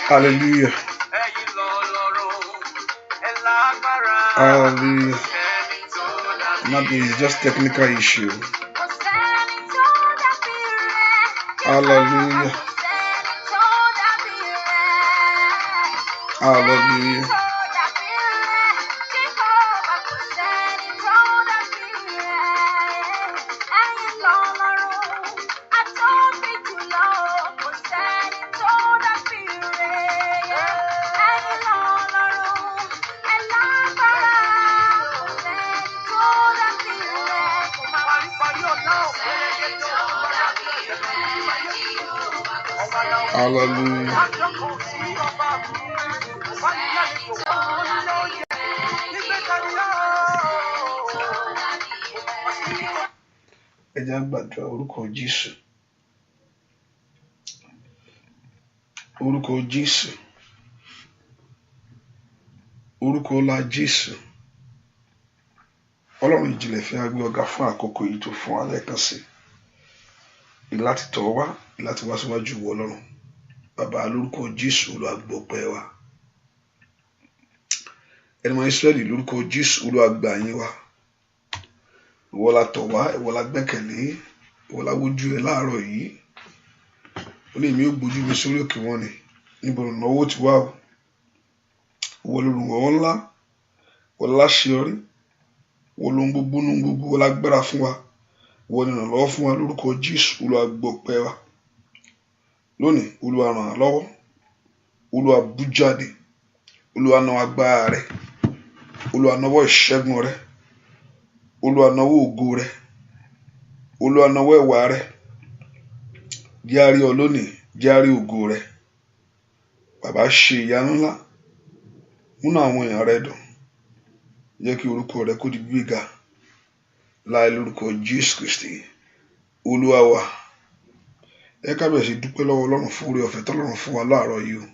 Hallelujah. Hallelujah. Nothing is just technical issue. Hallelujah. Hallelujah. Hallelujah. Ẹ jẹ́ á gbàdúrà orúkọ Jésù. Orúkọ Jésù. Orúkọ ọlá Jésù. Ọlọ́run ìjìnlẹ̀ fi á gbé ọ̀gá fún àkókò yìí tó fún wa lẹ́ẹ̀kan sí. Láti tọ̀ wá, láti wá síwájú ìwọ Ọlọ́run. Bàbá, lórúkọ Jésù, Olúwa gbọpẹ́ wa. Ẹni mọ Ísírẹ́lì, lórúkọ Jésù, Olúwa gbà yín wá. Ìwọ la tọ̀ wá, ìwọ la gbẹ́kẹ̀lé, ìwọ la wojú ẹ láàárọ̀ yìí. Ó ní èmi ó gbójú mi sórí òkè wọn ni. Níbo ìrànlọ́wọ́ ti wá o? Ìwọ lolùrànlọ́wọ́ ńlá, ìwọ láṣeyọrí, ìwọ lohun gbogbo nínú gbogbo, ìwọ lágbára fún wa. Ìwọ ni ìrànlọ́wọ́ fún wa lórúkọ Jésù, Olúwa gbọpẹ́ wa. Lónìí, Olúwa ràn án lọ́wọ́. Olúwa bú jáde. Olúwa náwó agbára rẹ̀. Olúwa náwó ìṣẹ́gun rẹ̀. Olúwa náwó ògo rẹ̀. Olúwa náwó ẹwà rẹ̀. Jẹ́ á rí ọ lónìí, jẹ́ á rí ògo rẹ̀. Bàbá, ṣe ìyanu ńlá. Múnú àwọn èèyàn rẹ dùn. Jẹ́ kí orúkọ rẹ kó di gbígbéga. Láì lórúkọ Jésù Kristi. Olúwa wa. Ẹ ká bẹ̀rẹ̀ sí dúpẹ́ lọ́wọ́ Ọlọ́run fún oore ọ̀fẹ́ tọ́lọ́run fún wa láàárọ̀ yìí o.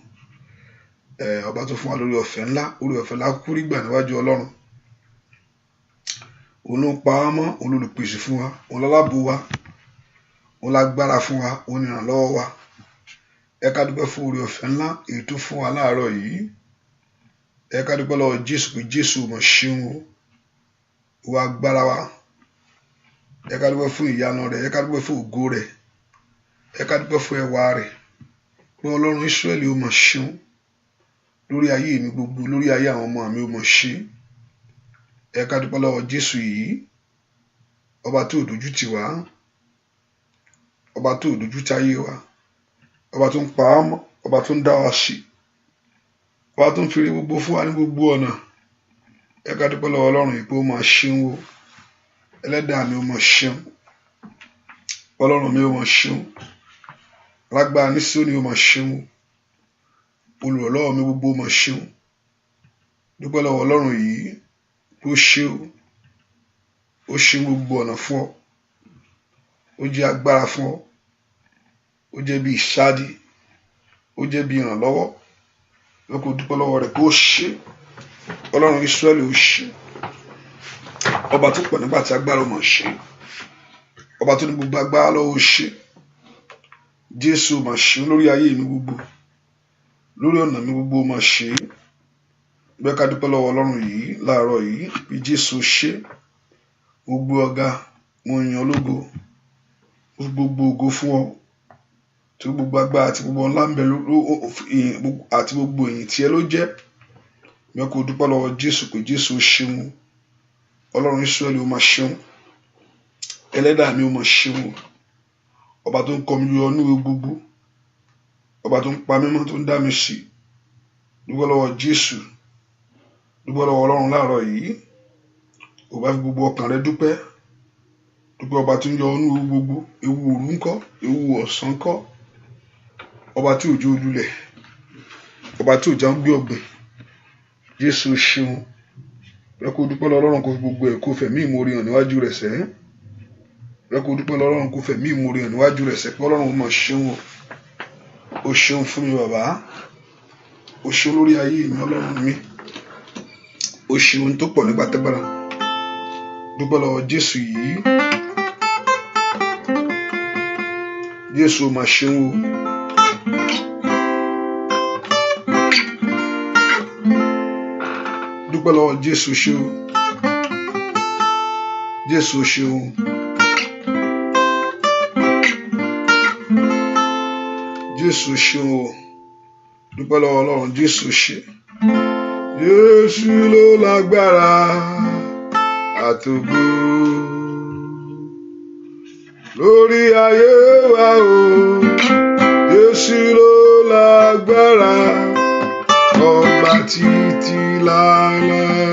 Ọba tó fún wa lórí ọ̀fẹ́ ńlá, oore ọ̀fẹ́ la kúkú rí gbà níwájú Ọlọ́run. Òun ló ń pa á mọ́, òun lolùpèsè fún wa, òun lálábò wa, òun lágbára fún wa, òun ìrànlọ́wọ́ wa. Ẹ ká dúpẹ́ fún oore ọ̀fẹ́ ńlá èyí tó fún wa láàárọ̀ yìí. Ẹ ká dúpẹ́ lọ́wọ́ Jésù pé Jésù mọ̀ ṣeun o. Ìwọ agbára wa. Ẹ ká dúpẹ́ fún ìyanu rẹ̀, ẹ ká dúpẹ́ fún ògo rẹ̀. Ẹ ká dúpẹ́ fún ẹwà rẹ̀. Pé Ọlọ́run Ísírẹ́lì ó mọ̀ ṣeun. Lórí ayé mi gbogbo, lórí ayé àwọn ọmọ mi ó mọ̀ ṣe. Ẹ ká dúpẹ́ lọ́wọ́ Jésù yìí. Ọba tó dojú tì wá. Ọba tó dojú tì ayé wa. Ọba tó ń pa á mọ́, ọba tó ń dá wa sí. Ọba tó ń fi ire gbogbo fún wa ní gbogbo ọ̀nà. Ẹ ká dúpẹ́ lọ́wọ́ Ọlọ́run yìí pé ó máa ṣeun o. Ẹlẹ́dàá mi ó máa ṣeun. Ọlọ́run mi ó máa ṣeun. Lágbára ní Síónì ó máa ṣeun. Olùrànlọ́wọ́ mi gbogbo ó máa ṣeun. Dúpẹ́ lọ́wọ́ Ọlọ́run yìí pé ó ṣe o. Ó ṣe gbogbo ọ̀nà fún ọ. Ó jẹ́ agbára fún ọ. Ó jẹ́ bí ìsádi. Ó jẹ́ bí ìrànlọ́wọ́. Lọ́kọ̀ dúpẹ́ lọ́wọ́ rẹ̀ pé ó ṣe. Ọlọ́run Ísírẹ́lì ó ṣe. Ọba tó pọ̀ nígbà tí agbára ó máa ṣe. Ọba tó ní gbogbo agbára lọ́wọ́ ó ṣe. Jésù máa ṣe lórí ayé mi gbogbo. Lórí ọ̀nà mi gbogbo ó máa ṣe. Bẹ́ẹ̀ ká dúpẹ́ lọ́wọ́ Ọlọ́run yìí láàárọ̀ yìí bí Jésù ṣe. Mo gbé ọ ga, mo yìn ọ́ lógo. Mo fi gbogbo ògo fún ọ. Torí gbogbo agbára àti gbogbo ọlá ń bẹ àti gbogbo ìyìn tí ẹ ló jẹ́. Bẹ́ẹ̀ kó dúpẹ́ lọ́wọ́ Jésù pé Jésù ṣeun. Ọlọ́run Ísírẹ́lì ó máa ṣeun. Ẹlẹ́dàá mi ó máa ṣeun. Ọba tó ń kọ́ mi yọ ní gbogbo. Ọba tó ń pa mí mọ́, tó ń dá mi sí. Dúpẹ́ lọ́wọ́ Jésù. Dúpẹ́ lọ́wọ́ Ọlọ́run láàárọ̀ yìí. Ò bá fi gbogbo ọkàn rẹ dúpẹ́. Dúpẹ́ ọba tó ń yọ ọ́ ní gbogbo. Ewu òru ńkọ́, ewu ọ̀sán ńkọ́. Ọba tí ò jẹ́ olulẹ̀. Ọba tí ò jẹ́ ń gbé ọ̀gbìn. Jésù ṣeun. Bẹ́ẹ̀ kó dúpẹ́ lọ́wọ́ Ọlọ́run, kó fi gbogbo ẹ̀ kó fẹ̀mí ìmoore hàn níwájú rẹ̀ sẹ́. Bẹ́ẹ̀ kó dúpẹ́ lọ́wọ́ Ọlọ́run, kó fẹ̀mí ìmoore hàn níwájú rẹ̀ sẹ́ pé Ọlọ́run ó máa ṣeun o. Ó ṣeun fún mi bàbá. Ó ṣeun lórí ayé mi Ọlọ́run mi. Ó ṣeun tó pọ̀ nígbà tẹ́gbára. Dúpẹ́ lọ́wọ́ Jésù yìí. Jésù ó máa ṣeun o. Dúpẹ́ lọ́wọ́ Jésù ṣe o. Jésù ṣe o. Jésù ṣe o. Dúpẹ́ lọ́wọ́ Ọlọ́run. Jésù ṣe. Jésù ló lágbára àtògo lórí ayé wa o. Jésù ló lágbára ọba títí láéláé.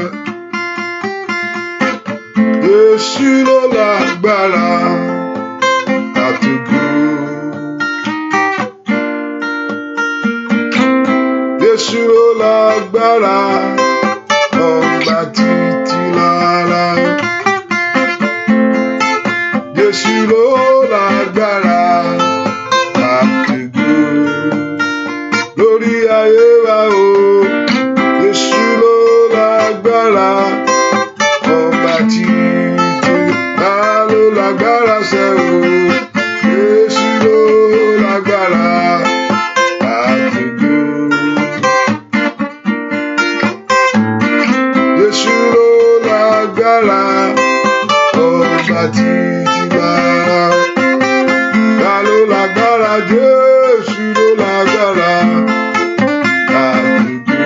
Jésù ló lágbára àtògo. Jésù ló lágbára ọba títí láéláé. Jésù ló lágbára àtògo lórí ayé wa o. Jésù ló lágbára ọba títí ta ló lágbára ṣe o. Jésù ló lágbára àtògo. Jésù ló lágbára ọba títí lára. Ta ló lágbára? Jésù ló lágbára àtògo.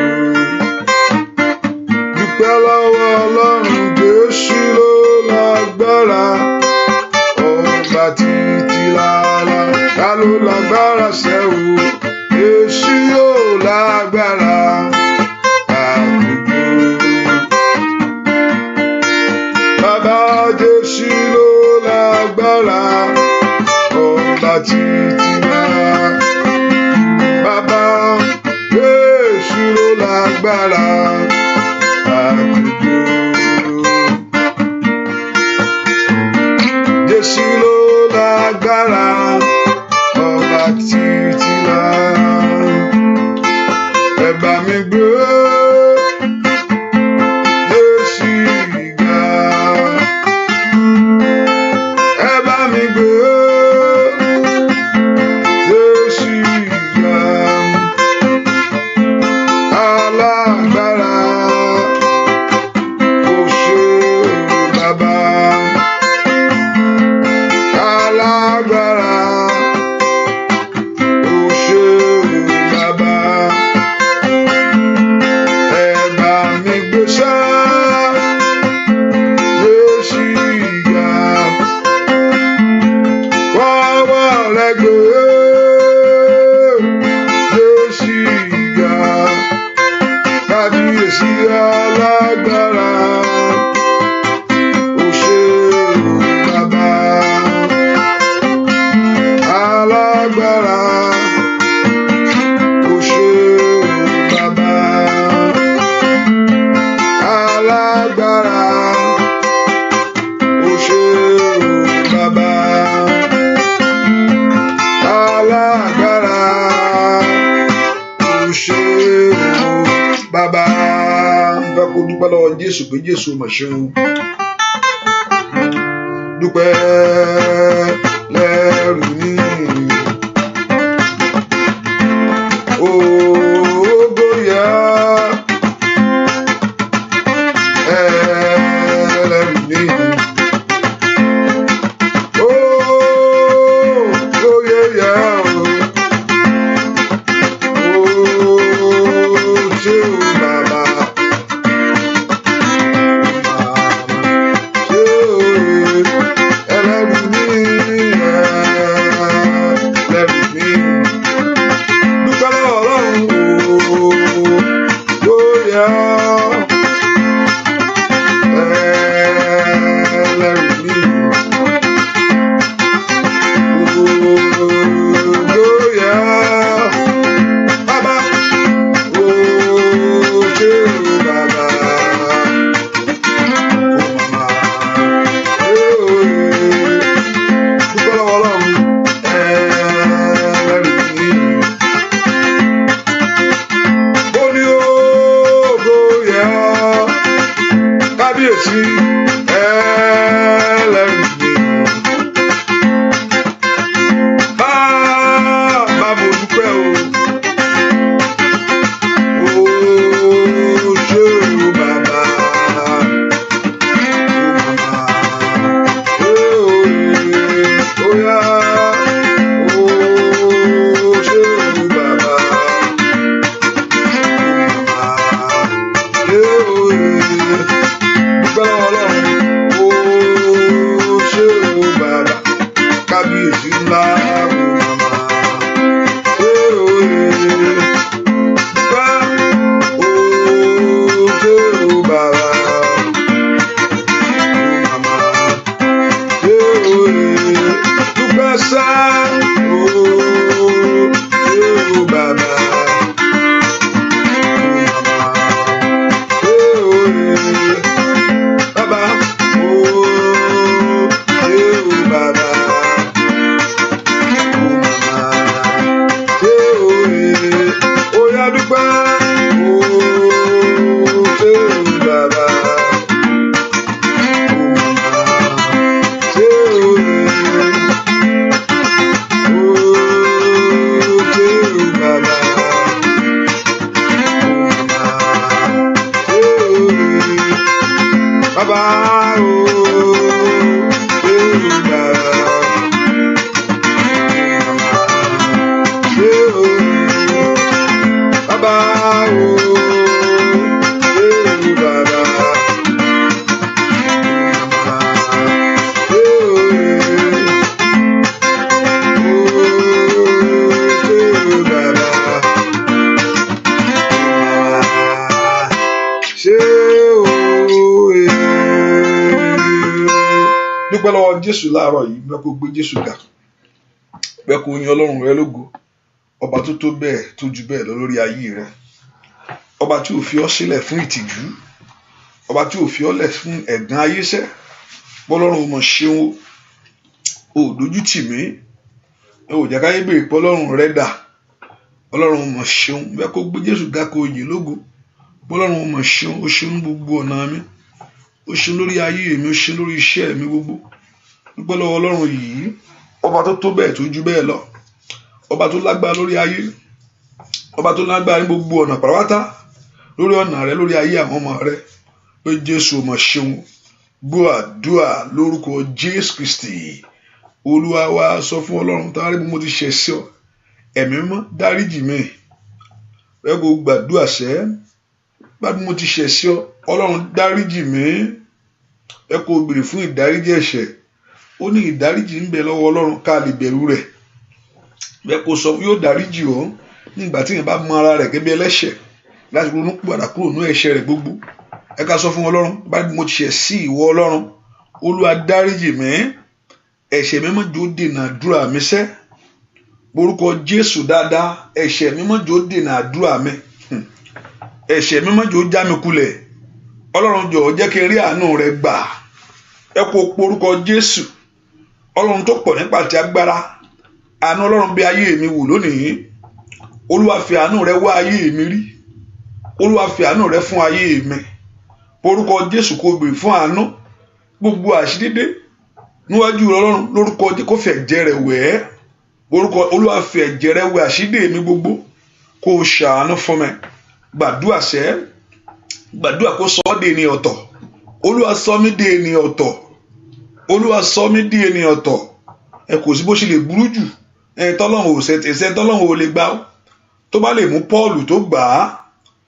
Dúpẹ́ lọ́wọ́ Ọlọ́run. Jésù ló lágbára ọba títí lára. Ta ló lágbára ṣe o? Jésù yóò lágbára àtògo. Bàbá Jésù ló lágbára ọba títí lára. Bàbá Jésù ló lágbára àtògo. Jésù ló lágbára ọba títí lára. Ẹ bá mi gbé Jésù ga. Ẹ bá mi gbé Jésù ga. Alágbára ó ṣé bàbá. Alágbára ó ṣé bàbá. Ẹ bá mi gbé sá Jésù ga. Fọwọ́ rẹ gbé Jésù ga. Kábíyèsí alágbára ó ṣé bàbá. Alágbára ó ṣé bàbá. Alágbára ó ṣé bàbá. Alágbára ó ṣé bàbá. Ń fẹ́ kó dúpẹ́ lọ́wọ́ Jésù pé Jésù mà ṣeun. Dúpẹ́ lẹ́rù ní. Ògo yẹ ẹlẹ́rù ní. Ògo yẹ o. Ó ṣé o bàbá. Màmá ṣé o ẹlẹ́rù ní Yá dúpẹ́. Ó ṣé o bàbá. Ó màmá ṣé o Ó ṣé o bàbá. Ó màmá ṣé o Bàbá o ṣé o bàbá. Ó màmá ṣé o Bàbá o ṣé o bàbá. Ó màmá ṣé o Ó ṣé o bàbá. Ó màmá ṣé o Dúpẹ́ lọ́wọ́ Jésù láàárọ̀ yìí, bẹ́ẹ̀ kó gbé Jésù ga, bẹ́ẹ̀ kó yin Ọlọ́run rẹ lógo, ọba tó tó bẹ́ẹ̀ tó ju bẹ́ẹ̀ lọ lórí ayé rẹ, ọba tí ò fi ọ́ sílẹ̀ fún ìtìjú, ọba tí ò fi ọ́ lẹ̀ fún ẹ̀gàn ayé sẹ́. Bọ́lọ́run ò mọ̀ ṣeun o, ò dójú tì mí, ẹ ò jẹ́ káyé béèrè pé Ọlọ́run rẹ dà. Ọlọ́run ò mọ̀ ṣeun, bẹ́ẹ̀ kó gbé Jésù ga, kó yìn lógo. Bọ́lọ́run ò mọ̀ ṣeun, ó ṣeun ní gbogbo ọ̀nà mi, ó ṣeun lórí ayé mi, ó ṣeun lórí iṣẹ́ mi gbogbo. Dúpẹ́ lọ́wọ́ Ọlọ́run yìí, ọba tó tó bẹ́ẹ̀ tó ju bẹ́ẹ̀ lọ, ọba tó lágbára lórí ayé, ọba tó lágbára ní gbogbo ọ̀nà pàápàá, lórí ọ̀nà rẹ, lórí ayé àwọn ọmọ rẹ, pé Jésù ò mọ̀ ṣeun. Gbọ́ àdúrà lórúkọ Jésù Kristi Olúwa wa. Sọ fún Ọlọ́run tá a rí bí mo ti ṣẹ̀ sí ọ, Ẹ̀mí Mímọ́, dáríjì mi. Rẹ kò gbàdúrà sẹ́ bá bí mo ti ṣẹ̀ sí ọ, Ọlọ́run, dáríjì mi. Ẹ kò béèrè fún ìdáríjì ẹ̀ṣẹ̀. Ó ní ìdáríjì ń bẹ lọ́wọ́ Ọlọ́run ká lè bẹ̀rù rẹ̀. Bẹ́ẹ̀ kó sọ yóò dáríjì ọ́ nígbà tí èèyàn bá mọ ara rẹ̀ gẹ́gẹ́ bí ẹlẹ́ṣẹ̀ láti ronú padà kúrò ní ẹ̀ṣẹ̀ rẹ̀ gbogbo. Ẹ ká sọ fún Ọlọ́run bá mo ti ṣẹ̀ sí ìwọ Ọlọ́run, Olúwa, dáríjì mi. Ẹ̀ṣẹ̀ mi má jọ̀ọ́ dènà àdúrà mi sẹ́. Orúkọ Jésù dáadáa. Ẹ̀ṣẹ̀ mi má jọ̀ọ́ dènà àdúrà mi. Ẹ̀ṣẹ̀ mi má jọ̀ọ́ já mi kulẹ̀. Ọlọ́run, jọ̀ọ́ jẹ́ kí n rí àánú rẹ gbà. Ẹ kó porúkọ Jésù. Ọlọ́run tó pọ̀ nípa ti agbára, àánú Ọlọ́run bí ayé mi wò lónìí. Olúwa, fi àánú rẹ wá ayé mi rí. Olúwa, fi àánú rẹ fún ayé mi. Porúkọ Jésù, kó béèrè fún àánú. Gbogbo àṣídédé níwájú Ọlọ́run, lórúkọ Jésù, kó fi ẹ̀jẹ̀ rẹ̀ wẹ̀ ẹ́. Orúkọ Olúwa, fi ẹ̀jẹ̀ rẹ̀ wẹ̀ àṣídé mi gbogbo, kó o ṣàánú fún mi. Gbàdúrà sẹ́, gbàdúrà kó sọ ọ́ di ènìyàn ọ̀tọ̀. Olúwa, sọ mí di ènìyàn ọ̀tọ̀. Olúwa, sọ mí di ènìyàn ọ̀tọ̀. Ẹ kò sí bó ṣe lè burú jù ẹ, tọ́lọ́run ò ṣe ẹsẹ̀, tọ́lọ́run ò lè gbà. Tó bá lè mú Pọ́ọ̀lù tó gbà á,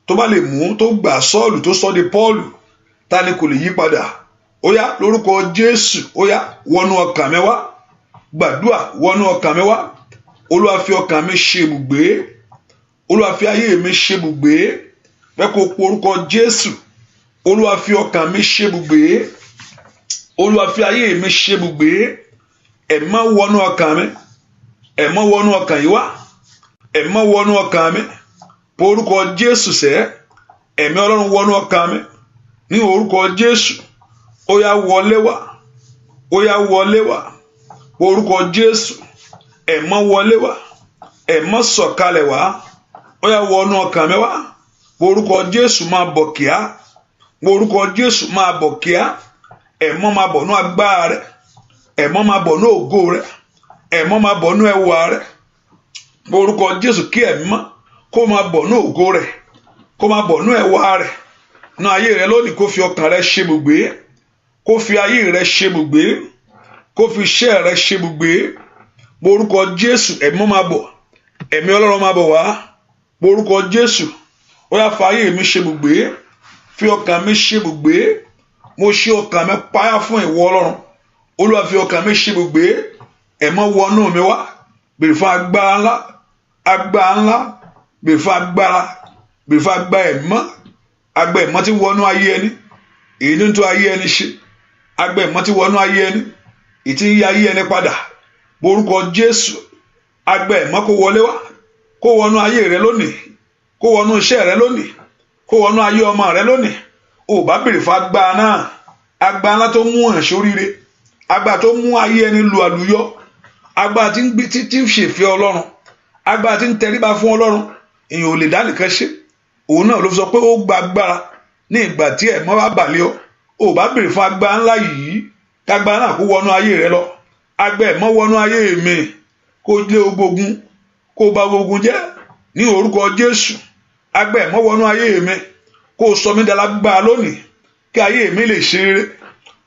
tó bá lè mú tó gbà Sọ́ọ̀lù tó sọ di Pọ́ọ̀lù, ta ni kò lè yí padà? Ó yá, lórúkọ Jésù, ó yá, wọnú ọkàn mi wá. Gbàdúrà, wọnú ọkàn mi wá. Olúwa, fi ọkàn mi ṣe ibùgbé. Olúwa, fi ayé mi ṣe ibùgbé. Fẹ́ kó porúkọ Jésù. Olúwa, fi ọkàn mi ṣe ibùgbé. Olúwa, fi ayé mi ṣe ibùgbé. Ẹ̀mí máa wọnú ọkàn mi. Ẹ̀mí wọnú ọkàn yìí wá. Ẹ̀mí wọnú ọkàn mi. Porúkọ Jésù sẹ́. Ẹ̀mí Ọlọ́run, wọnú ọkàn mi ní orúkọ Jésù. Ó yá, wọlé wá. Ó yá, wọlé wá. Orúkọ Jésù. Ẹ̀mọ́ wọlé wá. Ẹ̀mọ́ sọ̀kalẹ̀ wá. Ó yá, wọnú ọkàn mi wá. Orúkọ Jésù, máa bọ̀ kíá. Orúkọ Jésù, máa bọ̀ kíá. Ẹ̀mọ́ máa bọ̀ ní agbára rẹ̀. Ẹ̀mọ́ máa bọ̀ ní ògo rẹ̀. Ẹ̀mọ́ máa bọ̀ ní ẹwà rẹ̀. Orúkọ Jésù, kí ẹ̀mí mọ́ kó máa bọ̀ ní ògo rẹ̀, kó máa bọ̀ ní ẹwà rẹ̀ ní ayé rẹ lónìí. Kó fi ọkàn rẹ ṣe ibùgbé, kó fi ayé rẹ ṣe ibùgbé, kó fi iṣẹ́ rẹ ṣe ibùgbé. Orúkọ Jésù, ẹ̀mí máa bọ̀. Ẹ̀mí Ọlọ́run, máa bọ̀ wá. Orúkọ Jésù, ó yá, fa ayé mi ṣe ibùgbé, fi ọkàn mi ṣe ibùgbé. Mo ṣe ọkàn mi páyà fún ìwọ Ọlọ́run. Olúwa, fi ọkàn mi ṣe ibùgbé. Ẹ̀mọ́ wọnú mi wá. Bèrè fún agbára ńlá, agbára ńlá. Bèrè fún agbára, bèrè fún agbára ẹ̀mọ́. Agbára ẹ̀mọ́ tí wọnú ayé ẹni, èyí tó ń tún ayé ẹni ṣe. Agbára ẹ̀mọ́ tí wọnú ayé ẹni, èyí tí ń yí ayé ẹni padà. Orúkọ Jésù, agbára ẹ̀mọ́ kó wọlé wá, kó wọnú ayé rẹ lónìí, kó wọnú iṣẹ́ rẹ lónìí, kó wọnú ayé ọmọ rẹ lónìí. Ò bá bèrè fún agbára náà, agbára ńlá tó mú ẹ̀ sóríire, agbára tó mú ayé ẹni lu àlùyọ, agbára tí ń gbé tí ń ṣèfẹ́ Ọlọ́run, agbára tí ń tẹríba fún Ọlọ́run. Èèyàn ò lè dá nìkan ṣe. Òun náà ló fi sọ pé ó gba agbára ní ìgbà tí ẹ̀mọ́ bá bà lé ọ. Ò bá béèrè fún agbára ńlá yìí, kágbára náà kó wọnú ayé rẹ lọ. Agbẹ́ ẹ̀mọ́ wọnú ayé mi, kó lé ogun, kó bà ogun jẹ́ ní orúkọ Jésù. Agbẹ́ ẹ̀mọ́ wọnú ayé mi, kó sọ mí dalágbára lónìí, kí ayé mi lè ṣe rere.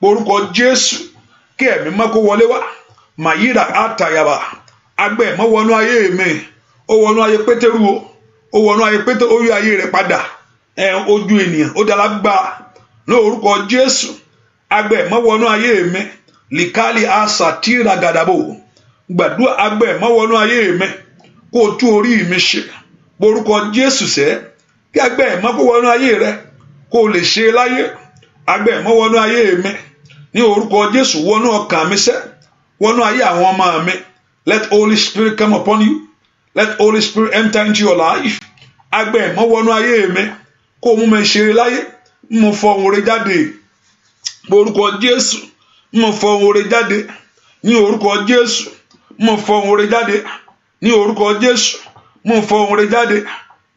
Orúkọ Jésù, kí ẹ̀mí mọ́ kó wọlé wá. Màyíra àtàyàbà. Agbẹ́ ẹ̀mọ́ wọnú ayé mi. Ó wọnú ayé Pétérù o, ó wọnú ayé Pétérù, ó yí ayé rẹ̀ padà. Ẹ ojú ènìyàn ó dalágbára ní orúkọ Jésù. Agbẹ́ ẹ̀mọ́ wọnú ayé mi. Likali asa tíra gàdàbò. Gbàdúrà, agbẹ́ ẹ̀mọ́ wọnú ayé mi, kó o tú orí mi ṣe. Orúkọ Jésù sẹ́, kí agbẹ́ ẹ̀mọ́ kó wọnú ayé rẹ, kó o lè ṣe láyé. Agbẹ́ ẹ̀mọ́ wọnú ayé mi ní orúkọ Jésù. Wọnú ọkàn mi sẹ́, wọnú ayé àwọn ọmọ mi. Let Holy Spirit come upon you. Let Holy Spirit enter into your life. Agbẹ́ ẹ̀mọ́ wọnú ayé mi, kó o mú mi ṣe láyé. Mo fọ ohun rere jáde. Orúkọ Jésù, mo fọ ohun rere jáde ní orúkọ Jésù. Mo fọ ohun rere jáde ní orúkọ Jésù. Mo fọ ohun rere jáde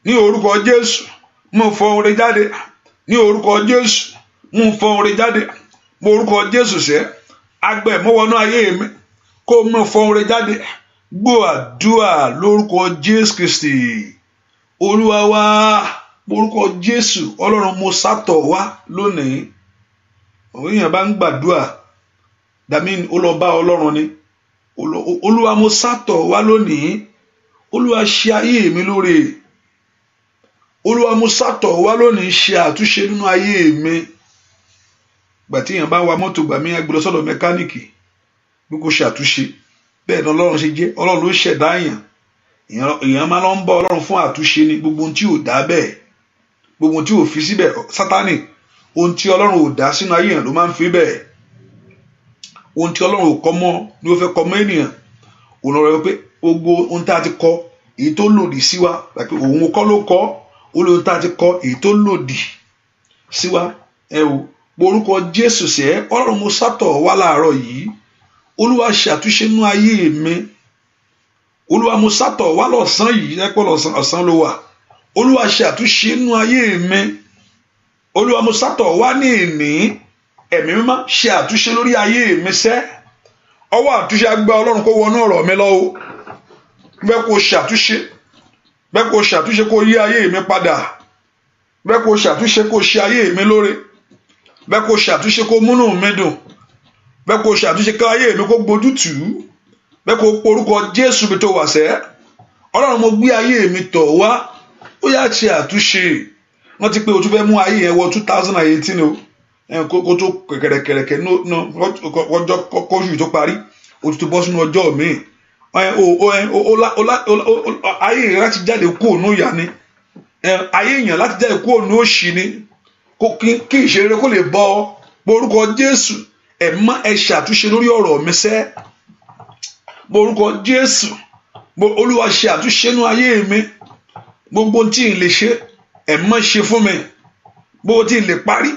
ní orúkọ Jésù. Mo fọ ohun rere jáde ní orúkọ Jésù. Mo fọ ohun rere jáde mo orúkọ Jésù sẹ́. Agbẹ́ mọ́ wọnú ayé mi, kó mo fọ ohun rere jáde. Gbọ́ àdúrà lórúkọ Jésù Kristi Olúwa wa. Orúkọ Jésù, Ọlọ́run, mo sátọ̀ wá lónìí. Òun èèyàn bá ń gbàdúrà dàmí, ó lọ bá Ọlọ́run ni. Olúwa, mo sátọ̀ wá lónìí. Olúwa, ṣe ayé mi lóore. Olúwa, mo sátọ̀ wá lónìí, ṣe àtúnṣe nínú ayé mi. Gbà tí èèyàn bá ń wa mọ́tò, gbà mí, gbé lọ sọ́dọ̀ mẹkáníìkì bí kò ṣe àtúnṣe. Bẹ́ẹ̀ ni Ọlọ́run ṣe jẹ́. Ọlọ́run ló ṣẹ̀dá èèyàn. Èèyàn máa lọ ń bá Ọlọ́run fún àtúnṣe ní gbogbo ohun tí ò dá bẹ́ẹ̀, gbogbo ohun tí ò fi síbẹ̀. Sátánì, ohun tí Ọlọ́run ò dá sínú ayé èèyàn ló máa ń fi bẹ́ẹ̀. Ohun tí Ọlọ́run ò kọ́ mọ́ ni ó fẹ́ kọ́ mọ́ ènìyàn. Òun lọ pé gbogbo ohun tá a ti kọ èyí tó lòdì sí wa, òun kọ́ ló kọ́ ó lóhun tá a ti kọ èyí tó lòdì sí wa. Ẹ o, orúkọ Jésù sẹ́, Ọlọ́run, mo sátọ̀ wá láàárọ̀ yìí. Olúwa, ṣàtúnṣe nínú ayé mi. Olúwa, mo sátọ̀ wá lọ́sàn yìí. Ẹ̀pọ̀ lọ́sàn, ọ̀sán ló wà. Olúwa, ṣàtúnṣe nínú ayé mi. Olúwa, mo sátọ̀ wá ní ìní. Ẹ̀mí mímọ́, ṣe àtúnṣe lórí ayé mi sẹ́. Ọwọ́ àtúnṣe agbá Ọlọ́run kó wọnú ọ̀rọ̀ mi lọ́wọ́. Bẹ́ẹ̀ kó ṣàtúnṣe, bẹ́ẹ̀ kó ṣàtúnṣe, kó yí ayé mi padà. Bẹ́ẹ̀ kó ṣàtúnṣe, kó ṣe ayé mi lóore. Bẹ́ẹ̀ kó ṣàtúnṣe, kó múnú mi dùn. Bẹ́ẹ̀ kó ṣàtúnṣe, kó ayé mi kó gbójú tù ú. Bẹ́ẹ̀ kó porúkọ Jésù mi tó wà sẹ́. Ọlọ́run, mo gbé ayé mi tọ̀ wá, ó yá, ṣe àtúnṣe. Wọ́n ti pé o tún fẹ́ mú ayé yẹn wọ 2018 o, kó tó kẹ̀kẹ̀rẹ̀kẹ̀rẹ̀ ọjọ́ kóṣù tó parí, o tún bọ́ sínú ọjọ́ míì. Ayé yẹn láti jáde kúrò ní ìyà ni, ayé yẹn láti jáde kúrò ní òṣì ni, kí ìṣeré kó lè bọ́. Orúkọ Jésù, ẹ má ẹ ṣàtúnṣe lórí ọ̀rọ̀ mi sẹ́. Orúkọ Jésù, Olúwa, ṣe àtúnṣe nínú ayé mi. Gbogbo tí n lè ṣe, ẹ má ṣe fún mi. Gbogbo tí n lè parí,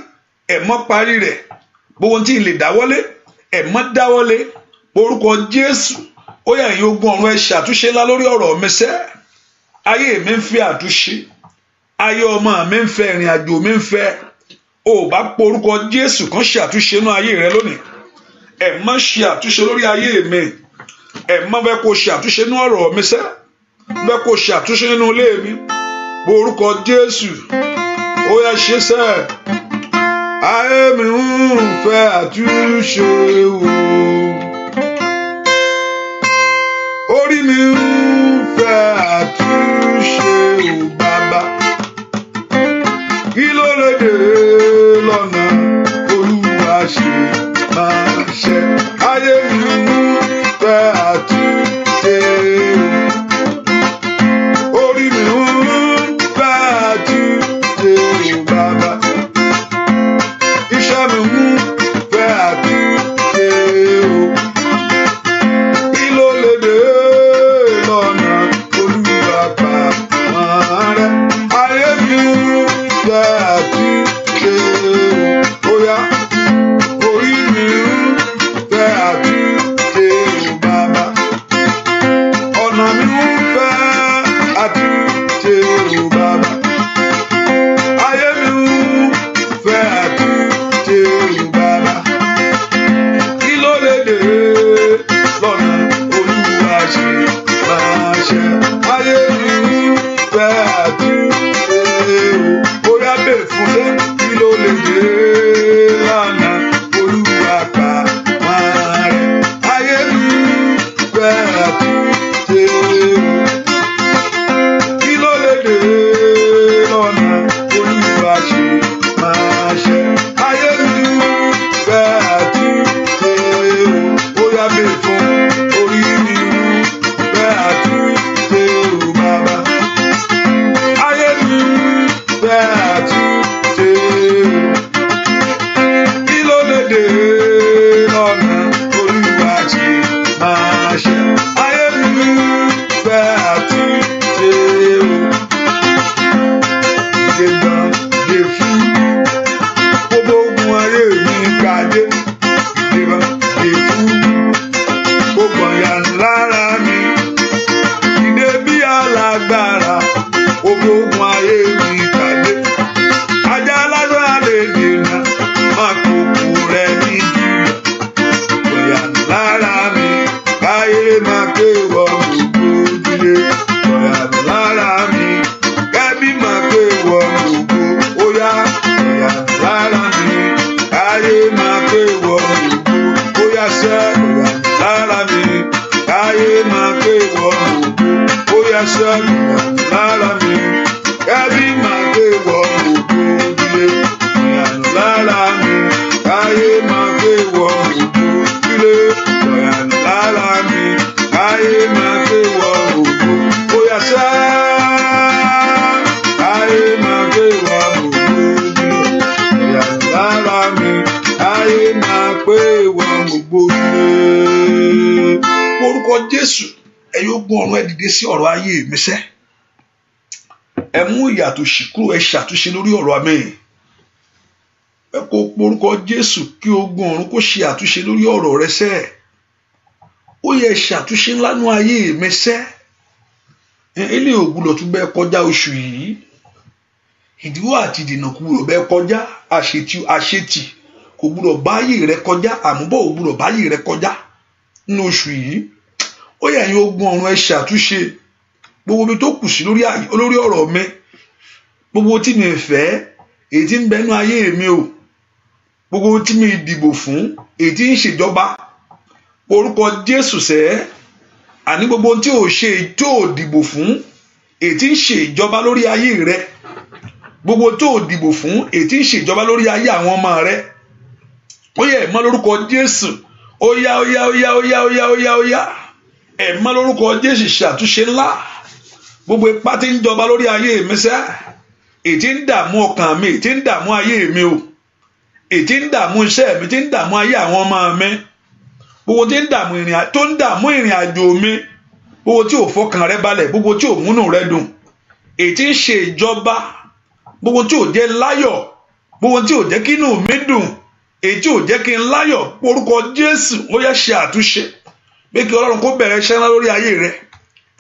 ẹ má parí rẹ̀. Gbogbo tí n lè dáwọ́lé, ẹ má dáwọ́lé. Orúkọ Jésù, ó yá, ẹ̀yin ogun ọ̀run, ẹ ṣàtúnṣe ńlá lórí ọ̀rọ̀ mi sẹ́. Ayé mi ń fẹ́ àtúnṣe, ayé ọmọ mi ń fẹ́, ìrìn àjò mi ń fẹ́. O bá porúkọ Jésù kan, ṣe àtúnṣe nínú ayé rẹ lónìí. Ẹ má ṣe àtúnṣe lórí ayé mi. Ẹ má fẹ́ kó ṣe àtúnṣe nínú ọ̀rọ̀ mi sẹ́, fẹ́ kó ṣe àtúnṣe nínú ilé mi. Orúkọ Jésù, ó yá, ṣe sẹ́. Ayé mi ń fẹ́ àtúnṣe o, orí mi ń fẹ́ àtúnṣe o. Bàbá, kí ló lè dé lọ́nà? Olúwa, ṣe máa ṣe. Ayé mi ń fẹ́ àtúnṣe o, orí mi ń fẹ́ àtúnṣe o. Bàbá, iṣẹ́ mi ń fẹ́ àtúnṣe o. Kí ló lè dé lọ́nà? Olúwa pa àtúnṣe o bàbá. Ayé mi ń fẹ́ àtúnṣe o bàbá. Kí ló lè dé lọ́nà Olúwa ṣe máa ṣe? Ayé mi ń fẹ́ àtúnṣe o. Ó yá, bèrè fún ṣé kí ló lè dé lọ́nà Olúwa pa máa rẹ̀. Ayé mi ń fẹ́ àtúnṣe o. Kí ló lè dé lọ́nà Olúwa ṣe máa ṣe? Ayé mi ń fẹ́ àtúnṣe o. Ó yá, bèrè fún. Orí mi ń fẹ́ àtúnṣe o bàbá. Ayé mi ń fẹ́ àtúnṣe o. Kí ló lè dé lọ́nà Olúwa ṣe máa ṣe? Ayé mi ń fẹ́ àtúnṣe o. Ìdè dè fún mi, gbogbo ogun ayé mi kàdé. Ìdè dè fún mi, gbogbo ìyanu lára mi. Ìdè bí alágbára, gbogbo ogun ayé mi kàdé. Ajá lásán lè dènà, má kókó rẹ̀ ní jùlọ. Ìyanu lára mi, káyé máa ké wọ gbogbo ojúlé. Ìyanu lára mi, kẹ́bí máa ké wọ gbogbo. Ó yá, ìyanu lára mi, káyé máa ké wọ gbogbo. Ó yá sẹ́, ìyanu lára mi, káyé máa ké wọ gbogbo. Ó yá sẹ́, ìyanu lára mi, kẹ́bí máa ké wọ gbogbo ojúlé. Ìyanu lára mi, káyé máa ké wọ gbogbo ojúlé. Ìyanu lára mi, káyé máa ké wọ gbogbo. Ó yá sẹ́, káyé máa ké wọ gbogbo ojúlé. Ìyanu lára mi, káyé máa pé wọ gbogbo ojúlé. Orúkọ Jésù, ẹ̀yin ogun ọ̀run, ẹ dìde sí ọ̀rọ̀ ayé mi sẹ́. Ẹ mú ìyàtọ̀ sí kúrò, ẹ ṣàtúnṣe lórí ọ̀rọ̀ mi. Ẹ kó orúkọ Jésù kí ogun ọ̀run kó ṣe àtúnṣe lórí ọ̀rọ̀ rẹ sẹ́. Ó yẹ ṣàtúnṣe ńlá nú ayé mi sẹ́. Eléyìí ò gbúdọ̀ tún bẹ́ẹ̀ kọjá oṣù yìí. Ìdíwọ́ àti ìdènà kò gbúdọ̀ bẹ́ẹ̀ kọjá. Àṣetì kò gbúdọ̀ báyé rẹ kọjá. Àmúbọ̀ ò gbúdọ̀ báyé rẹ kọjá nínú oṣù yìí. Ó yẹ, ẹ̀yin ogun ọ̀run, ẹ ṣàtúnṣe gbogbo ibi tó kù sí lórí ọ̀rọ̀ mi, gbogbo tí mi fẹ́, èyí tí ń bẹnu ayé mi o, gbogbo tí mi dìbò fún, èyí tí ń ṣèjọba. Orúkọ Jésù sẹ́, àní gbogbo tí ò ṣe, tí ò dìbò fún, èyí tí ń ṣe ìjọba lórí ayé rẹ, gbogbo tó ò dìbò fún, èyí tí ń ṣe ìjọba lórí ayé àwọn ọmọ rẹ, ó yẹ, ẹ̀mọ́ lórúkọ Jésù. Ó yá, ó yá, ó yá, ó yá, ó yá, ó yá, ó yá, ẹ̀mọ́ lórúkọ Jésù, ṣàtúnṣe ńlá. Gbogbo ipá tí ń jọba lórí ayé mi sẹ́, èyí tí ń dààmú ọkàn mi, èyí tí ń dààmú ayé mi o, èyí tí ń dààmú iṣẹ́ mi, tí ń dààmú ayé àwọn ọmọ mi, gbogbo tí ń dààmú ìrìn tó ń dààmú ìrìn àjò mi, gbogbo tí ò fọkàn rẹ balẹ̀, gbogbo tí ò múnú rẹ dùn, èyí tí ń ṣe ìjọba, gbogbo tí ò jẹ́ láyọ̀, gbogbo tí ò jẹ́ kí inú mi dùn, èyí tí ò jẹ́ kí n láyọ̀, orúkọ Jésù, ó yẹ ṣe àtúnṣe pé kí Ọlọ́run kó bẹ̀rẹ̀ iṣẹ́ ńlá lórí ayé rẹ.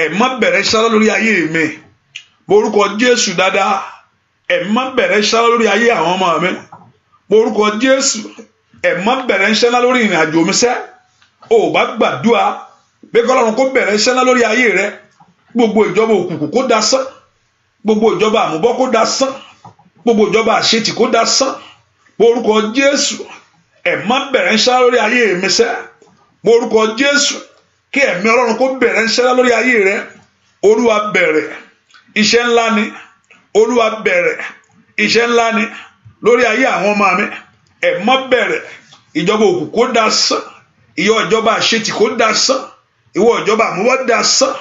Ẹ̀ má bẹ̀rẹ̀ iṣẹ́ ńlá lórí ayé mi, orúkọ Jésù dáadáa. Ẹ̀ má bẹ̀rẹ̀ iṣẹ́ ńlá lórí ayé àwọn ọmọ mi, orúkọ Jésù. Ẹ̀ má bẹ̀rẹ̀ iṣẹ́ ńlá lórí ìrìn àjò mi sẹ́. Ò bá gbàdúrà pé kí Ọlọ́run kó bẹ̀rẹ̀ iṣẹ́ ńlá lórí ayé rẹ. Gbogbo ìjọba òkùnkùn kó dasán, gbogbo ìjọba àmúbọ́ kó dasán, gbogbo ìjọba àṣetì kó dasán, orúkọ Jésù. Ẹ̀ má bẹ̀rẹ̀ iṣẹ́ ńlá lórí ayé mi sẹ́, orúkọ Jésù. Kí ẹ̀mí Ọlọ́run kó bẹ̀rẹ̀ iṣẹ́ ńlá lórí ayé rẹ. Olúwa, bẹ̀rẹ̀ iṣẹ́ ńlá ni. Olúwa, bẹ̀rẹ̀ iṣẹ́ ńlá ni lórí ayé àwọn ọmọ mi. Ẹ̀ má bẹ̀rẹ̀. Ìjọba òkùnkùn kó dasán, ìyọ ìjọba àṣetì kó dasán, ìwọ ìjọba àmúwọ́ dasán,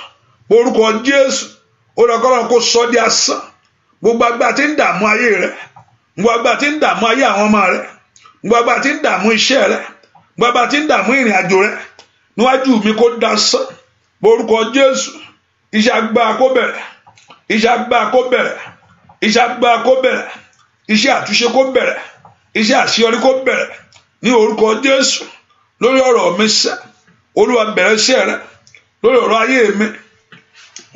orúkọ Jésù. Ó lọ kọ́lọ́run kó sọ di asán. Gbogbo agbára tí ń dààmú ayé rẹ, gbogbo agbára tí ń dààmú ayé àwọn ọmọ rẹ, gbogbo agbára tí ń dààmú iṣẹ́ rẹ, gbogbo agbára tí ń dààmú ìrìn àjò rẹ níwájú mi, kó dasán, orúkọ Jésù. Iṣẹ́ agbára kó bẹ̀rẹ̀, iṣẹ́ agbára kó bẹ̀rẹ̀, iṣẹ́ agbára kó bẹ̀rẹ̀, iṣẹ́ àtúnṣe kó bẹ̀rẹ̀, iṣẹ́ àṣeyọrí kó bẹ̀rẹ̀ ní orúkọ Jésù lórí ọ̀rọ̀ mi sẹ́. Olúwa, bẹ̀rẹ̀ iṣẹ́ rẹ lórí ọ̀rọ̀ ayé mi.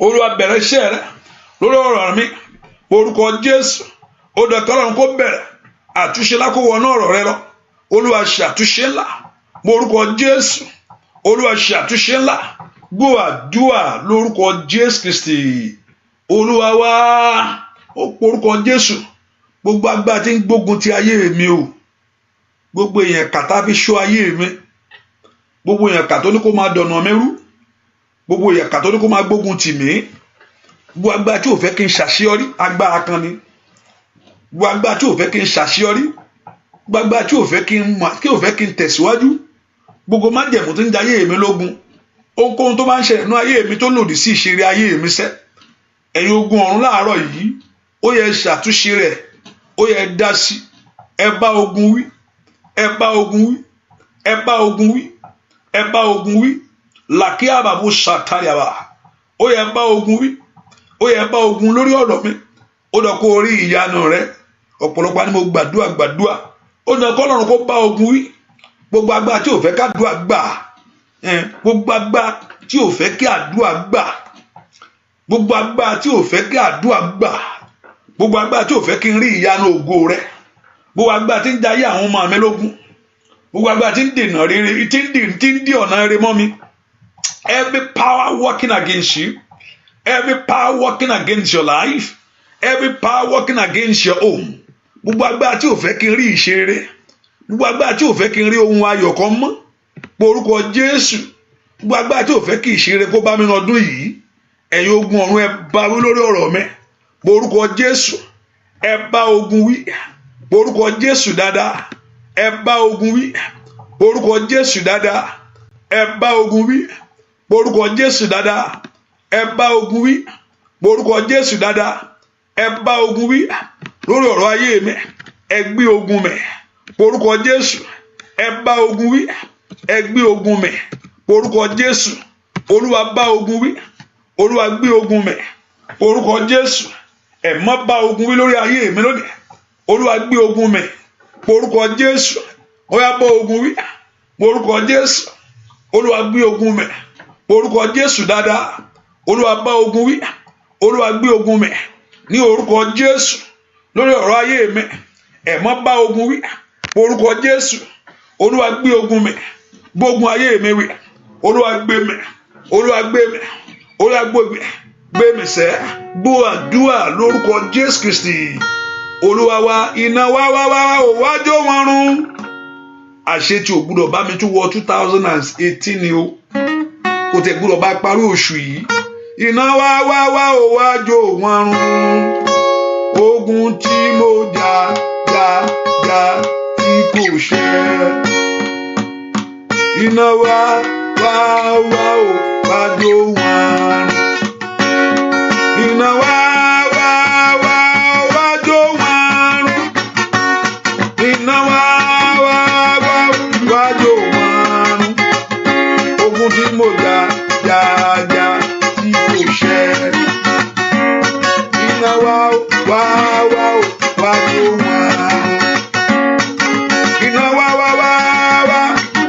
Olúwa, bẹ̀rẹ̀ iṣẹ́ rẹ. Lórí ọ̀rọ̀ mi, orúkọ Jésù, ó dẹ̀ kí Ọlọ́run kó bẹ̀rẹ̀ àtúnṣe ńlá kó wọnú ọ̀rọ̀ rẹ lọ. Olúwa, ṣe àtúnṣe ńlá. Orúkọ Jésù, Olúwa, ṣe àtúnṣe ńlá. Gbọ́ àdúà lórúkọ Jésù Kristi Olúwa wá. Ó porúkọ Jésù. Gbogbo agbára tí ń gbógun ti ayé mi o, gbogbo èèyàn kàtá fi ṣọ́ ayé mi, gbogbo èèyàn kàtó ní kó máa dọ̀nà mi rú, gbogbo èèyàn kàtó ní kó máa gbógun tì mí, gbogbo agbára tí ò fẹ́ kí n ṣàṣeyọrí, agbára kan ni. Gbogbo agbára tí ò fẹ́ kí n ṣàṣeyọrí, gbogbo agbára tí ò fẹ́ kí n tẹ̀síwájú, gbogbo májẹ̀mú tó ń jayé mi lógun, ohunkóhun tó bá ń ṣẹlẹ̀ nínú ayé mi tó lòdì sí ìṣeré ayé mi sẹ́, ẹ̀yin ogun ọ̀run, láàárọ̀ yìí, ó yẹ ṣàtúnṣe rẹ̀, ó yẹ dá sí. Ẹ bá ogun wí, ẹ bá ogun wí, ẹ bá ogun wí, ẹ bá ogun wí. Làkíyà bàbú sàtàlíàbà. Ó yẹ bá ogun wí, ó yẹ bá ogun lórí ọ̀rọ̀ mi. Ó dọ̀ kó rí ìyanu rẹ. Ọ̀pọ̀lọpọ̀ ni mo gbàdúrà gbàdúrà. Ó dọ̀ kọ́ Ọlọ́run kó bá ogun wí. Gbogbo agbára tí ò fẹ́ kádùá gbà, gbogbo agbára tí ò fẹ́ kí àdúrà gbà, gbogbo agbára tí ò fẹ́ kí àdúrà gbà, gbogbo agbára tí ò fẹ́ kí n rí ìyanu ògo rẹ, gbogbo agbára tí ń jayé àwọn ọmọ mi lógún, gbogbo agbára tí ń dènà rere, tí ń dí ọ̀nà rere mọ́ mi. Every power working against you, every power working against your life, every power working against your home, gbogbo agbára tí ò fẹ́ kí n rí ìṣeré, gbogbo agbára tí ò fẹ́ kí n rí ohun ayọ̀ kan mọ́, porúkọ Jésù. Gbogbo agbára tí ò fẹ́ kí ìṣeré kó bá mi lọ́dún yìí, ẹ̀yin ogun ọ̀run, ẹ bá wí lórí ọ̀rọ̀ mi. Porúkọ Jésù, ẹ bá ogun wí. Porúkọ Jésù dáadáa, ẹ bá ogun wí. Porúkọ Jésù dáadáa, ẹ bá ogun wí. Porúkọ Jésù dáadáa, ẹ bá ogun wí. Porúkọ Jésù dáadáa, ẹ bá ogun wí lórí ọ̀rọ̀ ayé mi. Ẹ gbé ogun mi. Porúkọ Jésù, ẹ bá ogun wí, ẹ gbé ogun mi. Porúkọ Jésù, Olúwa, bá ogun wí. Olúwa, gbé ogun mi. Orúkọ Jésù, ẹ má bá ogun wí lórí ayé mi lónìí. Olúwa, gbé ogun mi. Orúkọ Jésù, ó yá, bá ogun wí. Orúkọ Jésù, Olúwa, gbé ogun mi. Orúkọ Jésù dáadáa, Olúwa, bá ogun wí. Olúwa, gbé ogun mi ní orúkọ Jésù lórí ọ̀rọ̀ ayé mi. Ẹ má bá ogun wí. Orúkọ Jésù, Olúwa, gbé ogun mi, gbógun ayé mi wí. Olúwa, gbé mi. Olúwa, gbé mi. Olúwa, gbé mi, gbé mi sẹ́. Gbọ́ àdúrà lórúkọ Jésù Kristi Olúwa wa. Iná wá wá wá ò wá jó wọn run. Àṣetì ò gbúdọ̀ bá mi tún wọ 2018 ni o. Kò tẹ̀ gbúdọ̀ bá parí oṣù yìí. Iná wá wá wá ò wá jó wọn run. Ogun tí mo jà jà jà tí kò ṣẹ, iná wá wá wá ò wá jó wọn run. Iná wá wá wá wá jó wọn run. Iná wá wá wá wá jó wọn run. Ogun tí mo jà jà jà tí kò ṣẹ, iná wá wá wá wá jó wọn run. Iná wá wá wá wá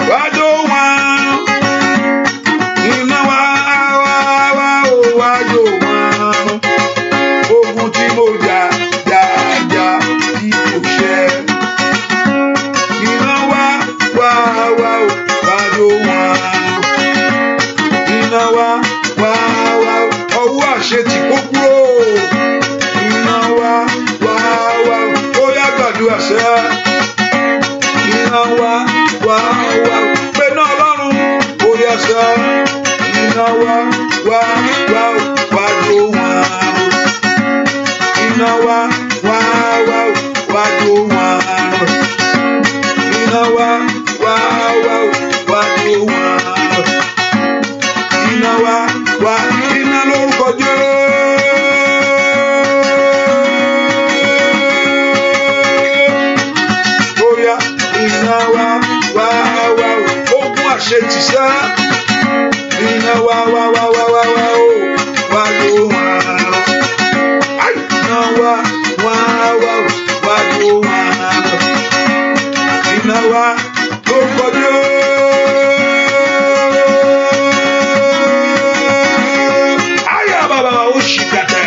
wá jó wọn run. Iná wá wá wá wá jó wọn run. Ogun tí mo jà jà jà tí kò ṣẹ, iná wá wá wá wá jó wọn run. Iná wá wá wá, ọwọ́ àṣetì kó kúrò. Iná wá wá wá, ó yá, gbàdúrà sẹ́. Iná wá wá wá, pé náà Ọlọ́run, ó yá sẹ́. Iná wá wá wá wá jó wọn run. Iná wá wá wá wá jó wọn run. Iná wá wá wá wá jó wọn run. Iná wá wá, iná lórúkọ Jésù. Bóyá iná wá wá wá, ogun àṣetì sẹ́. Iná wá wá wá wá wá wá o wá jó wọn run. Iná wá wá wá wá jó wọn run. Iná wá lórúkọ Jésù. Ayé bàbá ó ṣì kàtà.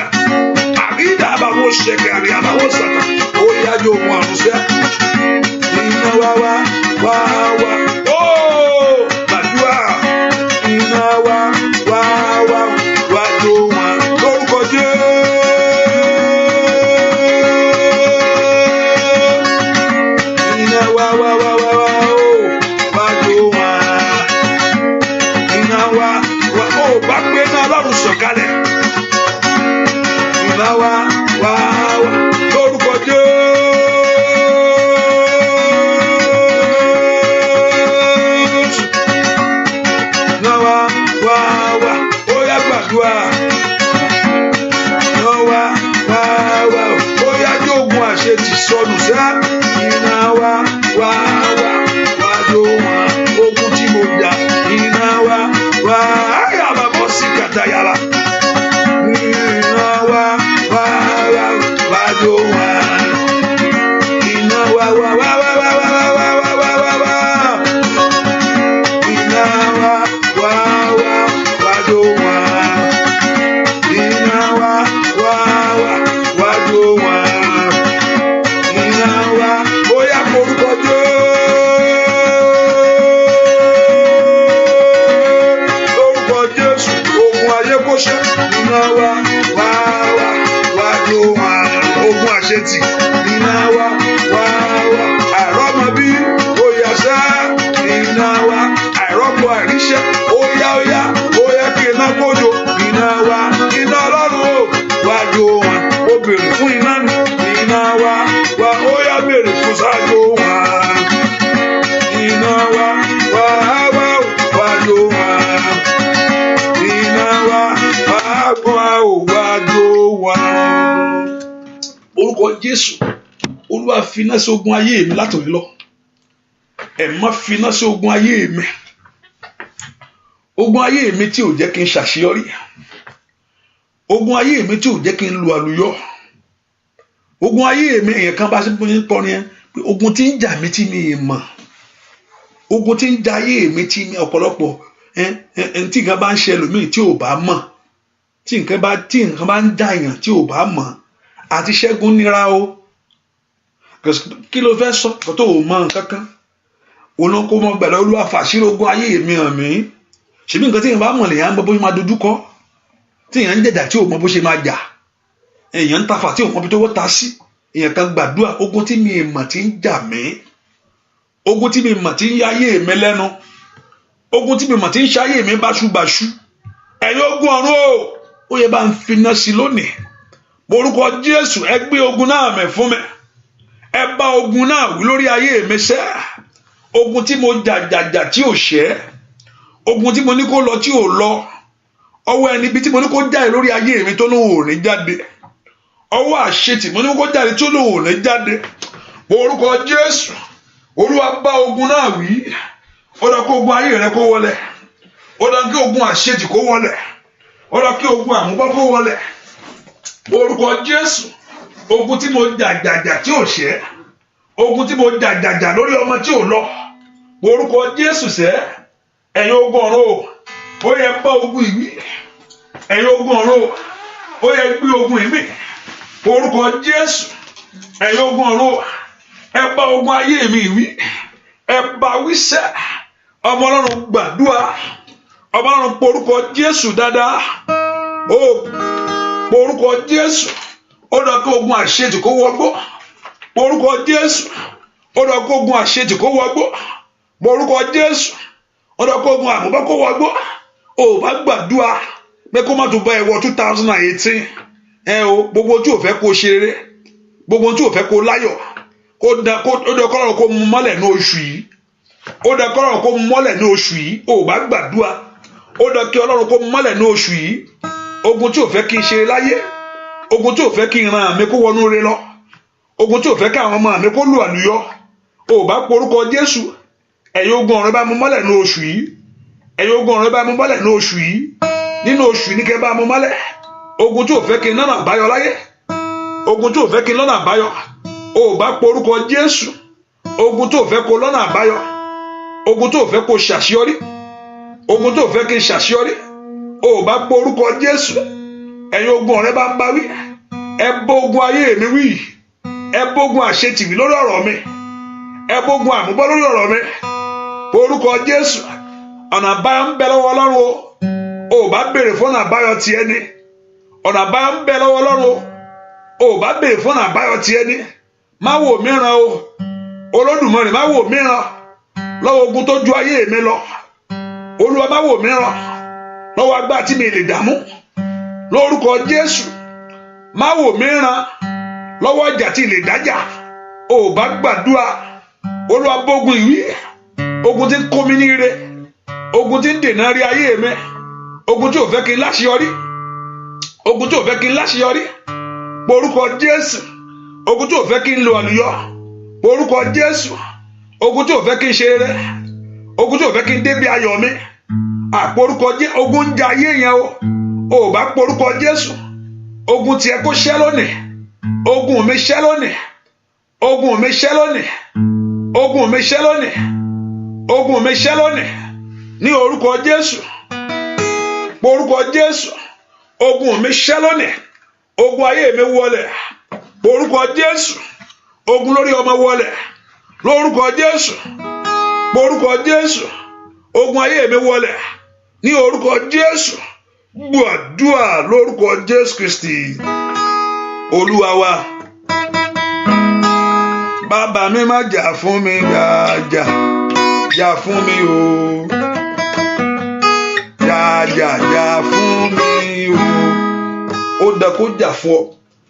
wá wá wá lórúkọ Jésù. Iná wá wá wá, ó yá gbàdúrà. Iná wá wá wá, ó yá jógun àṣetì sọnù sẹ́. Iná wá wá wá wá jó wọn, ogun tí mo jà. Iná wá wá, ayàbàbọ̀ sí kàtàyàrá. Iná wá wá wá wá jó wọn. Iná wá wá wá wá wá wá wá wá wá wá wá. Iná wá wá wá wá jó wọn. Iná wá wá wá wá jó wọn. Iná wá, ó yá porúkọ Jésù. Lórúkọ Jésù, ogun ayé kó ṣẹ́. Iná wá wá wá wá jó wọn. Ogun àṣetì. Iná wá wá wá. Àìrọ́mọbí, ó yá sẹ́. Iná wá. Àìrọ́pò àìríṣẹ́, ó yá ó yá ó yá kí iná kójó. Iná wá. Iná Ọlọ́run o, wá jó wọn. Ó béèrè fún iná ni. Iná wá wá, ó yá béèrè fún sáájú wọn. Iná wá wá wá wá jó wọn. Iná wá wá wá wá jó wọn. Orúkọ Jésù, Olúwa, finá sí ogun ayé mi látòní lọ. Ẹ̀ má finá sí ogun ayé mi. Ogun ayé mi tí ò jẹ́ kí n ṣàṣeyọrí. Ogun ayé mi tí ò jẹ́ kí n lu àlùyọ. Ogun ayé mi, èèyàn kan bá ṣe ń kọrin yẹn pé ogun tí ń jà mí tí mi ì mọ̀. Ogun tí ń jà ayé mi tí mi ọ̀pọ̀lọpọ̀ ẹ ẹ tí nǹkan bá ń ṣe ẹlòmíì tí ò bá mọ̀, tí nǹkan bá ń jà èèyàn tí ò bá mọ̀, àti ṣẹ́gun nira o. Kí ló fẹ́ sọ kó tó o mọ nǹkan kan? Òun ló kó mọ gbàdá. Olúwa, fàṣírí ogun ayé mi hàn mí. Ṣèbí nǹkan tí èèyàn bá mọ̀ lèèyàn á mọ bó ṣe máa dojú kọ. Tí èèyàn ń jẹ̀jà tí ò mọ bó ṣe máa jà, èèyàn ń tafà tí ò mọ bí tó wọ́ ta sí. Èèyàn kan gbàdúrà: ogun tí mi mọ̀ tí ń jà mí, ogun tí mi mọ̀ tí ń yáyé mi lẹ́nu, ogun tí mi mọ̀ tí ń ṣayé mi báṣubàṣu, ẹ̀yin ogun ọ̀run o, ó yẹ bá ń finá sí lónìí. Orúkọ Jésù, ẹ gbé ogun náà mẹ́ fún mi. Ẹ bá ogun náà wí lórí ayé mi sẹ́. Ogun tí mo jà jàjà tí ò ṣẹ́, ogun tí mo ní kó lọ tí ò lọ, ọwọ́ ẹni bí tí mo ní kó jáde lórí ayé mi tó lóun ò ní jáde, ọwọ́ àṣetì mo ní kó jáde tó lóun ò ní jáde, orúkọ Jésù, Olúwa, bá ogun náà wí. Ó dá kó ogun ayé rẹ kó wọlẹ̀. Ó dá kí ogun àṣetì kó wọlẹ̀. Ó dá kí ogun àmúbọ́ kó wọlẹ̀. Orúkọ Jésù, ogun tí mo jàjàjà tí ò ṣẹ́, ogun tí mo jàjàjà lórí ọmọ tí ò lọ, orúkọ Jésù sẹ́. Ẹ̀yin ogun ọ̀run o, ó yẹ bá ogun ìwí. Ẹ̀yin ogun ọ̀run o, ó yẹ gbé ogun ìmí. Orúkọ Jésù, ẹ̀yin ogun ọ̀run o, ẹ bá ogun ayé mi wí, ẹ bá wí sẹ́. Ọmọ Ọlọ́run, gbàdúrà. Ọmọ Ọlọ́run, porúkọ Jésù dáadáa ó, porúkọ Jésù. Ó dọ̀ kí ogun àṣetì kó wọgbó. Porúkọ Jésù. Ó dọ̀ kí ogun àṣetì kó wọgbó. Porúkọ Jésù. Ó dọ̀ kí ogun àmúbọ́ kó wọgbó. Ó bá gbàdúrà pé kó má tún bá ẹ wọ 2018. Ẹ o, gbogbo tí ò fẹ́ kó ṣe rere, gbogbo tí ò fẹ́ kó láyọ̀, kó da kó ó dọ̀ kọ́lọ́run kó mú mọ́lẹ̀ ní oṣù yìí. Ó dọ̀ kọ́lọ́run kó mú mọ́lẹ̀ ní oṣù yìí. Ó bá gbàdúrà, ó dọ̀ kí Ọlọ́run kó mú mọ́lẹ̀ ní oṣù yìí. Ogun tí ò fẹ́ kí n ṣe láyé, ogun tí ò fẹ́ kí n ran mi kó wọnú re lọ, ogun tí ò fẹ́ kí àwọn ọmọ mi kó lù àlùyọ, ò bá porúkọ Jésù. Ẹ̀yin ogun ọ̀run, bá mú mọ́lẹ̀ ní oṣù yìí. Ẹ̀yin ogun ọ̀run, bá mú mọ́lẹ̀ ní oṣù yìí. Nínú oṣù yìí ní kẹ́ bá mú mọ́lẹ̀. Ogun tí ò fẹ́ kí n lọ́nà àbáyọ láyé, ogun tí ò fẹ́ kí n lọ́nà àbáyọ, ò bá porúkọ Jésù. Ogun tí ò fẹ́ kó lọ́nà àbáyọ, ogun tí ò fẹ́ kó ṣàṣeyọrí, ogun tí ò fẹ́ kí n ṣàṣeyọrí, ò bá porúkọ Jésù. Ẹ̀yin ogun ọ̀rẹ́, bá ń bá wí. Ẹ bá ogun ayé mi wí. Ẹ bógun àṣetì wí lórí ọ̀rọ̀ mi. Ẹ bógun àmúbọ́ lórí ọ̀rọ̀ mi. Orúkọ Jésù, ọ̀nà àbáyọ ń bẹ lọ́wọ́ Ọlọ́run o. Ò bá béèrè fún ọ̀nà àbáyọ tiẹ̀ ni. Ọ̀nà àbáyọ ń bẹ lọ́wọ́ Ọlọ́run o. Ò bá béèrè fún ọ̀nà àbáyọ tiẹ̀ ni. Má wò mìíràn o. Olódùmarè, má wò mìíràn lọ́wọ́ ogun tó ju ayé mi lọ. Olúwa, má wò mìíràn lọ́wọ́ agbára tí mi lè dààmú. Lórúkọ Jésù, má wò mìíràn. Má wò mí ràn lọ́wọ́ ìjà tí lè dájà. Ò bá gbàdúrà. Olúwa, bógun ìwí. Ogun tí ń kó mi ní ire, ogun tí ń dènà rí ayé mi, ogun tí ò fẹ́ kí n láṣeyọrí, ogun tí ò fẹ́ kí n láṣeyọrí, porúkọ Jésù. Ogun tí ò fẹ́ kí n lo àlùyọ, porúkọ Jésù. Ogun tí ò fẹ́ kí n ṣe rere, ogun tí ò fẹ́ kí n débi ayọ̀ mi, àporúkọ Jésù. Ogun ń ja ayé yẹn o. Ò bá porúkọ Jésù. Ogun tiẹ̀ kó ṣẹ́ lónìí. Ogun mi ṣẹ́ lónìí. Ogun mi ṣẹ́ lónìí. Ogun mi ṣẹ́ lónìí. Ogun mi ṣẹ́ lónìí ní orúkọ Jésù. Porúkọ Jésù. Ogun mi ṣẹ́ lónìí. Ogun ayé mi wọlẹ̀. Porúkọ Jésù. Ogun lórí ọmọ wọlẹ̀ lórúkọ Jésù. Porúkọ Jésù. Ogun ayé mi wọlẹ̀ ní orúkọ Jésù. Gbàdúà lórúkọ Jésù Kristi Olúwa wa. Bàbá mi, má jà fún mi, jà, jà, jà fún mi o. Jà, jà, jà fún mi o. Ó dá kó jà fún ọ.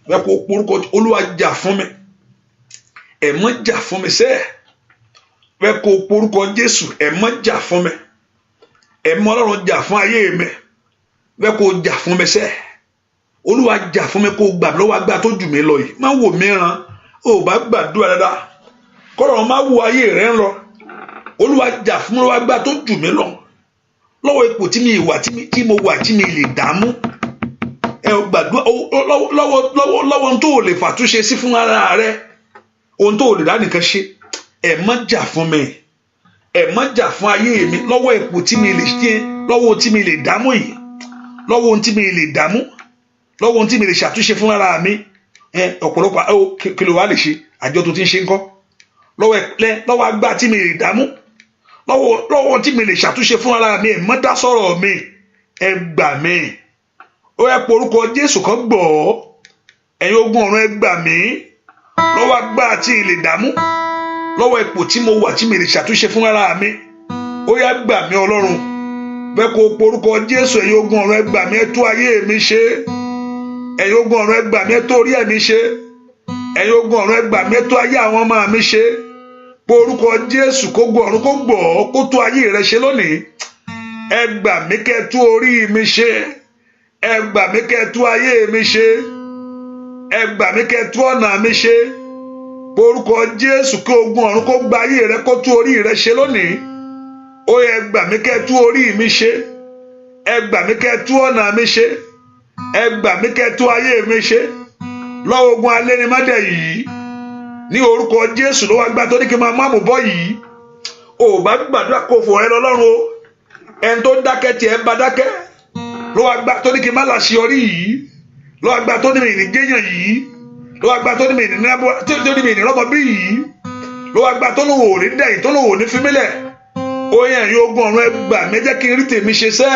Bẹ́ẹ̀ kó porúkọ Olúwa. Jà fún mi, ẹ̀mọ́ jà fún mi sẹ́ẹ̀. Bẹ́ẹ̀ kó porúkọ Jésù. Ẹ̀mọ́ jà fún mi. Ẹ̀mọ́ Ọlọ́run, jà fún ayé mi. Bẹ́ẹ̀ kó jà fún mi sẹ́ẹ̀. Olúwa, jà fún mi, kó gbà mí lọ́wọ́ agbára tó jù mí lọ yìí. Má wò mí ràn. Ó bá gbàdúrà dáadáa, kọ́lọ́run má wo ayé rẹ ń lọ. Olúwa, jà fún mi lọ́wọ́ agbára tó jù mí lọ, lọ́wọ́ ipò tí mi wà, tí mo wà, tí mi lè dààmú. Ẹ gbàdúrà lọ́wọ́ ohun tó o lè fàtúnṣe sí fún ara rẹ, ohun tó o lè dá nìkan ṣe. Ẹ má jà fún mi, ẹ má jà fún ayé mi lọ́wọ́ ipò tí mi lè ṣe, lọ́wọ́ ohun tí mi lè dààmú yìí, lọ́wọ́ ohun tí mi lè dààmú, lọ́wọ́ ohun tí mi lè ṣàtúnṣe fún ara mi. Ẹ ọ̀pọ̀lọpọ̀ ẹ kí ló wá lè ṣe? Àjọ tó ti ń ṣe ńkọ́? Lọ́wọ́ ẹ, lọ́wọ́ agbá tí mi lè dààmú, lọ́wọ́ tí mi lè ṣàtúnṣe fún ara mi, ẹ má dá sọ̀rọ̀ mi, ẹ gbà mí. Ó yẹ porúkọ Jésù kan gbọ́. Ẹ̀yin ogun ọ̀run, ẹ gbà mí lọ́wọ́ agbá tí mi lè dààmú, lọ́wọ́ ipò tí mo wà tí mi lè ṣàtúnṣe fún ara mi. Ó yá, gbà mí, Ọlọ́run. Bẹ́ẹ̀ kó porúkọ Jésù. Ẹ̀yin ogun ọ̀run, ẹ gbà mí, ẹ tú ayé mi ṣe. Ẹ̀yin ogun ọ̀run, ẹ gbà mí, ẹ tó orí ẹ̀mí ṣe. Ẹ̀yin ogun ọ̀run, ẹ gbà mí, ẹ tó ayé àwọn ọmọ mi ṣe. Porúkọ Jésù, kógun ọ̀run kó gbọ́, kó tó ayé rẹ ṣe lónìí. Ẹ gbà mí, kẹ́ tú orí mi ṣe. Ẹ gbà mí, kẹ́ tú ayé mi ṣe. Ẹ gbà mí, kẹ́ tú ọ̀nà mi ṣe. Porúkọ Jésù, kí ogun ọ̀run kó gba ayé rẹ, kó tú orí rẹ ṣe lónìí. Ó yẹ gbà mí, kẹ́ tú orí mi ṣe. Ẹ gbà mí, kẹ́ tú ọ̀nà mi ṣe. Ẹ gbà mí, kẹ́ tú ayé mi ṣe lọ́wọ́ ogun alẹ́nimádẹ̀ yìí ní orúkọ Jésù. Ló wá gbá tó ní kí n máa má mú bọ́ yìí. Ò bá gbàdúrà, kó fò rẹ lọ́lọ́run o. Ẹni tó dákẹ́ tiẹ̀ ń ba dákẹ́ ló wá gbá tó ní kí n má láṣeyọrí yìí, ló wá gbá tó ní mi ní jẹ́yàn yìí, ló wá gbá tó ní mi ní rọ́mọ bí yìí, ló wá gbá tó lóun ò ní dẹ̀yìn, tó lóun ò ní fi mí lẹ̀. Ó yẹ, ẹ̀yin ogun ọ̀run, ẹ gbà mí, jẹ́ kí n rí tèmi ṣe sẹ́.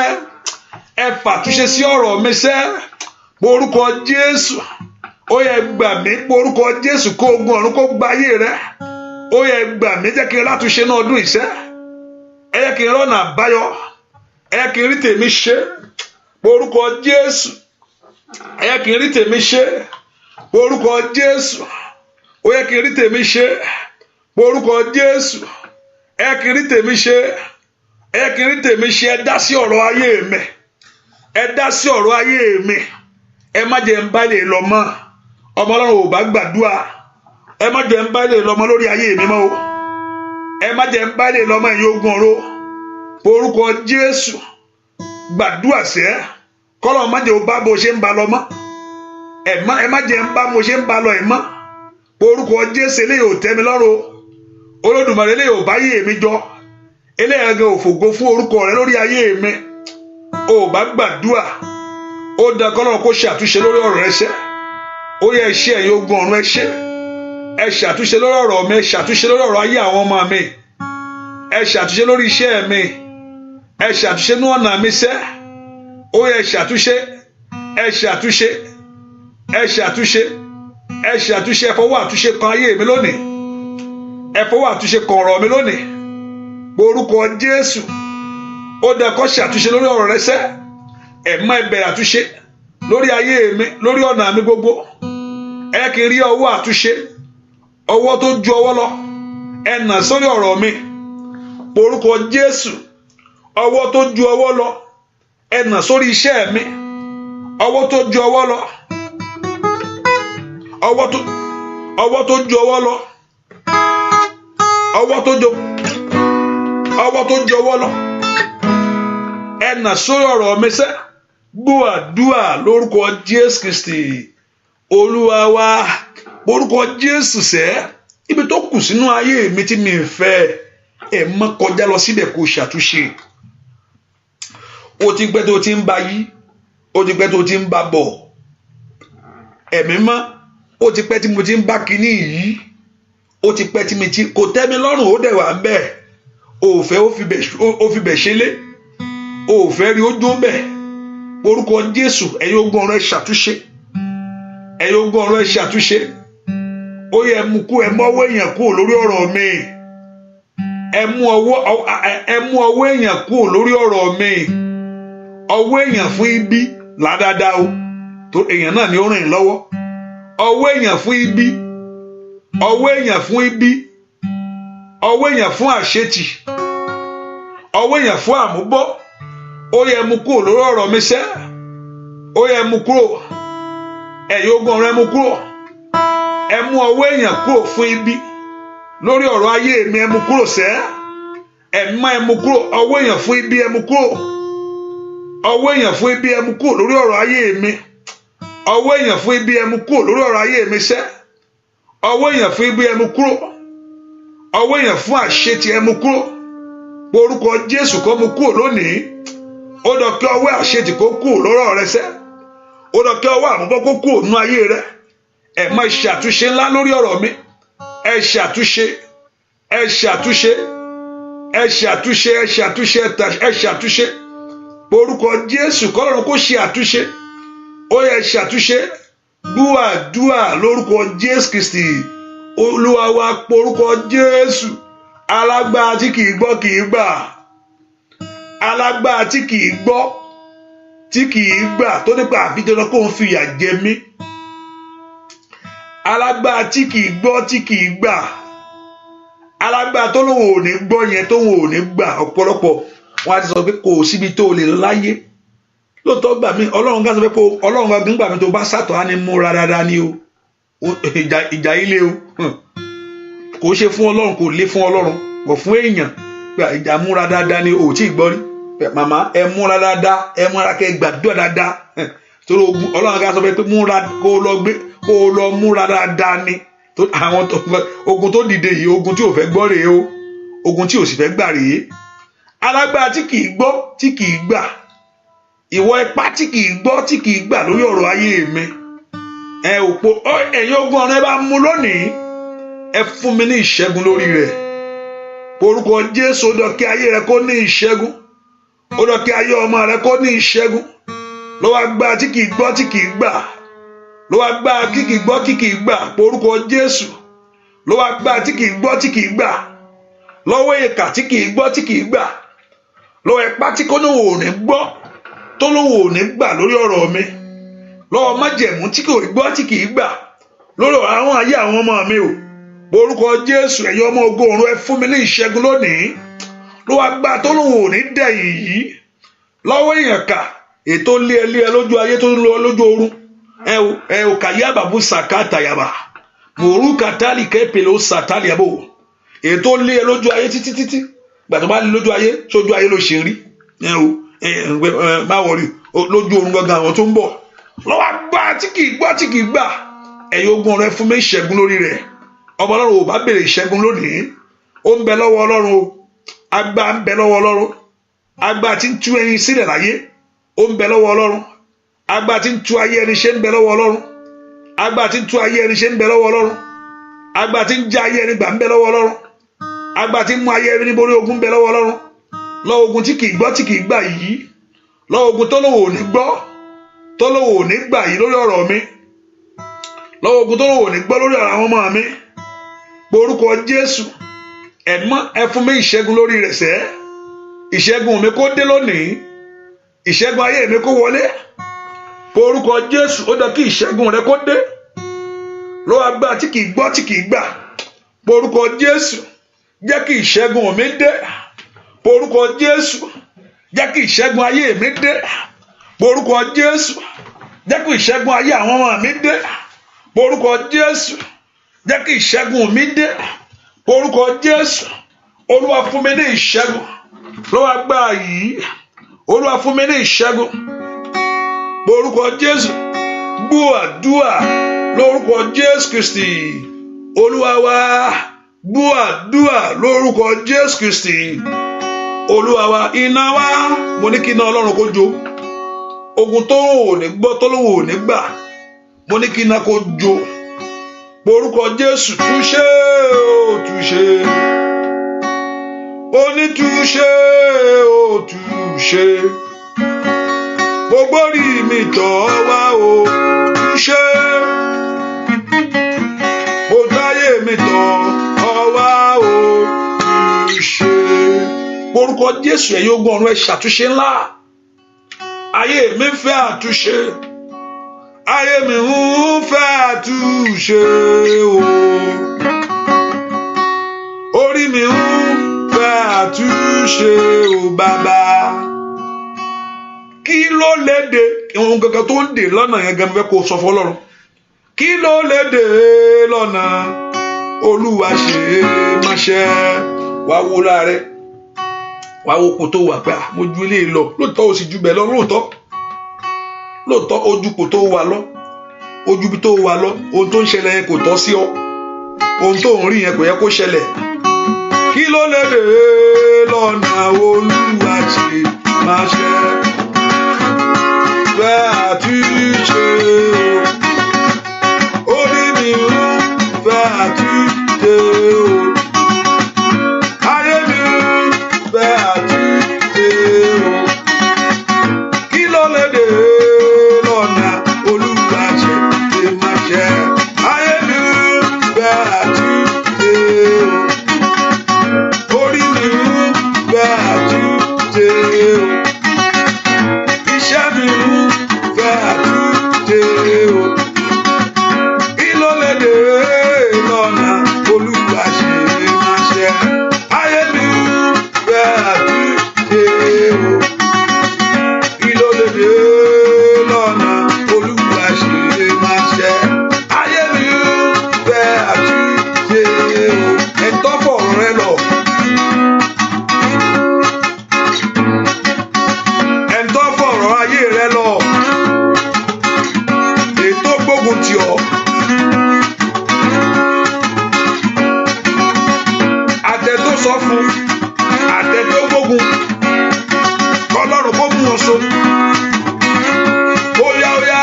Ẹ fàtúnṣe sí ọ̀rọ̀ mi sẹ́. Porúkọ Jésù. Ó yẹ gbà mí. Porúkọ Jésù, kó ogun ọ̀run kó gba ayé rẹ. Ó yẹ gbà mí, jẹ́ kí n látúnṣe náà ọdún ìṣẹ́. Ẹ yẹ kí n rọ́nà àbáyọ. Ẹ yẹ kí n rí tèmi ṣe. Porúkọ Jésù. Ẹ yẹ kí n rí tèmi ṣe. Porúkọ Jésù. Ó yẹ kí n rí tèmi ṣe. Porúkọ Jésù. Ẹ yẹ kí n rí tèmi ṣe. Ẹ yẹ kí n rí tèmi ṣe. Ẹ dá sí ọ̀rọ̀ ayé mi. Ẹ dá sí ọ̀rọ̀ ayé mi. Ẹ má jẹ́ ń bá lè lọ mọ́. Ọmọ Ọlọ́run, ò bá gbàdúrà. Ẹ má jẹ́ ń bá lè lọ mọ́ lórí ayé mi mọ́ o. Ẹ má jẹ́ ń bá lè lọ mọ́, ẹ̀yin ogun ọ̀run. Orúkọ Jésù, gbàdúrà sẹ́. Kọ́lọ́ má jẹ́ o bá bó ṣe ń ba lọ mọ́. Ẹ má jẹ́ ń bá mo ṣe ń ba lọ ẹ̀ mọ́. Orúkọ Jésù, eléyìí ò tẹ́ mi lọ́rùn o. Olódùmarè, eléyìí ò bá yé mi jọ. Eléyìí gan ò fògo fún orúkọ rẹ lórí ayé mi. Ò bá gbàdúrà. Ó da kọ́lọ́run kó ṣe àtúnṣe lórí ọ̀rọ̀ rẹ ṣẹ́. Ó yẹ iṣẹ́. Ẹ̀yin ogun ọ̀run, ẹ ṣe, ẹ ṣàtúnṣe lórí ọ̀rọ̀ mi. Ẹ ṣàtúnṣe lórí ọ̀rọ̀ ayé àwọn ọmọ mi. Ẹ ṣàtúnṣe lórí iṣẹ́ mi. Ẹ ṣàtúnṣe ní ọ̀nà mi sẹ́. Ó yẹ ṣàtúnṣe. Ẹ ṣàtúnṣe, ẹ ṣàtúnṣe, ẹ ṣàtúnṣe. Ẹ fọwọ́ àtúnṣe kan ayé mi lónìí. Ẹ fọwọ́ àtúnṣe kan ọ̀rọ̀ mi lónìí. Orúkọ Jésù. Ó dẹ kó ṣàtúnṣe lórí ọ̀rọ̀ rẹ sẹ́. Ẹ má bẹ̀rẹ̀ àtúnṣe. Lórí ayé mi, lórí ọ̀nà mi gbogbo, ẹ kì í rí ọwọ́ àtúnṣe, ọwọ́ tó ju ọwọ́ lọ. Ẹ nà sórí ọ̀rọ̀ mi. Orúkọ Jésù, ọwọ́ tó ju ọwọ́ lọ, ẹ nà sórí iṣẹ́ mi. Ọwọ́ tó ju ọwọ́ lọ, ọwọ́ tó ju ọwọ́ lọ, ọwọ́ tó ju ọwọ́ lọ, ẹ nà sórí ọ̀rọ̀ mi sẹ́. Gbọ́ àdúrà lórúkọ Jésù Kristi Olúwa wa. Orúkọ Jésù sẹ́, ibi tó kù sínú ayé mi tí mi ń fẹ́, ẹ má kọjá lọ síbẹ̀ kó ṣàtúnṣe. Ó ti pẹ́ tó ti ń ba yí, ó ti pẹ́ tó ti ń ba bọ̀. Ẹ̀mí mọ́, ó ti pẹ́ tí mo ti ń bá kinní yìí, ó ti pẹ́ tí mi ti kò tẹ́ mi lọ́rùn, ó dẹ̀ wà ń bẹ̀. Òfẹ́ ó fi bẹ̀ ṣẹlẹ̀, òfẹ́ rí ó dún bẹ̀. Orúkọ Jésù, ẹ̀yin ogun ọ̀run, ẹ ṣàtúnṣe. Ẹ̀yin ogun ọ̀run, ẹ ṣàtúnṣe. Ó yẹ mú kú, ẹ mọ́wọ́ èèyàn kúrò lórí ọ̀rọ̀ mi. Ẹ mú ọwọ́ èèyàn kúrò lórí ọ̀rọ̀ mi. Ọwọ́ èèyàn fún ibi ládàáda o, tó èèyàn náà ni ó rìn lọ́wọ́. Ọwọ́ èèyàn fún ibi, ọwọ́ èèyàn fún ibi, ọwọ́ èèyàn fún àṣetì, ọwọ́ èèyàn fún àmúbọ́, ó yẹ mú kúrò lórí ọ̀rọ̀ mi sẹ́. Ó yẹ mú kúrò. Ẹ̀yin ogun ọ̀run, ẹ mú kúrò. Ẹ mú ọwọ́ èèyàn kúrò fún ibi lórí ọ̀rọ̀ ayé mi. Ẹ mú kúrò sẹ́. Ẹ má ẹ mú kúrò. Ọwọ́ èèyàn fún ibi, ẹ mú kúrò. Ọwọ́ èèyàn fún ibi, ẹ mú kúrò lórí ọ̀rọ̀ ayé mi. Ọwọ́ èèyàn fún ibi, ẹ mú kúrò lórí ọ̀rọ̀ ayé mi sẹ́. Ọwọ́ èèyàn fún ibi, ẹ mú kúrò. Ọwọ́ èèyàn fún àṣetì, ẹ mú kúrò. Orúkọ Jésù, kó mú kúrò lónìí. Ó dọ̀ kí ọwọ́ àṣetì kó kúrò lọ́rọ̀ rẹ sẹ́. Ó dọ̀ kí ọwọ́ àmúbọ́ kó kúrò nínú ayé rẹ. Ẹ má ṣàtúnṣe ńlá lórí ọ̀rọ̀ mi. Ẹ ṣàtúnṣe, ẹ ṣàtúnṣe, ẹ ṣàtúnṣe, ẹ ṣàtúnṣe, ẹ ṣàtúnṣe. Orúkọ Jésù, kọ́lọ́run kó ṣe àtúnṣe. Ó yẹ ṣàtúnṣe. Gbúàdúà lórúkọ Jésù Kristi Olúwa wa. Porúkọ Jésù, alágbára tí kìí gbọ́ kìí gbà, alágbára tí kìí gbọ́ tí kìí gbà, tó nípa àfi dandan kó ń fìyà jẹ mí, alágbára tí kìí gbọ́ tí kìí gbà, alágbára tó lóun ò ní gbọ́ yẹn, tó lóun ò ní gbà. Ọ̀pọ̀lọpọ̀ wọn á ti sọ pé kò síbi tó lè láyé. Lóòótọ́, gbà mí, Ọlọ́run ká sọ pé kó Ọlọ́run gangan gbà mí, tó bá sàtọ̀ á ní múra dáadáa ní o. Ìjà ilé o, kò ṣe fún Ọlọ́run, kò lé fún Ọlọ́run kò fún èèyàn. Ìjà, múra dáadáa ni o. Tí ì gbọ́ rí, màmá, ẹ múra dáadáa, ẹ múra kẹ gbàdúrà dáadáa, torí ogun. Ọlọ́run ká sọ pé múra, kó lọ gbé, kó lọ múra dáadáa ni. Àwọn ogun tó dìde yìí, ogun tí ò fẹ́ gbọ́ rèé o, ogun tí ò sì fẹ́ gbà rèé. Alágbára tí kì í gbọ́ tí kì í gbà, ìwọ ipá tí kì í gbọ́ tí kì í gbà lórí ọ̀rọ̀ ayé mi, ẹ òpó ẹ̀yin ogun ọ̀run, ẹ bá mú lónìí. Ẹ fún mi ní ìṣẹ́gun lórí rẹ̀. Orúkọ Jésù, ó dọ̀ kí ayé rẹ kó ní ìṣẹ́gun. Ó dọ̀ kí ayé ọmọ rẹ kó ní ìṣẹ́gun. Lọ́wọ́ agbára tí kì í gbọ́ tí kì í gbà, lọ́wọ́ agbára tí kì í gbọ́ tí kì í gbà, orúkọ Jésù, lọ́wọ́ agbára tí kì í gbọ́ tí kì í gbà, lọ́wọ́ ìkà tí kì í gbọ́ tí kì í gbà, lọ́wọ́ ipá tí kò lóun ò ní gbọ́, tó lóun ò ní gbà lórí ọ̀rọ̀ mi, lọ́wọ́ májẹ̀mú tí kò gbọ́ tí kì í gbà lórí ọ̀rọ̀ àwọn ayé àwọn ọmọ mi o, orúkọ Jésù, ẹ̀yin ọmọ ogun ọ̀run, ẹ fún mi ní ìṣẹ́gun lónìí. Lọ́wọ́ agbára tó lóun ò ní dẹ̀yìn yìí, lọ́wọ́ èèyàn kà ètò lé ẹ lé ẹ lójú ayé, tó ń lọ lójú oorun, ẹ ò kàyábàbù sàkátà yàbà mòrú kàtàlì kẹpẹlẹ ó sàtàlì àbò, ètò lé ẹ lójú ayé títí títí gbà tó bá lé lójú ayé, sójú ayé ló ṣe rí. Ẹ o ẹ ẹ má wọrí, lójú oorun gangan àwọn tó ń bọ̀. Lọ́wọ́ agbára tí kì í gbọ́ tí kì í gbà, ẹ̀yin ogun ọ̀run, ẹ fún mi ìṣẹ́gun lórí rẹ̀. Ọmọ Ọlọ́run ò bá béèrè ìṣẹ́gun lónìí, ó ń bẹ lọ́wọ́ Ọlọ́run o. Agbára ń bẹ lọ́wọ́ Ọlọ́run. Agbára tí ń tú ẹyin sílẹ̀ láyé, ó ń bẹ lọ́wọ́ Ọlọ́run. Agbára tí ń tú ayé ẹni ṣe ń bẹ lọ́wọ́ Ọlọ́run. Agbára tí ń tú ayé ẹni ṣe ń bẹ lọ́wọ́ Ọlọ́run. Agbára tí ń já ayé ẹni gbà ń bẹ lọ́wọ́ Ọlọ́run. Agbára tí ń mú ayé ẹni borí ogun ń bẹ lọ́wọ́ Ọlọ́run. Lọ́wọ́ ogun tí kì í gbọ́ tí kì í gbà yìí, lọ́wọ́ ogun tó lóun ò ní gbọ́, tó lóun ò ní gbà yìí lórí ọ̀rọ̀ mi, lọ́wọ́ ogun tó lóun ò ní gbọ́ lórí ọ̀rọ̀ àwọn ọmọ mi, orúkọ Jésù, ẹ̀mọ́, ẹ fún mi ìṣẹ́gun lórí rẹ̀ sẹ́. Ìṣẹ́gun mi kó dé lónìí. Ìṣẹ́gun ayé mi kó wọlé. Orúkọ Jésù, ó dá kí ìṣẹ́gun rẹ kó dé. Lọ́wọ́ agbára tí kìí gbọ́, tí kìí gbà. Orúkọ Jésù, jẹ́ kí ìṣẹ́gun mi dé. Orúkọ Jésù, jẹ́ kí ìṣẹ́gun ayé mi dé. Orúkọ Jésù, jẹ́ kí ìṣẹ́gun ayé àwọn ọmọ mi dé. Orúkọ Jésù, jẹ́ kí ìṣẹ́gun mi dé. Orúkọ Jésù, Olúwa, fún mi ní ìṣẹ́gun lọ́wọ́ agbára yìí. Olúwa, fún mi ní ìṣẹ́gun. Orúkọ Jésù, gbọ́ àdúà lórúkọ Jésù Kristi Olúwa wa. Gbọ́ àdúà lórúkọ Jésù Kristi Olúwa wa. Iná wa, mo ní kí iná Ọlọ́run kó jó ogun tó ò ní gbọ́, tó lóun ò ní gbà. Mo ní kí iná kó jó. Orúkọ Jésù, túṣe ó, túṣe, onítúṣe ó, túṣe. Gbogbo rí mi tọ́ wá o, túṣe. Mo táyé mi tọ́ ọ wá o, túṣe. Orúkọ Jésù, ẹ̀yin ogun ọ̀run, ẹ ṣàtúnṣe ńlá. Ayé mi fẹ́ àtúnṣe, ayé mi ń fẹ́ àtúnṣe o, orí mi ń fẹ́ àtúnṣe o, bàbá. Kí ló lè dé? Ohun kankan tó ń dè lọ́nà yẹn gan fẹ́ kó sọ fọ́lọ́run. Kí ló lè dé lọ́nà? Olúwa, ṣe máṣẹ́. Wàá wo láàrẹ, wàá wo kò tó wà pé mo ju ilé lọ lóòótọ́, ó sì ju bẹ́ẹ̀ lọ lóòótọ́. Lóòótọ́, ojú kò tó wà lọ, ojú bí tó wà lọ. Ohun tó ń ṣẹlẹ̀ yẹn kò tọ́ sí ọ. Ohun tó ń rí yẹn kò yẹ kó ṣẹlẹ̀. Kí ló lè dé lọ́nà? Olúwa, ṣe máa ṣe fẹ́ àtúnṣe o, orí mi ń fẹ́ àtúnṣe o, ayé mi ń fẹ́ àtúnṣe o. Kí ló lè dé lọ́nà? Olúwa, ṣe máa ṣe. Ayé mi ń fẹ́ àtúnṣe o, orí mi ń fẹ́ àtúnṣe o, iṣẹ́ mi ń fẹ́ àtúnṣe o. Kí ló lè dé lọ́nà? Olúwa, ṣe máa ṣe. Ayé mi ń fẹ́ àtúnṣe o. Kí ló lè dé lọ́nà? Olúwa, ṣe máa ṣe. Ayé mi ń fẹ́ àtúnṣe o. Ẹ̀tọ́ fọ̀rọ̀ rẹ lọ. Ẹ̀ńtọ́ fọ̀rọ̀ ayé rẹ lọ. Ètò gbógun tì ọ́. Àtẹ tó sọ fún, àtẹ tó gbógun, kọlọ́run kó mú wọn so. Ó yá, ó yá,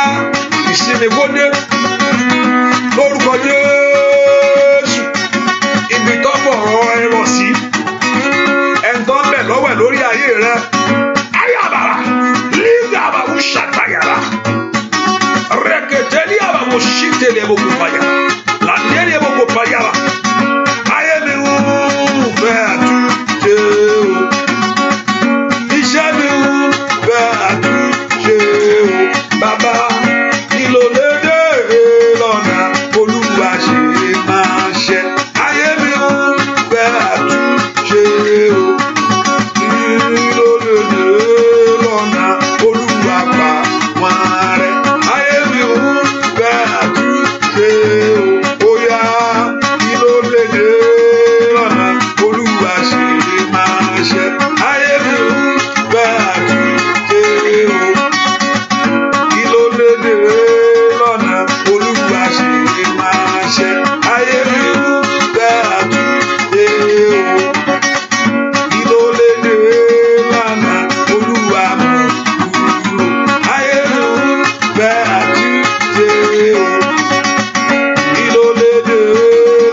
ìsinmi kó dé lórúkọ Jésù. Ibi tó fọ̀rọ̀ ẹ rọ̀ sí, ẹ̀ńtọ́ ń bẹ̀ lọ́wọ́ ẹ̀ lórí ayé rẹ. Ayabara lígàbàwù ṣàtàyàrà rẹ̀kẹ̀tẹ̀lì àbàwò ṣìtẹ̀lẹ̀ bò kò fàyàrà làǹdẹ̀lẹ̀ bò kò fàyàrà. Ayé mi ń fẹ́ àtúnṣe o, iṣẹ́ mi ń fẹ́ àtúnṣe o, bàbá. Kí ló lè dé lọ́nà? Olúwa, ṣe máa ṣe. Ayé mi ń fẹ́ àtúnṣe o. Kí ló lè dé lọ́nà? Olúwa, pa wọ́n rẹ́. Ayé mi ń fẹ́ àtúnṣe o. Ó yá, kí ló lè dé lọ́nà? Olúwa, ṣe máa ṣe. Ayé mi ń fẹ́ àtúnṣe o. Kí ló lè dé lọ́nà? Olúwa, ṣe máa ṣe. Ayé mi ń fẹ́ àtúnṣe o. Kí ló lè dé lọ́nà? Olúwa, mú kúrò. Ayé mi ń fẹ́ àtúnṣe o. Kí ló lè dé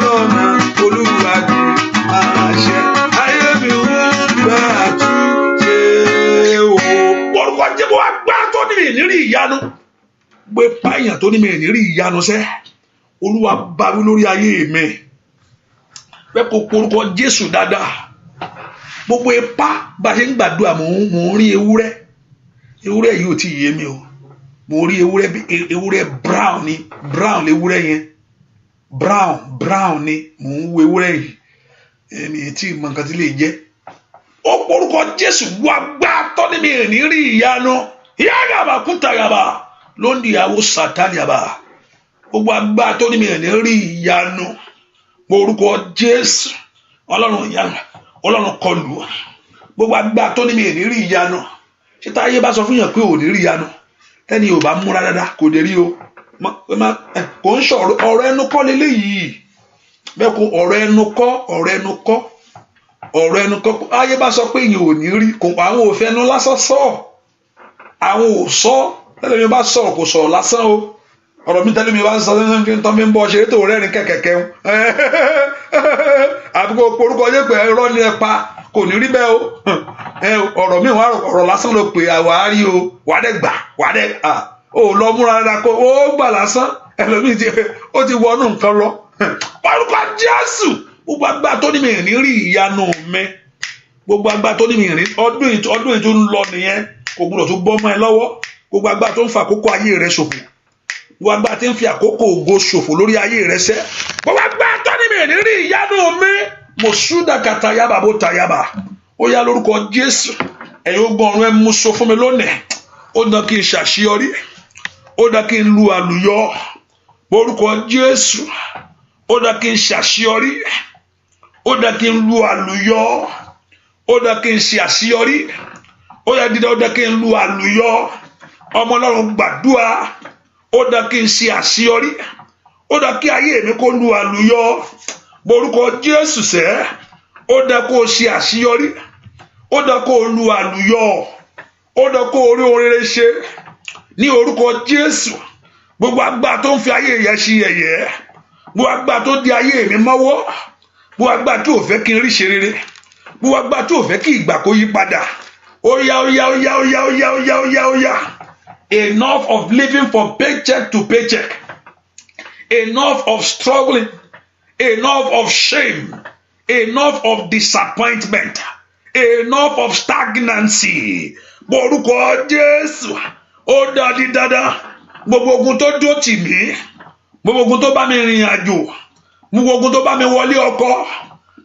lọ́nà? Olúwa, jẹ́ máa ṣe. Ayé mi ń fẹ́ àtúnṣe o. Orúkọ Jésù, agbára tó ní mi ìrírí ìyanu, gbé páyàn tó ní mi ìrírí ìyanu sẹ́, Olúwa, bá wí lórí ayé mi. Fẹ́ kó porúkọ Jésù dáadáa. Gbogbo ipá bá a ṣe ń gbàdúrà, mò ń rí ewúrẹ́. Ewúrẹ́ yìí ò tí ì yé mi o. Mo rí ewúrẹ́, ewúrẹ́ brown ni, brown léwúrẹ́ yẹn, brown, brown ni. Mò ń wo ewúrẹ́ yìí, ẹni tí mọ nǹkan tí lè jẹ́. Ó porúkọ Jésù, wá gbá tọ́ni mi ní rí ìyanu yàgàbà kúntàyàbà ló ń di ìyàwó sàtánìyàbà. Gbogbo agbá tó ní mi ní rí ìyanu, porúkọ Jésù, Ọlọ́run ìyanu, Ọlọ́run kọlù gbogbo agbá tó ní mi ní rí ìyanu. Ṣé táyé bá sọ fún yàn pé ò ní rí ìyanu, tẹ́ni ò bá múra dáadáa, kò dé rí o. Kò ń sọ̀rọ̀ ọ̀rọ̀ ẹnu kọ́ leléyìí bẹ́ẹ̀ kò, ọ̀rọ̀ ẹnu kọ́, ọ̀rọ̀ ẹnu kọ́, ọ̀rọ̀ ẹnu kọ́. Ayé bá sọ pé èèyàn ò ní rí, kò àwọn ò fẹnu lásán sọ, àwọn ò sọ. Tẹ́lẹ̀ mi bá sọ̀rọ̀, kò sọ̀rọ̀ lásán o. Ọ̀rọ̀ mi tẹ́lẹ̀ mi bá ń sọ tó fi ń bọ́ ṣeré tó rẹ́rìn kẹ̀kẹ̀kẹ́, àbí kò porúkọ yé pé irọ́ ni ẹ pa, kò ní rí bẹ́ẹ̀ o. Ọ̀rọ̀ mi ọ̀rọ̀ lásán ló pè, àwa rí o, wà á dẹ̀ gbà, wà á dẹ̀ ó lọ múra dáadáa kó ó gbà lásán. Ẹlòmíì ti ó ti wọnú nǹkan lọ. Orúkọ Jésù, gbogbo agbá tó ní mi ní rí ìyanu mi, gbogbo agbá tó ní mi ní ọdún yìí, ọdún yìí tó ń lọ nìyẹn, kò gbọdọ̀ tó bọ́ mọ́ ẹ lọ́wọ́. Gbogbo agbá tó ń fa àkókò ayé rẹ ṣòfò, gbogbo agbá tí ń fi àkókò ògo ṣòfò lórí ayé rẹ sẹ́, gbogbo agbá tó ní mi ní rí ìyanu mi, mo súdà kàtà yaba bó ta yaba, ó yá, lórúkọ Jésù, ẹ̀yin ogun ọ̀run, ẹ mú so fún mi lónìí. Ó dán kí n ṣàṣeyọrí, ó dán kí n lu àlùyọ. Orúkọ Jésù, ó dán kí n ṣàṣeyọrí, ó dán kí n lu àlùyọ, ó dán kí n ṣe àṣeyọrí, ó yá dídá, ó dán kí n lu àlùyọ. Ọmọ Ọlọ́run, gbàdúrà. Ó dán kí n ṣe àṣeyọrí, ó dán kí ayé mi kó lu àlùyọ. Orúkọ Jésù sẹ́, ó dán kó o ṣe àṣeyọrí, ó dán kó o lu àlùyọ, ó dán kó o rí ohun rere ṣe ní orúkọ Jésù. Gbogbo agbára tó ń fi ayé yẹn ṣe yẹ̀yẹ́, gbogbo agbára tó di ayé mi mọ́wọ́, gbogbo agbára tó ò fẹ́ kí n rí ṣe rere, gbogbo agbára tó ò fẹ́ kí ìgbà kó yí padà, ó yá, ó yá, ó yá, ó yá, ó yá, ó yá, ó yá, ó yá. Enough of living from paycheck to paycheck, enough of struggling, enough of shame, enough of disappointment, enough of stagnancy. Borúkọ Jésù, ó dadi dandan. Gbogbo ogun tó dó tì mí, gbogbo ogun tó bá mi rìnrìn àjò, gbogbo ogun tó bá mi wọlé ọkọ,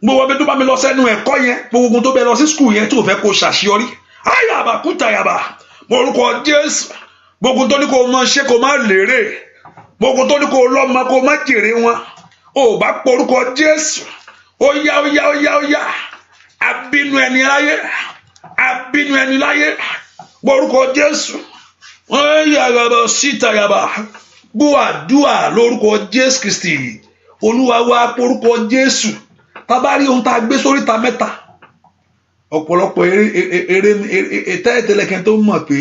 gbogbo ogun tó bá mi lọ sẹ́nu ẹ̀kọ́ yẹn, gbogbo ogun tó bẹ lọ sí school yẹn tó fẹ́ kó ṣàṣeyọrí, ayaba kútàyàbà, orúkọ Jésù. Gbogbo tó ní kó mọ ṣe kó má lérè, gbogbo tó ní kó lọ́mọ kó má jèrè wọn, ò bá porúkọ Jésù. Ó yá, ó yá, ó yá, ó yá. Abínú ẹni láyé, abínú ẹni láyé, porúkọ Jésù. Wọ́n yàgàbà síta yàbà. Gbọ́ àdúà lórúkọ Jésù Kristi Olúwa wa. Porúkọ Jésù. Tá bá rí ohun tá a gbé sóríta mẹ́ta, ọ̀pọ̀lọpọ̀ eré eré tẹ́lẹ̀tẹ́lẹ̀ kí n tó mọ̀ pé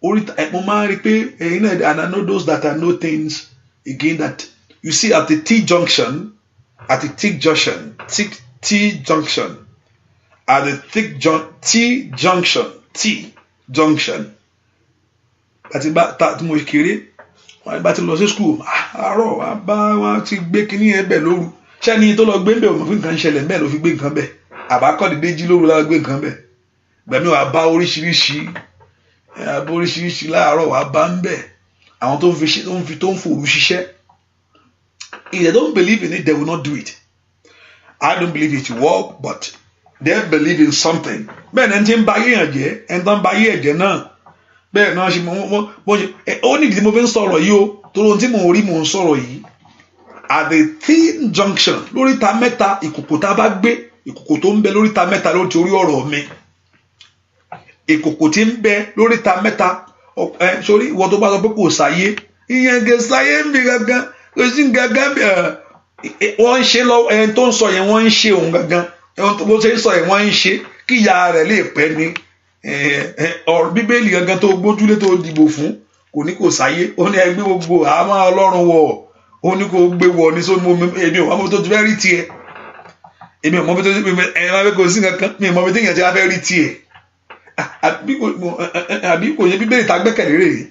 oríta, mo máa ń rí pé ẹ̀yin náà, and I know those that I know things again that you see at the T junction, at the T junction, T, T junction, at the thick jun T junction, T junction, àti bá ta tí mo kéré, wọn bá ti lọ sí school àárọ̀, wọn bá wọn ti gbé kinní yẹn bẹ̀ lóru. Sẹ́ni tó lọ gbé ń bẹ̀ òun fi nǹkan ṣẹlẹ̀ ń bẹ̀ ló fi gbé nǹkan bẹ̀, àbákọ́dédé jí lóru lára gbé nǹkan bẹ̀. Gbẹ̀mí wàá bá oríṣiríṣi, bá oríṣiríṣi láàárọ̀, wàá bá ń bẹ̀ àwọn tó ń fi tó ń fi tó ń fòru ṣiṣẹ́. If they don't believe in it, they will not do it. I don't believe it work, but they believe in something. Bẹ́ẹ̀ ni ẹni tí ń ba ayé yàn jẹ́, ẹni tó ń ba ayé ẹ̀jẹ̀ náà, bẹ́ẹ̀ náà ṣe mo ṣe. Ó ní ìdí tí mo fi ń sọ̀rọ̀ yìí o, torí ohun tí mò ń rí mò ń sọ̀rọ̀ yìí. At the thin junction, lóríta mẹ́ta, ìkòkò tá a bá gbé, ìkòkò tó ń bẹ lóríta mẹ́ta lórí ti orí ọ̀rọ̀ mi, ìkòkò tí ń bẹ lóríta mẹ́ta ẹ sórí ìwọ tó bá sọ pé kò sáyé, ìyẹn kò sáyé ń bì gangan, kò sí gangan ẹ. Wọ́n ń ṣe lọ, ẹni tó ń sọ yẹn, wọ́n ń ṣe òun gangan. Ẹni tó ṣe ń sọ yẹn, wọ́n ń ṣe kí ìyá rẹ̀ lè pẹ́ ni. Ọ̀rọ̀ Bíbélì gangan tó gbójúlé, tó dìbò fún, kò ní kò sáyé. Ó ní ẹgbẹ́ gbogbo àmọ́ Ọlọ́run wọ̀, ó ní kò gbé wọ̀ ní sóni. Èmi ò mọ tó ti fẹ́ rí tiẹ̀, èmi ò mọ tó ti ẹ̀ máa fẹ́ kò sí kankan, mi ò mọ bí téèyàn ti wá fẹ́ rí tiẹ̀. Àbí kò yẹ Bíbélì tá gbẹ́kẹ̀lé rè é?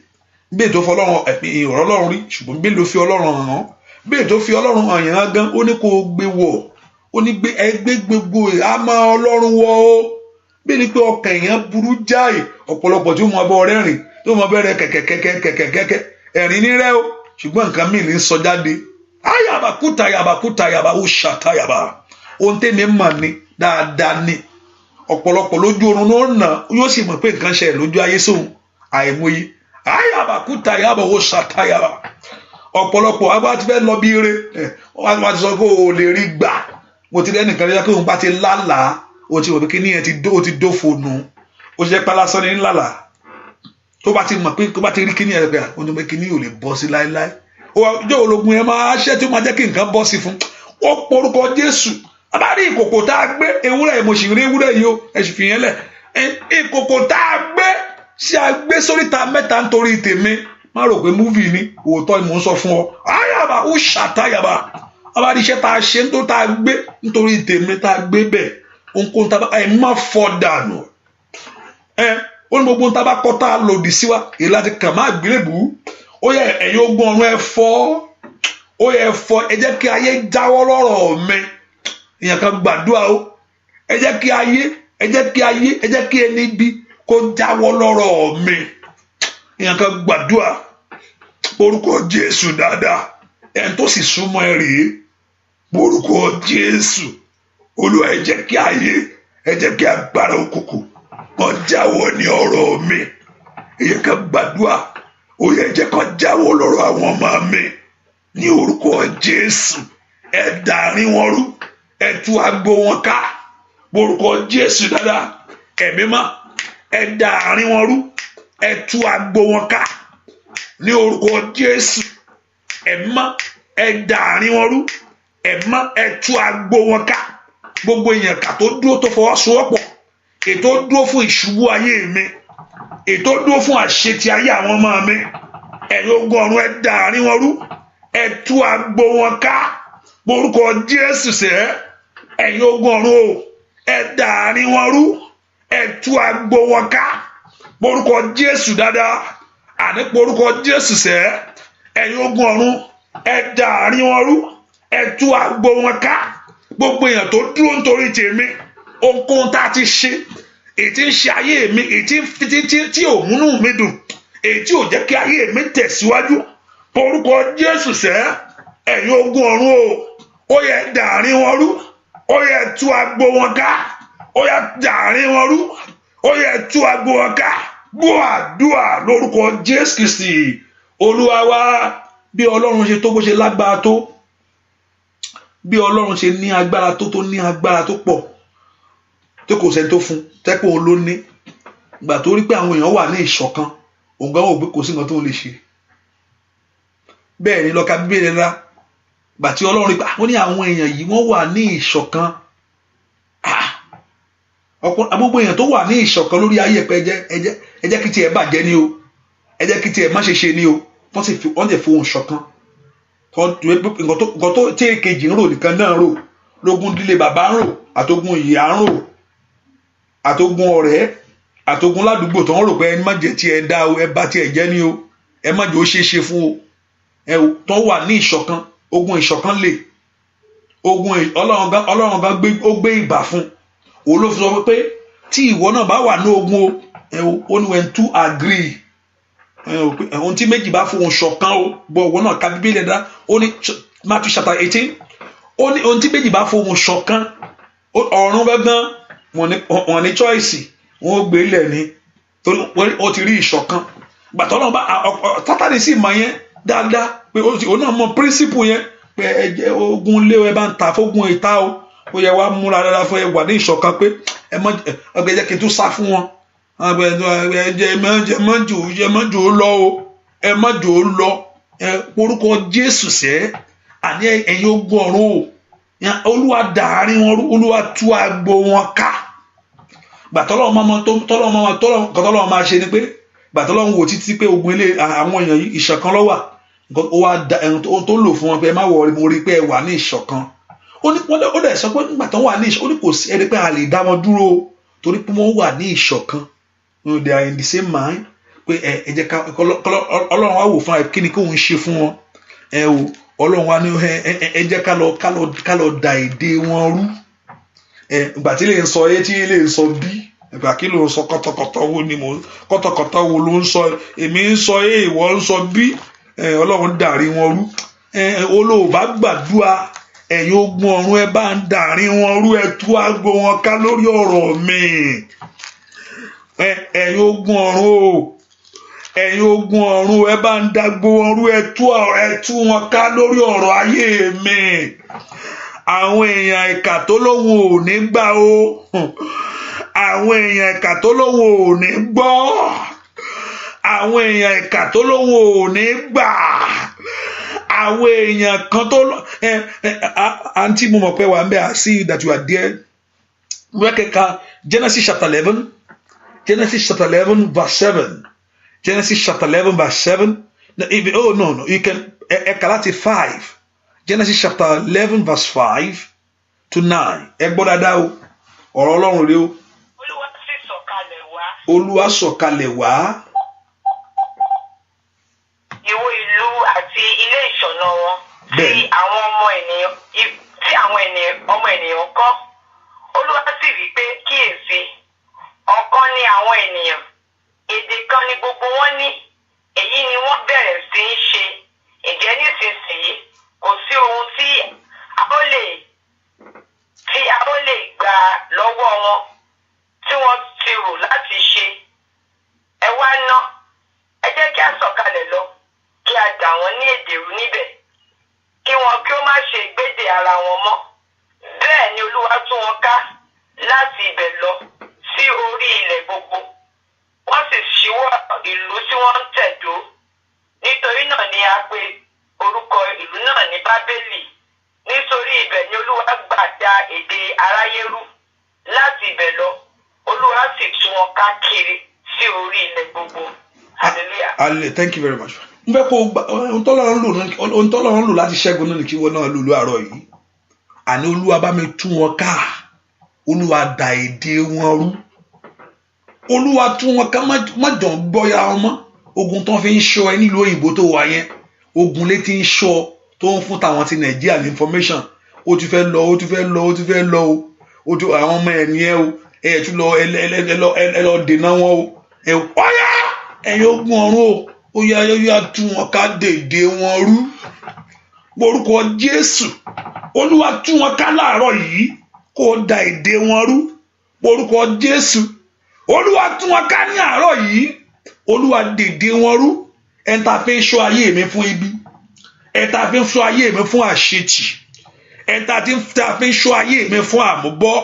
Bíbélì tó fọlọ́run, ọ̀rọ̀ Ọlọ́run rí, ṣùgbọ́n Bíbélì ló fi Ọlọ́run hàn án. Bíbélì tó fi Ọlọ́run hàn yẹn gan, ó ní kó gbé wọ̀, ó ní gbé ẹgbẹ́ gbogbo àmọ́ Ọlọ́run wọ̀ ó. Bíbélì pé ọkàn èèyàn burú jáì. Ọ̀pọ̀lọpọ̀ tí ó mọ abọ́ rẹ́rìn Tó mọ bẹ̀rẹ̀ kẹ̀kẹ̀kẹ̀kẹ̀kẹ̀kẹ̀, ẹ̀rín ní rẹ́ o, ṣùgbọ́n nǹkan míì ní sọ jáde. Ayaba kúta yaba kúta yaba ó ṣàtàyàbà. Ohun tèmi mọ̀ ni dáadáa ni, ọ̀pọ̀lọpọ̀ lójú oorun ló nà, yóò sì mọ̀ pé nǹkan ṣẹlẹ̀ lójú ayé sóhun àìmọye. Ayaba kúta yaba ó ṣàtàyàbà. Ọ̀pọ̀lọpọ̀ abá ti fẹ́ lọ bí ire, wọ́n ti sọ pé o lè rí gbà. Mo ti lẹ́nìkan lẹ́yìn pé òun bá ti lálàá, o ti mọ̀ pé kíní yẹn ti dófo nù. Ó ṣe pé lásán ní lálàá, tó bá ti mọ̀ pé tó bá ti rí kíní yẹn pé ó ní pé kíní ò lè bọ́ sí láéláé. Ọjọ́ ológun yẹn máa ṣẹ́ tí ó máa jẹ́ kí nǹkan bọ́ sí fún ó. Porúkọ Jésù. A bá rí ìkòkò tá a gbé ewúrẹ́, mo sì rí ewúrẹ́ yìí o, ẹ sì fi yẹn lẹ̀. Ìkòkò tá a gbé ṣé a gbé sóríta mẹ́ta nítorí tèmi, má rò pé movie ni, òótọ́ ni mò ń sọ fún ọ. Ayaba ó ṣàtàyàbà. A bá rí iṣẹ́ tá a ṣe tó tá a gbé nítorí tèmi, tá a gbé bẹ́ẹ̀, ohunkóhun tá a bá ẹ má fọ́ dànù. Ẹ ó ní gbogbo ohun tá a bá kọ́ tá a lòdì sí wa, èyí láti kàn má gbélébùú. Ó yẹ ẹ̀yin ogun ọ̀run, ẹ fọ́. Ó yẹ fọ́. Ẹ jẹ́ kí ayé jáwọ́ lọ́rọ̀ mi. Èèyàn kan gbàdúrà o. Ẹ jẹ́ kí ayé, ẹ jẹ́ kí ayé, ẹ jẹ́ kí ẹni bí kó jáwọ́ lọ́rọ̀ mi. Èèyàn kan gbàdúrà, orúkọ Jésù dáadáa. Ẹni tó sì súnmọ́ ẹ rèé. Orúkọ Jésù. Olúwa, ẹ jẹ́ kí ayé, ẹ jẹ́ kí agbára òkùnkùn kó jáwọ́ ní ọ̀rọ̀ mi. Èèyàn kan gbàdúrà. Ó yẹ jẹ́ kó jáwọ́ lọ́rọ̀ àwọn ọmọ mi ní orúkọ Jésù. Ẹ dàárín wọn rú, ẹ tú agbo wọn ká. Orúkọ Jésù dáadáa. Ẹ̀mí mọ́, ẹ dàárín wọn rú, ẹ tú agbo wọn ká ní orúkọ Jésù. Ẹ̀mí mọ́, ẹ dàárín wọn rú. Ẹ̀mí mọ́, ẹ tú agbo wọn ká. Gbogbo èèyàn kà tó dúró, tó fọwọ́sowọ́pọ̀, ètò dúró fún ìṣubú ayé mi, ètò dúró fún àṣetì ayé àwọn ọmọ mi, ẹ̀yin ogun ọ̀run, ẹ dàárín wọn rú, ẹ tú agbo wọn ká. Orúkọ Jésù sẹ́. Ẹ̀yin ogun ọ̀run o, ẹ dàárín wọn rú, ẹ tú agbo wọn ká. Orúkọ Jésù dáadáa. Àní orúkọ Jésù sẹ́. Ẹ̀yin ogun ọ̀run, ẹ dàárín wọn rú, ẹ tú agbo wọn ká. Gbogbo èèyàn tó dúró nítorí tèmi, ohunkóhun tá a ti ṣe, èyí tí ń ṣe ayé mi, èyí tí ò múnú mi dùn, èyí tí ò jẹ́ kí ayé mi tẹ̀síwájú, orúkọ Jésù sẹ́. Ẹ̀yin ogun ọ̀run o, ó yẹ dàárín wọn rú, ó yẹ tú agbo wọn ká. Ó yẹ dàárín wọn rú, ó yẹ tú agbo wọn ká. Gbọ́ àdúrà lórúkọ Jésù Kristi Olúwa wa. Bí Ọlọ́run ṣe tó, bó ṣe lágbára tó, bí Ọlọ́run ṣe ní agbára tó ní agbára tó pọ̀ tó, kò sẹ́ni tó fún tẹ́pọ̀, òun ló ní. Ìgbà tó rí pé àwọn èèyàn wà ní ìṣọ̀kan, òun gan wò pé kò sí nǹkan tó ń lè ṣe. Bẹ́ẹ̀ ni lọ́ka Bíbélì ńlá. Gbà tí Ọlọ́run rí pé wọ́n ní àwọn èèyàn yìí, wọ́n wà ní ìṣọ̀kan, gbogbo èèyàn tó wà ní ìṣọ̀kan lórí ayé ẹ̀pẹ́, ẹ jẹ́ kí tiẹ̀ bàjẹ́ ni o, ẹ jẹ́ kí tiẹ̀ má ṣe ṣe ni o. Wọ́n sì fi, wọ́n sì fohùn ṣọ̀kan. Nǹkan tó tí èkejì ń rò nìkan náà rò, lógún dílé bàbá ń rò, àtógún ìyá ń rò, àtógún ọ̀rẹ́, àtógún ládùúgbò tó ń rò pé ẹ má jẹ́ tiẹ̀ dá o, ẹ bá tiẹ̀ jẹ́ ni o, ẹ má jẹ́ ó ṣeé ṣe fún o. Ẹ tó wà ní ìṣọ̀kan, ogun ìṣọ̀kan lè ogun. Ọlọ́run gan gbé, ó gbé ìbà fún òun. Ló fi sọ pé tí ìwọ náà bá wà ní ogun o, ẹ ó ní when two agree, ohun tí méjì bá fohùn ṣọ̀kan o. Gbọ́, ìwọ náà ka Bíbélì dá. Ó ní Matthew chapter 18, ó ní ohun tí méjì bá fohùn ṣọ̀kan, ọ̀run gángan wọ́n ní choice, wọ́n ó gbé lẹ̀ ní, torí ó ti rí ìṣọ̀kan. Gbàtọ́ náà bá Sátánì sì mọ̀ yẹn dáadáa pé òun náà mọ principle yẹn pé ẹ jẹ́ ogun lé ẹ bá ń ta fógun ìta o, ó yẹ wá múra dáadáa fún ẹ wà ní ìṣọ̀kan pé ẹ mọ ẹ jẹ́ kí n tún sá fún wọn. Ẹ má jò, ẹ má jò ó lọ o, ẹ má jò ó lọ. Ẹ orúkọ Jésù sẹ́. Àní ẹ̀yin ogun ọ̀run o, Olúwa dàárín wọn rú, Olúwa tú agbo wọn ká. Gbàtọ́lọ́ máa tọ́lọ́ máa tọ́lọ́ tọ́lọ́ máa ṣe ni pé gbàtọ́lọ́ ń wò títí pé ogun ilé àwọn èèyàn yìí, ìṣọ̀kan ló wà. Ó wá da ẹ̀hún tó lò fún wọn pé ẹ má wọrí, mo rí i pé ẹ wà ní ìṣọ̀kan. Ó ní ó dẹ̀ sọ pé nígbà tó wà ní ìṣọ̀kan, ó ní kò sí ẹni pé a lè dá wọn dúró, torí pé wọ́n wà ní ìṣọ̀kan. They are in the same mind pé ẹ jẹ́ ká Ọlọ́run wá wò fún ẹ kí ni kóun ṣe fún wọn. Ẹ o, Ọlọ́run wá ní ẹ jẹ́ ká lọ da èdè wọn rú. Ẹ ìgbà tí lè sọ A, tí lè sọ B, Ìgbà kí ló ń sọ? Kọ́tọ̀kọ́tọ̀ wo ni mo kọ́tọ̀kọ́tọ̀ wo ló ń sọ? Èmi ń sọ A, ìwọ ń sọ B. Ọlọ́run dàrí wọn rú. Olóòbá gbàdúrà, ẹ̀yin ogun ọ̀run, ẹ bá ń dàrí wọn rú, ẹ tú agbo wọn ká lórí ọ̀rọ̀ mi. Ẹ̀yin ogun ọ̀run o, ẹ̀yin ogun ọ̀run, ẹ bá ń dàgbò wọn rú, ẹ tú wọn ká lórí ọ̀rọ̀ ayé mi. Àwọn èèyàn ìkà tó lóun ò ní gbà o, àwọn èèyàn ìkà tó lóun ò ní gbọ́, àwọn èèyàn ìkà tó lóun ò ní gbà, àwọn èèyàn kan tó ẹ ẹ àǹtí, mo mọ̀ pé wà ń bẹ̀. I see that you are there. Wẹ́kẹ̀ka Genesis chapter 11, Genesis chapter 11 verse 7, Genesis chapter 11 verse 7. Oh no, you can ẹ kà láti 5, Genesis chapter 11 verse 5 to 9. Ẹ gbọ́ dáadáa o, ọ̀rọ̀ Ọlọ́run rèé o. Olúwa sì sọ̀kalẹ̀ wá. Olúwa sọ̀kalẹ̀ wá. Ìwó ìlú àti ilé ìṣọ̀nà wọn tí àwọn ọmọ ènìyàn tí àwọn ènìyàn ọmọ ènìyàn kọ́. Olúwa sì wí pé, "Kíyèsí, ọ̀kan ni àwọn ènìyàn, èdè kan ni gbogbo wọn ní. Èyí ni wọ́n bẹ̀rẹ̀ sí í ṣe. Ǹjẹ́ nísinsìnyí kò sí ohun tí a ó lè gbà lọ́wọ́ wọn tí wọ́n ti rò láti ṣe. Ẹ wá ná, ẹ jẹ́ kí a sọ̀kalẹ̀ lọ, kí a dà wọ́n ní èdè rú níbẹ̀, kí wọn kí ó má ṣe gbédè ara wọn mọ́." Bẹ́ẹ̀ ni Olúwa tú wọn ká láti ibẹ̀ lọ sí orí ilẹ̀ gbogbo, wọ́n sì ṣíwọ́ ìlú tí wọ́n ń tẹ̀dó. Nítorí náà ni a pè orúkọ ìlú náà ní Bábélì, nítorí ibẹ̀ ni Olúwa gbà dá èdè aráyé rú láti ibẹ̀ lọ. Olúwa sì tú wọn ká kiri sí orí ilẹ̀ gbogbo. Hallelujah. Hallelujah, thank you very much. N fẹ́ kó o gba ohun tọ́lọ́run lò láti ṣẹ́gun náà ní kí wọ́n náà lò láàárọ̀ yìí. Àní Olúwa bá mi tú wọn ká, Olúwa dà èdè wọn rú, Olúwa tú wọn ká, má jọ gbọ́ ya wọn mọ́. Ogun tó fi ń ṣọ́ ẹ nílùú òyìnbó tó wà yẹn, ogun létí ń ṣọ́ tó ń fún tàwọn ti Nàìjíríà ní information. Ó ti fẹ́ lọ, ó ti fẹ́ lọ, ó ti fẹ́ lọ o. Ó ti àwọn ọmọ ẹ̀ ní ẹ o, ẹ tún lọ, ẹ lọ dènà wọn o. Ẹ ọ̀yá, ẹ̀yin ogun ọ̀run o, ó yá, ó yá, tú wọn ká, dèdè wọn rú orúkọ Jésù. Olúwa tú wọn ká láàárọ̀ yìí, kó o da èdè wọn rú orúkọ Jésù. Olúwa tú wọn ká ní àárọ̀ yìí, Olúwa dèdè wọn rú. Ẹni tá a fi ń ṣọ́ ayé mi fún ibi, ẹni tá a fi ń ṣọ́ ayé mi fún àṣetì, ẹni tá a fi ń ṣọ́ ayé mi fún àmúbọ́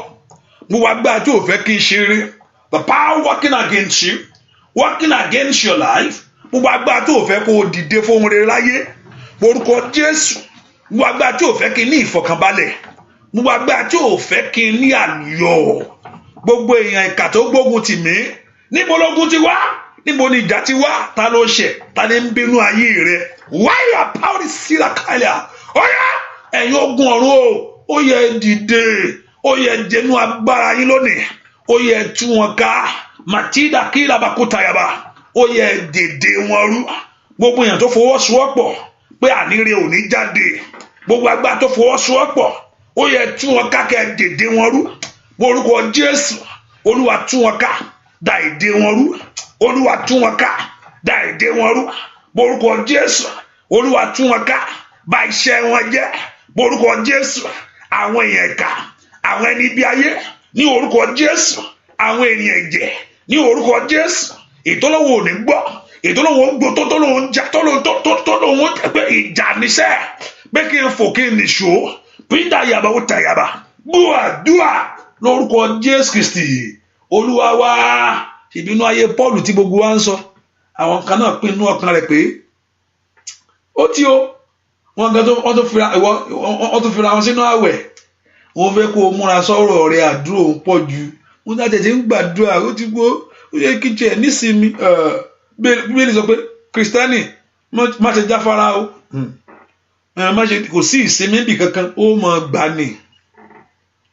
mo wá gbá tí ò fẹ́ kí n ṣeré, the power working against you, working against your life, gbogbo agbára tó fẹ́ kó o dìde fún rere láyé orúkọ Jésù, gbogbo agbára tí ò fẹ́ kí n ní ìfọ̀kànbalẹ̀, gbogbo agbára tí ò fẹ́ kí n ní àlùyọ, gbogbo èèyàn ìkà tó gbógun tì mí, níbo lógun ti wá? Níbo ni ìjà ti wá? Ta ló ṣẹ̀? Ta ni ń bínú ayé rẹ? Wáyà pàwọ́rì síra kálíà. Ọ̀yá, ẹ̀yin ogun ọ̀run o, ó yẹ dìde, ó yẹ jẹnu agbára yín lónìí, ó yẹ tú wọn ká. Màtídà kí làbàkúta yàbá, ó yẹ dèdè wọn rú. Gbogbo èèyàn tó fọwọ́sowọ́pọ̀ pé àníre ò ní jáde, gbogbo agbára tó fọwọ́sowọ́pọ̀, ó yẹ tú wọn ká, kẹ́ dèdè wọn rú orúkọ Jésù. Olúwa tú wọn ká, da èdè wọn rú. Olúwa tú wọn ká, da èdè wọn rú orúkọ Jésù. Olúwa tú wọn ká, bà iṣẹ́ wọn jẹ́ orúkọ Jésù. Àwọn èèyàn ìkà, àwọn ẹni bí ayé ní orúkọ Jésù, àwọn ènìyàn ẹ̀jẹ̀ ní orúkọ Jésù, ìtọ́lọ́wọ́ ò ní gbọ́, ìtọ́lọ́wọ́ ń gbọ́, tó lóun jà, tó lóun pé ìjà níṣẹ́ pé kí n fò kí n nìṣó pínta yàbá ó ta yàbá búà dúà lórúkọ Jésù Kristi Olúwa wá. Ìbínú ayé Paul tí gbogbo wa ń sọ, àwọn kan náà pinnu ọkàn rẹ̀ pé ó tí o wọn gan tó wọ́n tó fira wọn sínú àwẹ̀. Wọ́n fẹ́ kó o múra sọ̀rọ̀ rẹ̀, àdúrà òun pọ̀ ju wọn náà tètè ń gbàdúrà, ó ti gbó, ó yẹ kí tiẹ̀ nísinmi. Bíbélì sọ pé Kristẹni má ṣe jáfara o, má ṣe, kò sí ìsinmi níbì kankan. Ó máa gbà ní,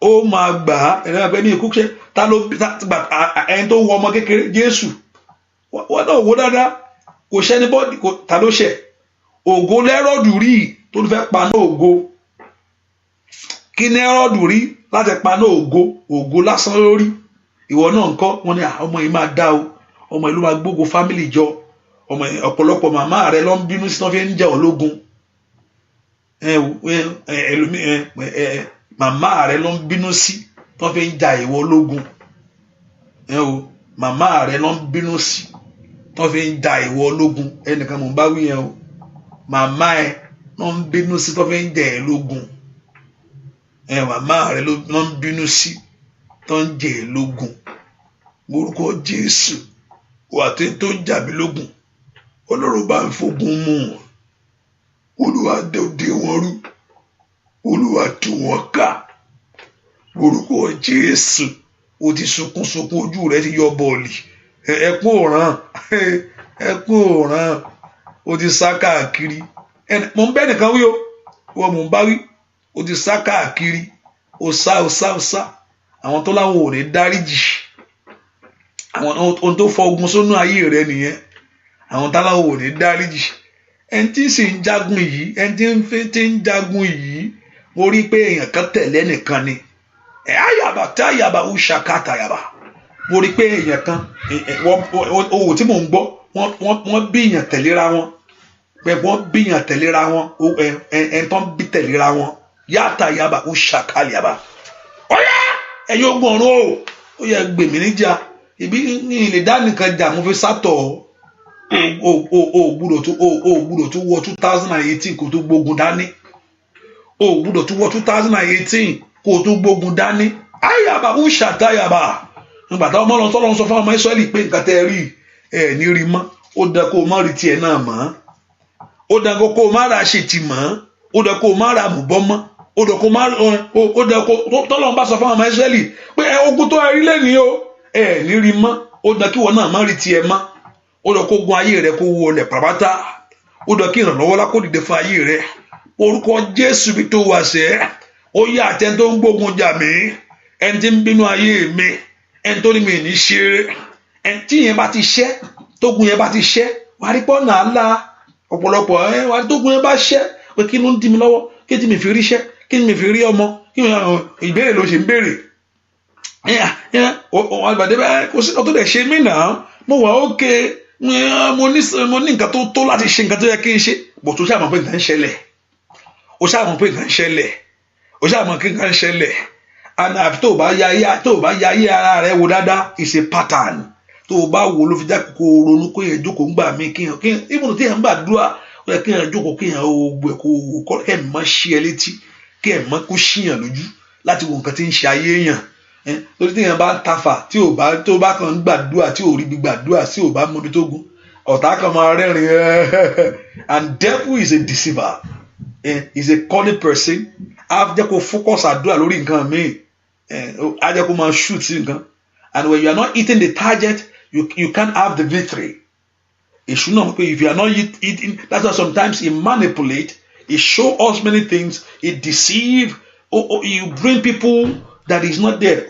ó máa gbà á. Ẹ̀rọ àgbẹ̀ ní ikú ṣe ta ló ẹni tó wọ ọmọ kékeré Jésù, wọ́n náà wò dáadáa, kò ṣẹ́ni bọ́ọ̀dì, ta ló ṣẹ̀? Ògo lẹ́rọ̀dù rí tó fẹ́ paná ògo. Kí ní Hẹ́rọ́dù rí láti paná ògo? Ògo lásán lórí. Ìwọ náà ńkọ́? Wọ́n ní ọmọ yìí máa dá o, ọmọ yìí ló máa gbógun family jọ. Ọmọ ọ̀pọ̀lọpọ̀ màmá rẹ ló ń bínú sí, wọ́n fi ń jà ọ́ lógun. Ẹlòmí, màmá rẹ ló ń bínú sí, wọ́n fi ń jà ìwọ lógun. Ẹ o, màmá rẹ ló ń bínú sí, wọ́n fi ń jà ìwọ lógun. Ẹnìkan mò ń bá wí yẹn o. Màmá ẹ ló ń bínú sí, tó fi ń jà ẹ lógun. Ẹ màmá rẹ ló ń bínú sí, tó ń jà ẹ lógun. Orúkọ Jésù wà tó ń jà mí lógun, Ọlọ́run bá ń fogun mú wọn. Olúwa dé wọn rú, Olúwa tú wọn ká. Orúkọ Jésù. O ti sunkún sunkún, ojú rẹ ti yọ bọ́ọ̀lì, ẹkún òràn, ẹkún òràn. O ti sá káàkiri. Mò ń bẹ́ nìkan wí o, wọ́n mò ń bá wí. O ti sá káàkiri, o sá, o sá, o sá. Àwọn tó láwọn ò ní dáríjì, àwọn ohun tó fọ ogun sónú ayé rẹ nìyẹn. Àwọn táláwọn ò ní dáríjì, ẹni tí sì ń jagun yìí, ẹni tí ń fi tí ń jagun yìí, mo rí pé èèyàn kan tẹ̀lé nìkan ni. Ẹ àyàbà tí àyàbà ń ṣàkàtà yàbà. Mo rí pé èèyàn kan, owó tí mò ń gbọ́, wọ́n bí èèyàn tẹ̀léra wọn, pé wọ́n bí èèyàn tẹ̀léra wọn, ẹni tó ń bí tẹ̀léra wọn. Yàtà yàbà ń ṣàkàlì yàbà. Ọ̀yá, ẹ̀yin ogun ọ̀run o, ó yẹ gbèmí níjà. Ibi ní ilé dánìkan jà, mo fi sátọ̀. O gbúdọ̀ tó o gbúdọ̀ tó wọ 2018 kó tó gbógun dání. O gbúdọ̀ tó wọ 2018 kó tó gbógun dání. Ayaba ń ṣàtàyàbà. Nígbà táwọn ọmọ tọ́lọ́ ń sọ fún ọmọ Ísírẹ́lì pé nǹkan tẹ́ rí ẹ ní rí mọ́, ó dá kó o má rí tiẹ̀ náà mọ́, ó dá kó o má ra ṣètì mọ́, ó dá kó o má ra àmùbọ́ mọ́, ó dá kó o má ó dá kó tọ́lọ́ ń bá sọ fún ọmọ Ísírẹ́lì pé ẹ ogun tó ẹ rí lẹ́nìí o, ẹ ní rí mọ́, ó dá kí ìwọ náà má rí tiẹ̀ mọ́. Ó dá kó gun ayé rẹ kó wọlé pàrọ̀pátá. Ó dá kí ìrànlọ́wọ́ lá kó dìde fún ayé rẹ. Orúkọ Jésù, bí tó wà sẹ́, ó yá, àtẹni tó ń gbógun jà mí, ẹni tí ń bínú ayé mi, ẹni tó ní mi ní ṣeré, ẹni tí yẹn bá ti ṣẹ́, tógun yẹn bá ti ṣẹ́, wàá rí pọ́nà àlá ọ̀pọ̀lọpọ̀. Ẹ wàá rí tógun yẹn bá ṣẹ́ pé kí ló ń dí mi lọ́wọ́? Kí tí mi fi ríṣẹ́? Kí mi fi rí ọmọ? Kí ìbéèrè ló ṣe ń béèrè. Àgbàdé bẹ́ẹ̀, kò sí tó dẹ̀ ṣe mí náà. Mo wà ókè, mo ní nǹkan tó tó láti ṣe nǹkan tó yẹ kí n ṣe bò tó ṣàmọ̀ pé nǹkan ń ṣẹlẹ̀. Ó ṣàmọ̀ pé nǹkan ń ṣẹlẹ̀. Ó ṣàmọ̀ pé nǹkan ń ṣẹlẹ̀. And àfi tó o bá ya ayé ara rẹ wo dáadáa, is a pattern. Tó o bá wò ló fi já kó o ronú, kó yẹn jókòó ńgbà mí, kí yẹn even tí yẹn ń gbàdúrà, ó yẹ kí yẹn jókòó, kí yẹn ó gbẹ kó o kọ́ kẹ́ ẹ̀ mọ́ ṣí ẹ létí, kí ẹ̀ mọ́ kó ṣíyàn lójú láti wo nǹkan tí ń ṣe ayé yàn. Torí tí yẹn bá ń tafà, tí ò bá tó bá kàn ń gbàdúrà, tí ò rí bí gbàdúrà, tí ò bá mọbi tó gun, ọ̀tá kan máa rẹ́rìn. And devil is a deceiver, is a cunning person. Á jẹ́ kó focus àdúrà lórí nǹkan míì, á jẹ́ kó máa shoot sí nǹkan. And when you are not hitting the target, you can't have the victory. Èṣù náà pé if you are not hitting, that's why sometimes he manipulate, he show us many things, he deceive, oh, you bring people that is not there.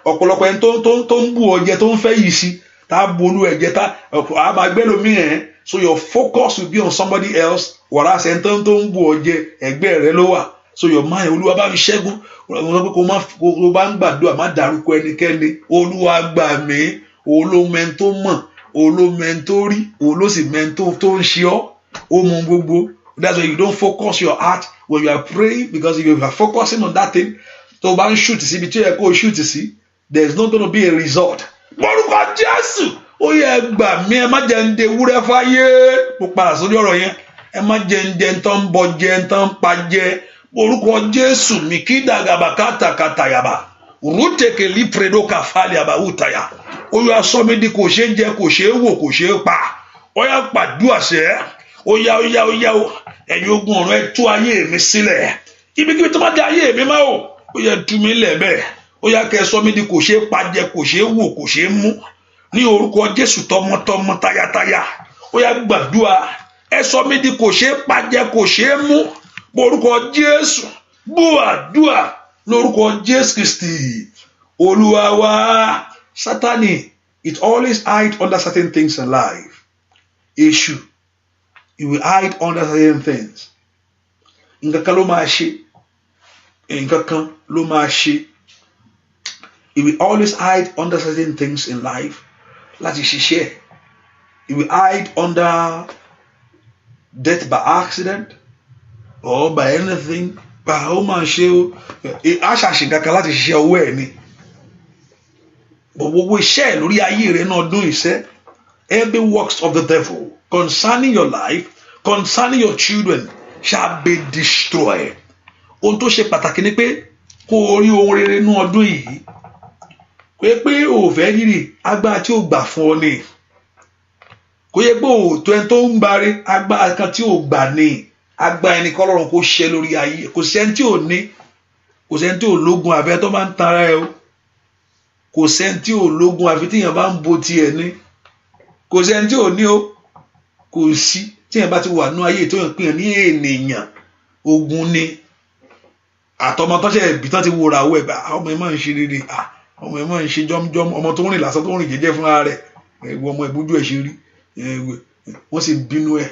Ọ̀pọ̀lọpọ̀ ẹni tó ń bù ọ jẹ, tó ń fẹ́ yìí sí, tá a bolú ẹ̀ jẹ, tá a máa gbẹ́ lómi ẹ̀. So your focus will be on somebody else, whereas ẹni tó ń bù ọ jẹ, ẹgbẹ́ rẹ ló wà. So your mind, Olúwa bá mi ṣẹ́gun. Wọ́n sọ pé kó má kó bá ń gbàdúrà, má dárúkọ ẹnikẹ́ni. Olúwa gbà mí. Òun ló mẹ́ni tó mọ̀, òun ló mẹ́ni tó rí, òun ló sì mẹ́ni tó ń ṣe ọ́. Ó mọ gbogbo. That's why you don't focus your heart when you are praying, because if you are focusing on that thing, tó o bá ń shoot síbi tí ó yẹ kó o shoot sí, there is not gonna be a result. Lórúkọ Jésù, ó yẹ gbà mí. Ẹ má jẹ́ ń de wúrẹ́ fáyé. Mo padà sórí ọ̀rọ̀ yẹn. Ẹ má jẹ́ ń jẹ ń tán ń bọ jẹ, ń tán ń pa jẹ. Orúkọ Jésù mi kí dàgàbà kàtàkàtà yàbà rútèkè lípredo kàfàlì àbáwùtàyà. Ó yà sọ mí di kò ṣeé jẹ, kò ṣeé wò, kò ṣeé pa. Ó yá, pàdúrà sẹ́. Ó yá, ó yá, ó yá o. Ẹ̀yin ogun ọ̀run, ẹ tú ayé mi sílẹ̀. Ibikíbi tó bá dé ayé mi má o, ó yẹ tú mi lẹ̀ bẹ́ẹ̀. Ó yá, kẹ́ ẹ sọ mí di kò ṣeé pa jẹ, kò ṣeé wò, kò ṣeé mú, ní orúkọ Jésù. Tọmọtọmọ, tayátayá, ó yá, gbàdúrà. Ẹ sọ mí di kò ṣeé pa jẹ, kò ṣeé mú, orúkọ Jésù. Gbàdúrà lórúkọ Jésù Kristi Olúwa wa. Sátani, it always hide under certain things in life. Èṣù, he will hide under certain things. Nǹkan kan ló máa ṣe, nǹkan kan ló máa ṣe. He will always hide under certain things in life láti ṣiṣẹ́. He will hide under death by accident or by anything. Bá ó máa ṣe ó, á ṣàṣì kankan láti ṣiṣẹ́ owó ẹ̀ ni. Gbogbo iṣẹ́ ẹ̀ lórí ayé rẹ̀ náà dún iṣẹ́. Every works of the devil concerning your life, concerning your children, shall be destroyed. Ohun tó ṣe pàtàkì ni pé kó o rí ohun rere nú ọdún yìí. Pé o ò fẹ́ rírì, agbára tí ò gbà fún ọ ni. Kò yẹ pé òòtọ́ ẹni tó ń gbáre, agbára kan tí ò gbà ní, agbára ẹni kọ́ lọ́run kó ṣe lórí ayé. Kò sẹ́ni tí ò ní, kò sẹ́ni tí ò lógun àfẹ́ tó máa ń tara ẹ o. Kò sẹ́ni tí ò lógun àfi tíyàn bá ń bo tiẹ̀ ní. Kò sẹ́ni tí ò ní o, kò sí. Tíyàn bá ti wà nú ayé tó yàn pé ní ènìyàn, ogun ni. Àtọmọ tó ṣe ẹbí tán ti wòrà owó ẹ, ọmọ ẹ máa ń ṣe rere, ọmọ ẹ máa ń ṣe jọmjọm, ọmọ tó ń rìn lásán, tó ń rìn jẹ́jẹ́ fúnra rẹ̀, ọmọ ìbújú ẹ ṣe rí, wọ́n sì bínú ẹ̀.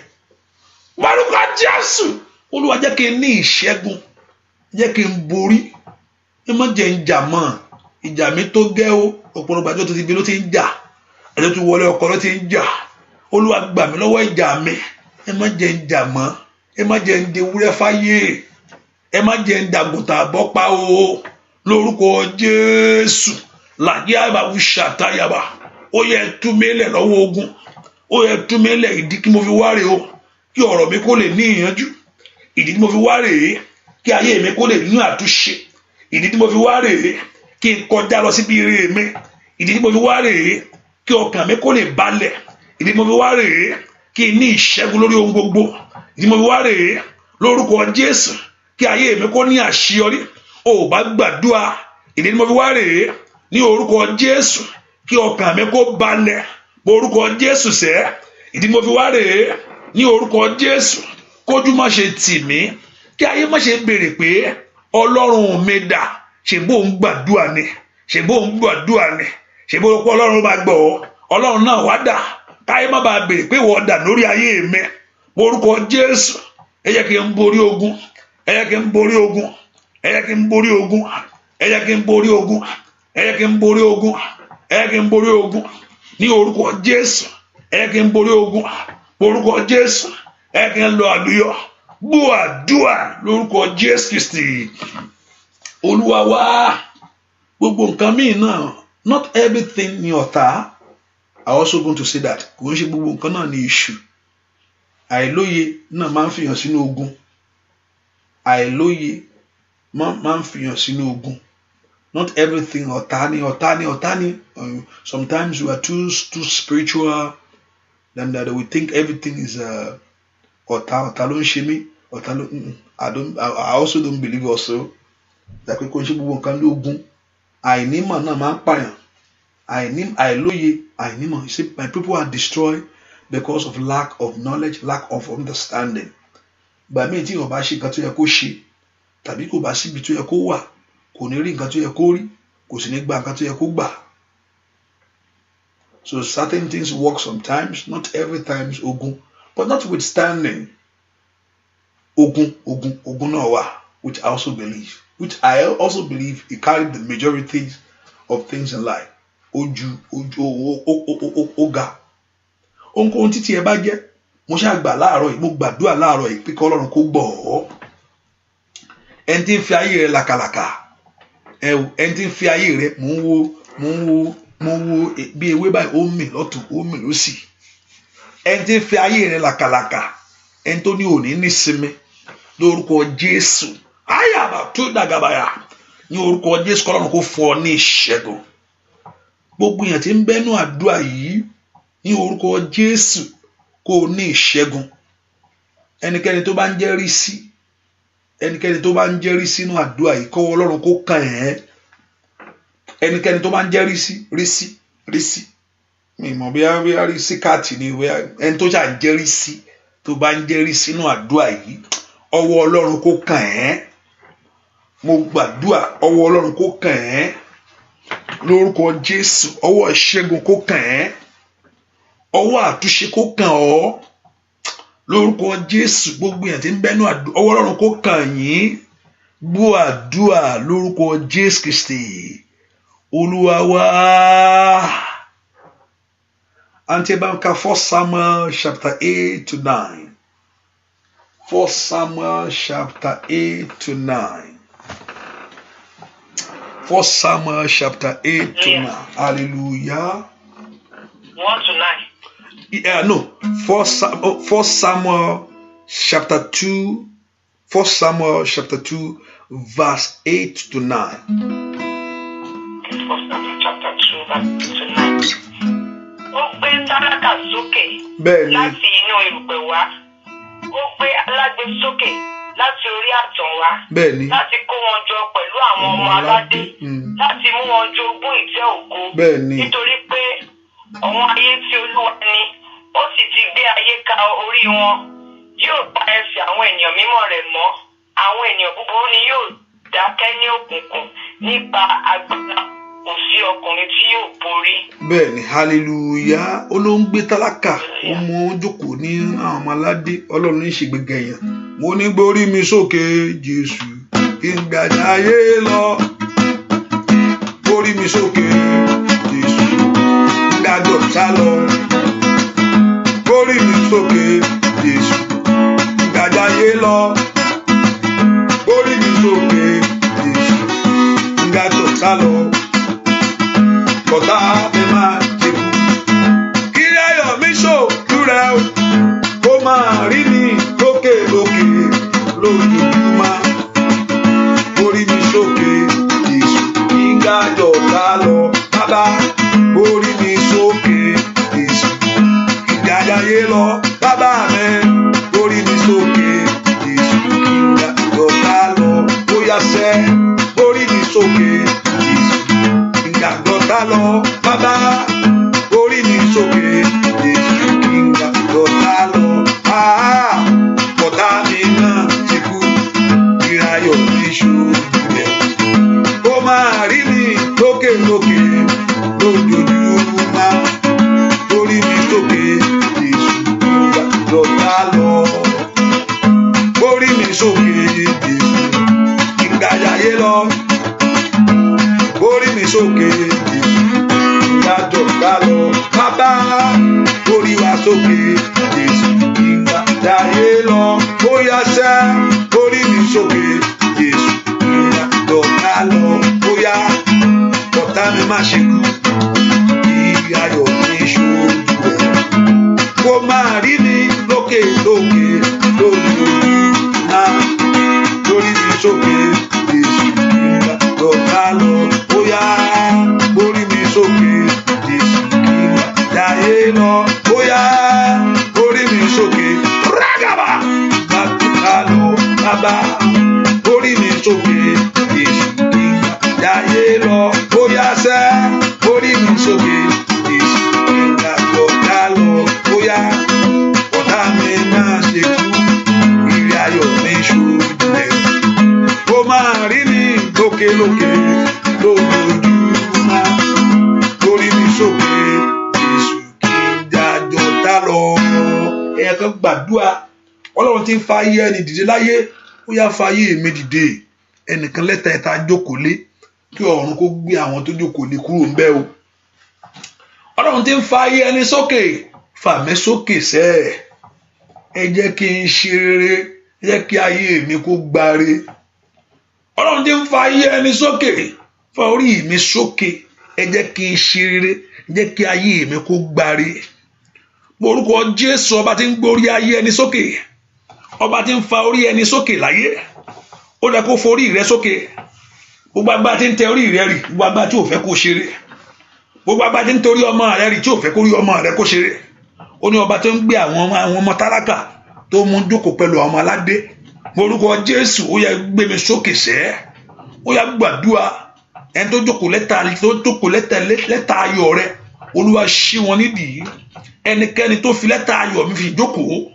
Bárúkọ Jésù, Olúwa, jẹ́ kí n ní ìṣẹ́gun, jẹ́ kí n borí. Ẹ má jẹ́ ń jà mọ́, ìjà mi tó gẹ́ o. Ọ̀pọ̀lọpọ̀ àjọ tó ti bí ló ti ń jà, àjọ tó wọlé ọkọ ló ti ń jà. Olúwa, gbà mí lọ́wọ́ ìjà mi. Ẹ má jẹ́ ń jà mọ́, ẹ má jẹ́ ń dewúrẹ́ fáyé, ẹ má jẹ́ ń dàgùntàn àbọ́pá o, lórúkọ Jésù. Làjẹ́ àbáwú ṣàtàyàbà, ó yẹ tú mi lẹ̀ lọ́wọ́ ogun, ó yẹ tú mi lẹ̀. Ìdí kí mo fi wá rèé o, kí ọ̀rọ̀ mi kó lè ní ìyanjú. Ìdí tí mo fi wá rèé, kí ayé mi kó lè ní àtúnṣe. Ìdí tí mo fi wá rèé, kí n kọjá lọ síbi ire mi. Ìdí tí mo fi wá rèé, kí ọkàn mi kó lè balẹ̀. Ìdí tí mo fi wá rèé, kí n ní ìṣẹ́gun lórí ohun gbogbo. Ìdí tí mo fi wá rèé, lórúkọ Jésù, kí ayé mi kó ní àṣeyọrí. Ò bá gbàdúrà. Ìdí tí mo fi wá rèé, ní orúkọ Jésù, kí ọkàn mi kó balẹ̀, orúkọ Jésù sẹ́. Ìdí tí mo fi wá rèé, ní orúkọ Jésù, kójú má ṣe tì mí, kí ayé má ṣe béèrè pé Ọlọ́run mi dà. Ṣe bó ń gbàdúrà ni? Ṣe bó ń gbàdúrà ni? Ṣe bó pé Ọlọ́run máa gbọ́ ọ? Ọlọ́run náà wá dà? Káyé má bàa béèrè pé ìwọ dà lórí ayé mi. Orúkọ Jésù, ẹ jẹ́ kí n borí ogun, ẹ jẹ́ kí n borí ogun, ẹ jẹ́ kí n borí ogun, ẹ jẹ́ kí n borí ogun, ẹ jẹ́ kí n borí ogun, ẹ jẹ́ kí n borí ogun, ní orúkọ Jésù. Ẹ jẹ́ kí n borí ogun, orúkọ Jésù. Ẹ jẹ́ kí n lọ àlùyọ. Gbọ́ àdúrà lórúkọ Jésù Kristi Olúwa wá. Gbogbo nǹkan míì náà, not everything ni ọ̀tá. I also going to say that kò ń ṣe gbogbo nǹkan náà ní issue. Àìlóye náà máa ń fìyàn sínú ogun. Àìlóye máa ń fìyàn sínú ogun. Not everything ọ̀tá ni, ọ̀tá ni, ọ̀tá ni. Sometimes we are too spiritual than that. We think everything is ọ̀tá, ọ̀tá ló ń ṣe mí, ọ̀tá ló. I also don't believe also that pé kò ń ṣe gbogbo nǹkan lógun. Àìnímọ̀ náà máa ń pààyàn. Àìlóye, àìnímọ̀. You see, my people are destroyed because of lack of knowledge, lack of understanding. Ìgbà míì tí èèyàn bá ṣe nǹkan tó yẹ kó ṣe, tàbí kò bá síbi tó yẹ kó wà, kò ní rí nǹkan tó yẹ kó rí, kò sì ní gba nǹkan tó yẹ kó gbà. So certain things work sometimes, not every times ogun, but notwithstanding, ogun, ogun, ogun náà wà, which I also believe it carried the majority of things in life. Ojú ojú ó ga. Ohunkóhun títí ẹ bá jẹ́, mo ṣáà gbà láàárọ̀ yìí, mo gbàdúrà láàárọ̀ yìí pé kí Ọlọ́run kó gbọ́ ọ́. Ẹni tí ń fi ayé rẹ̀ làkàlàkà, ẹni tí ń fi ayé rẹ̀, mò ń wo bí ewé báyìí, ó ń mì lọ́tùn, ó ń mì lósì. Ẹni tí ń fi ayé rẹ̀ làkàlàkà, ẹni tó ní òní nísinmi, lórúkọ Jésù, àyàbà tó dàgàbàyà, ní orúkọ Jésù, kọ́lọ́run kó fún ọ ní ìṣẹ́gun. Gbogbo èèyàn tí ń bẹ́nu àdúrà yìí, ní orúkọ Jésù, kó o ní ìṣẹ́gun. Ẹnikẹ́ni tó bá ń jẹ́rìí sí, ẹnikẹ́ni tó bá ń jẹ́rìí sínú àdúrà yìí, kọ́wọ́ Ọlọ́run kó kàn ẹ́. Ẹnikẹ́ni tó bá ń jẹ́rìí sí, rí sí, rí sí, mi mọ̀ bí a rí sí káàtì ni, ẹni tó ṣà ń jẹ́rìí sí, tó bá ń jẹ́rìí sínú àdúrà yìí, ọwọ́ Ọlọ́run kó kàn ẹ́. Mo gbàdúrà, ọwọ́ Ọlọ́run kó kàn ẹ́, lórúkọ Jésù. Ọwọ́ ìṣẹ́gun kó kàn ẹ́, ọwọ́ àtúnṣe kó kàn ọ́, lórúkọ Jésù. Gbogbo èèyàn tí ń bẹ́nu, ọwọ́ Ọlọ́run kó kàn yín. Gbọ́ àdúrà lórúkọ Jésù Kristi. Olúwa wá. Àǹtí, ẹ bá ń ka 1 Samuel chapter 8 to 9. 1 Samuel chapter 8 to 9. 1 Samuel chapter 8 to 9. Hallelujah. 1 to 9. Yeah, no. 1 Samuel chapter 2. 1 Samuel chapter 2, verse 8 to 9. 1 Samuel chapter 2, verse 8 to 9. Ó gbé tálákà sókè Bẹ́ẹ̀ni. láti inú erùpẹ̀ wá. Ó gbé alágbe sókè láti orí ààtàn wá. Bẹ́ẹ̀ni. Láti kó wọn jọ pẹ̀lú àwọn ọmọ aládé. Láti mú wọn jogún ìtẹ́ ògo. Bẹ́ẹ̀ni. Nítorí pé àwọn ayé tí Olúwa ní, ó sì ti gbé ayé ka orí wọn. Yóò pa ẹsẹ̀ àwọn ènìyàn mímọ́ rẹ̀ mọ́. Àwọn ènìyàn búburú ni yóò dákẹ́ ní òkùnkùn nípa agbára, kò sí ọkùnrin tí yóò borí. Bẹ́ẹ̀ni, hallelujah. Ó ló ń gbé tálákà, ó mú un jókòó ní àwọn ọmọ aládé. Ọlọ́run ní ìṣègbègà èèyàn. Mo ní gbórí mi sókè, Jésù, kí n gbàjà ayé lọ. Gbórí mi sókè, Jésù, gbàdọ̀ sá lọ. Gbórí mi sókè, Jésù, gbàjà ayé lọ. Gbórí mi sókè, Jésù, gbàdọ̀ sá lọ. Kọ̀tá mi máa ṣe kú. Kí ayọ̀ mi ṣòkú rẹ̀ o, kó máa rí mi lókè lókè lójoojúmọ́. Orí mi sókè, Jésù, kí n gájọ ká lọ. Bàbá, orí mi sókè, Jésù, kí n gájáyé lọ. Bàbá mi, orí mi sókè, Jésù, kí n gájọ ká lọ. Ó yá sẹ́, orí mi sókè, Jésù, kí n gájọ ká lọ. Bàbá, orí mi sókè, Jésù, kí n gájọ ká lọ. Ah, kọ̀tá mi náà ti kú, ìrayọ̀ mi ṣojú rẹ̀. Kó máa rí mi lókè lókè lójoojúmọ́. Orí mi sókè, Jésù, kí n gájọ ká lọ. Orí mi sókè, Jésù, kí n gbàjáyé lọ. Orí mi sókè, Jésù, kí n gájọ ká lọ. Bàbá, orí wa sókè, Jésù, kí n gbàjáyé lọ. Ó yá sẹ́, orí mi sókè, Jésù, kí n gájọ ká lọ. Ó yá, ọ̀tá mi má ṣe kú, kí ayọ̀ mi ṣojú rẹ̀. Kó máa rí mi lókè lókè lójoojúmọ́. Orí mi sókè, Jésù, kí n gájọ ká lọ. Ó yá, orí mi sókè, Jésù, kí n gbàjáyé lọ. Ó yá, orí mi sókè, rágàbà, ká lọ. Bàbá, orí mi sókè, Jésù, kí n gbàjáyé lọ. Ó yá sẹ́, orí mi sókè, Jésù, kí n gájọ ká lọ. Ó yá, ọ̀tá mi máa ṣe kú, ìrì ayọ̀ mi ṣojú rẹ̀. Kó máa rí mi lókè lókè lójoojúmọ́. Orí mi sókè, Jésù, kí n jájọ tá lọ. Ẹ̀yà kan gbàdúrà. Ọlọ́run tí ń fa ayé ẹni dìde láyé, ó yá, fa ayé mi dìde. Ẹnìkan lẹ́tà ẹ̀ta jókòó lé, kí ọ̀run kó gbé àwọn tó jókòó lé kúrò ń bẹ́ o. Ọlọ́run tí ń fa ayé ẹni sókè, fà mí sókè sẹ́ẹ̀. Ẹ jẹ́ kí n ṣe rere, ẹ jẹ́ kí ayé mi kó gbáre. Ọlọ́run tí ń fa ayé ẹni sókè, fa orí mi sókè. Ẹ jẹ́ kí n ṣe rere, ẹ jẹ́ kí ayé mi kó gbáre. Orúkọ Jésù, ọba tí ń gbórí ayé ẹni sókè, ọba tí ń fa orí ẹni sókè láyé, ó dẹ kó forí rẹ sókè. Gbogbo agbára tí ń tẹ orí rẹ rì, gbogbo agbára tí ò fẹ́ kó ṣeré, gbogbo agbára tí ń torí ọmọ rẹ rì, tí ò fẹ́ kó rí ọmọ rẹ kó ṣeré. Ó ní ọba tó ń gbé àwọn ọmọ tálákà, tó mú jókòó pẹ̀lú àwọn ọmọ aládé. Orúkọ Jésù, ó yá, gbé mi sókè sẹ́. Ó yá, gbàdúrà. Ẹni tó jókòó lẹ́tà, tó jókòó lẹ́tà, lẹ́tà ayọ̀ rẹ, Olúwa, ṣí wọn nídìí. Ẹnikẹ́ni tó fi lẹ́tà ayọ̀ mi fi jókòó,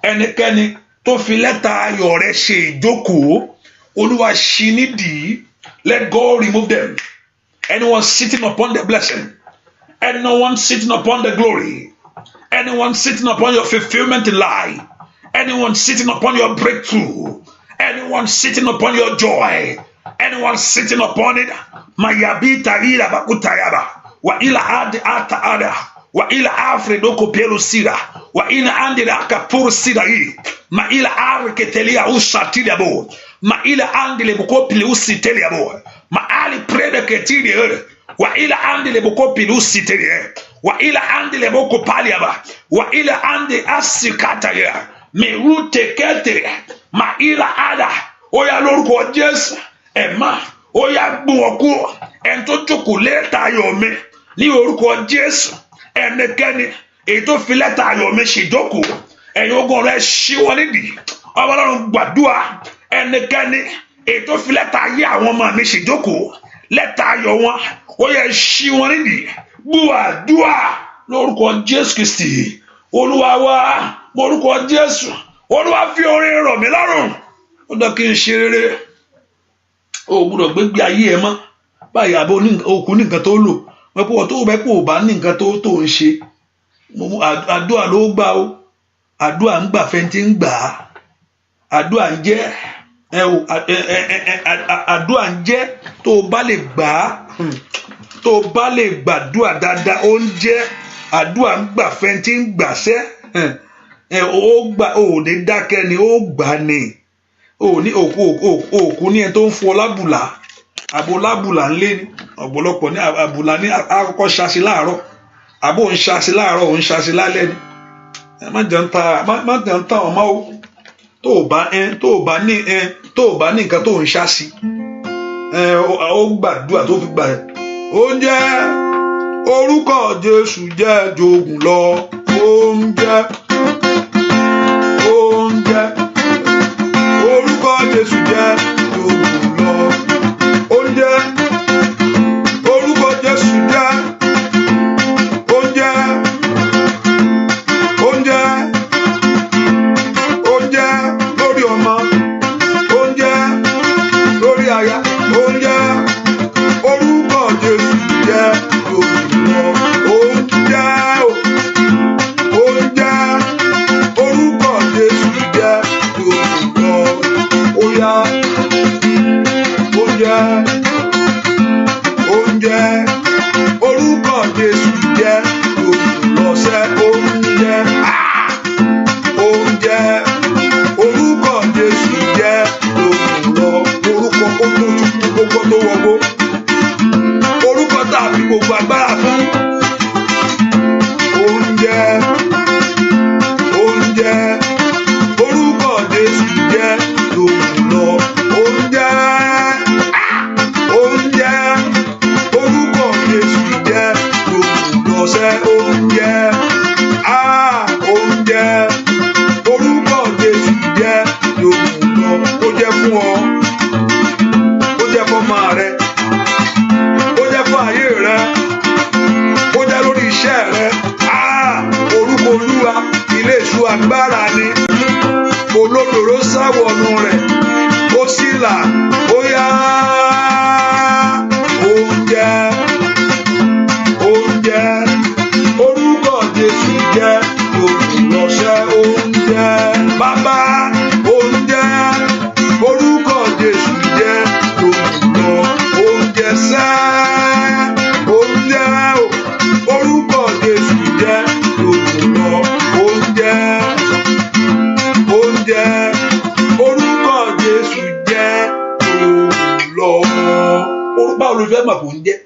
ẹnikẹ́ni tó fi lẹ́tà ayọ̀ rẹ ṣe ìjókòó, Olúwa, ṣí nídìí. Let God remove them. Anyone sitting upon the blessing, anyone sitting upon the glory, anyone sitting upon your fulfillment in life, anyone sitting upon your breakthrough, anyone sitting upon your joy, anyone sitting upon it. Mayabita ila bakutayaba. Wa ila adi ata ada. Wa ila afredoko pelu sira. Wa ila andile akapuru sira yi. Ma ila arketelia usatilia bo. Ma ila andile bukopili usitelia bo. Ma ali prede ketili wa ila andile bukopili usitelia. Wa ila andile boko paliaba. Wa ila ande asikata ya. Merute kete. Ma ila ada. Ó yá, lórúkọ Jésù. Ẹ̀ma ó yá, gbọ́n wọn kúrò. Ẹni tó jókòó lẹ́tà ayọ̀ mi ní orúkọ Jésù, ẹnikẹ́ni èyí tó fi lẹ́tà ayọ̀ mi ṣèjókòó, ẹ̀yin ogun rẹ̀ ṣí wọn nídìí. Ọba Ọlọ́run, gbàdúrà. Ẹnikẹ́ni èyí tó fi lẹ́tà ayé àwọn ọmọ mi ṣèjókòó, lẹ́tà ayọ̀ wọn, ó yá, ṣí wọn nídìí. Gbàdúrà lórúkọ Jésù Kristi Olúwa wa. Orúkọ Jésù, Olúwa, fi orin rọ̀ mí lọ́rùn. Ó dán kí n ṣe rere. O ò gbúdọ̀ gbégbé ayé ẹ mọ́ báyìí. Àbó òkú ní nǹkan tó lò wọ́n pé wọ́n tó bẹ́ẹ̀ kó o bá ní nǹkan tó ń ṣe, àdúrà ló gbà o. Àdúrà ń gbà fẹ́ntì ń gbà á. Àdúrà ń jẹ́ ẹ o, àdúrà ń jẹ́ tó o bá lè gbà á, tó o bá lè gbàdúrà dáadáa, ó ń jẹ́. Àdúrà ń gbà fẹ́ntì ń gbà sẹ́ ẹ. Ó gbà, ó ní dákẹ́ ni, ó gbà ni. Ó ní òkú, òkú ní ẹ tó ń fún ọ lábùlà. Àbò lábùlà ń lé ní ọ̀pọ̀lọpọ̀ ní àbùlà ní àkọ́kọ́ ṣaṣi láàárọ̀. Àbò ń ṣaṣi láàárọ̀, ò ń ṣaṣi lálẹ́ ni. Ẹ má jẹun ta, má jẹun ta ọmọ o. Tó o bá ní nǹkan tó ń ṣaṣi ẹ, ó gbàdúrà tó fi gbà ẹ. Oúnjẹ orúkọ Jésù jẹ́ jogun lọ. Oúnjẹ, oúnjẹ orúkọ Jésù jẹ́ jogun lọ. Oúnjẹ orúkọ Jésù jẹ́ oúnjẹ, oúnjẹ, oúnjẹ lórí ọmọ, oúnjẹ lórí aya, oúnjẹ orúkọ Jésù jẹ́ jogun lọ. Oúnjẹ oúnjẹ orúkọ Jésù jẹ́ jogun lọ. Ó yá, oúnjẹ, oúnjẹ orúkọ Jésù jẹ́ jogun lọ sẹ́. Oúnjẹ, oúnjẹ orúkọ Jésù jẹ́ jogun lọ. Orúkọ kó tó tún gbogbo tó wọgbó, orúkọ tá a fi gbogbo agbára fún. Oúnjẹ, oúnjẹ orúkọ Jésù jẹ́ jogun lọ. Oúnjẹ, oúnjẹ orúkọ Jésù jẹ́ jogun lọ sẹ́. Oúnjẹ, oúnjẹ orúkọ Jésù jẹ́ jogun lọ. Ó jẹ́ fún ọ, ó jẹ́ fọ́mọ rẹ, ó jẹ́ fún ayé rẹ, ó jẹ́ lórí iṣẹ́ rẹ. Orúkọ Olúwa ilé ìṣọ́ agbára ni, olódodo sá wọnú rẹ̀, ó sì là. Ó yá, oúnjẹ, oúnjẹ orúkọ Jésù jẹ́ jogun lọ sẹ́. Oúnjẹ bàbá, oúnjẹ orúkọ Jésù jẹ́ jogun lọ. Oúnjẹ sẹ́, oúnjẹ orúkọ Jésù jẹ́ jogun lọ. Oúnjẹ, oúnjẹ orúkọ Jésù jẹ́ jogun lọ. Báwo ló fẹ́ mọ̀ pé ó ń jẹ́?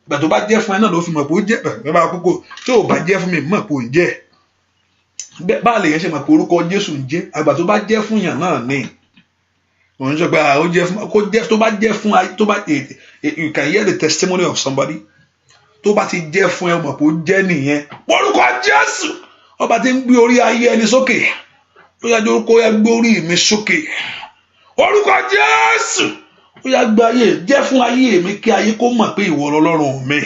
Ìgbà tó bá jẹ́ fún ẹ náà ló fi mọ̀ pé ó jẹ́. Bẹ́ẹ̀ bá kókó tí ò bá jẹ́ fún mi, mọ̀ pé ó ń jẹ́. Báà lè yẹn ṣe mọ̀ pé orúkọ Jésù ń jẹ́? Àgbà tó bá jẹ́ fún yàn náà ni òun sọ pé ó jẹ́ fún kó jẹ́. Tó bá jẹ́ fún, tó bá, you can hear the testimony of somebody. Tó bá ti jẹ́ fún ẹ, mọ̀ pé ó jẹ́ nìyẹn. Orúkọ Jésù, ọba tí ń gbé orí ayé ẹni sókè, ó yá, orúkọ yá gbé orí mi sókè. Orúkọ Jésù, ó yá, gbé ayé jẹ́ fún ayé mi, kí ayé kó mọ̀ pé ìwọ lọ́lọ́run mi.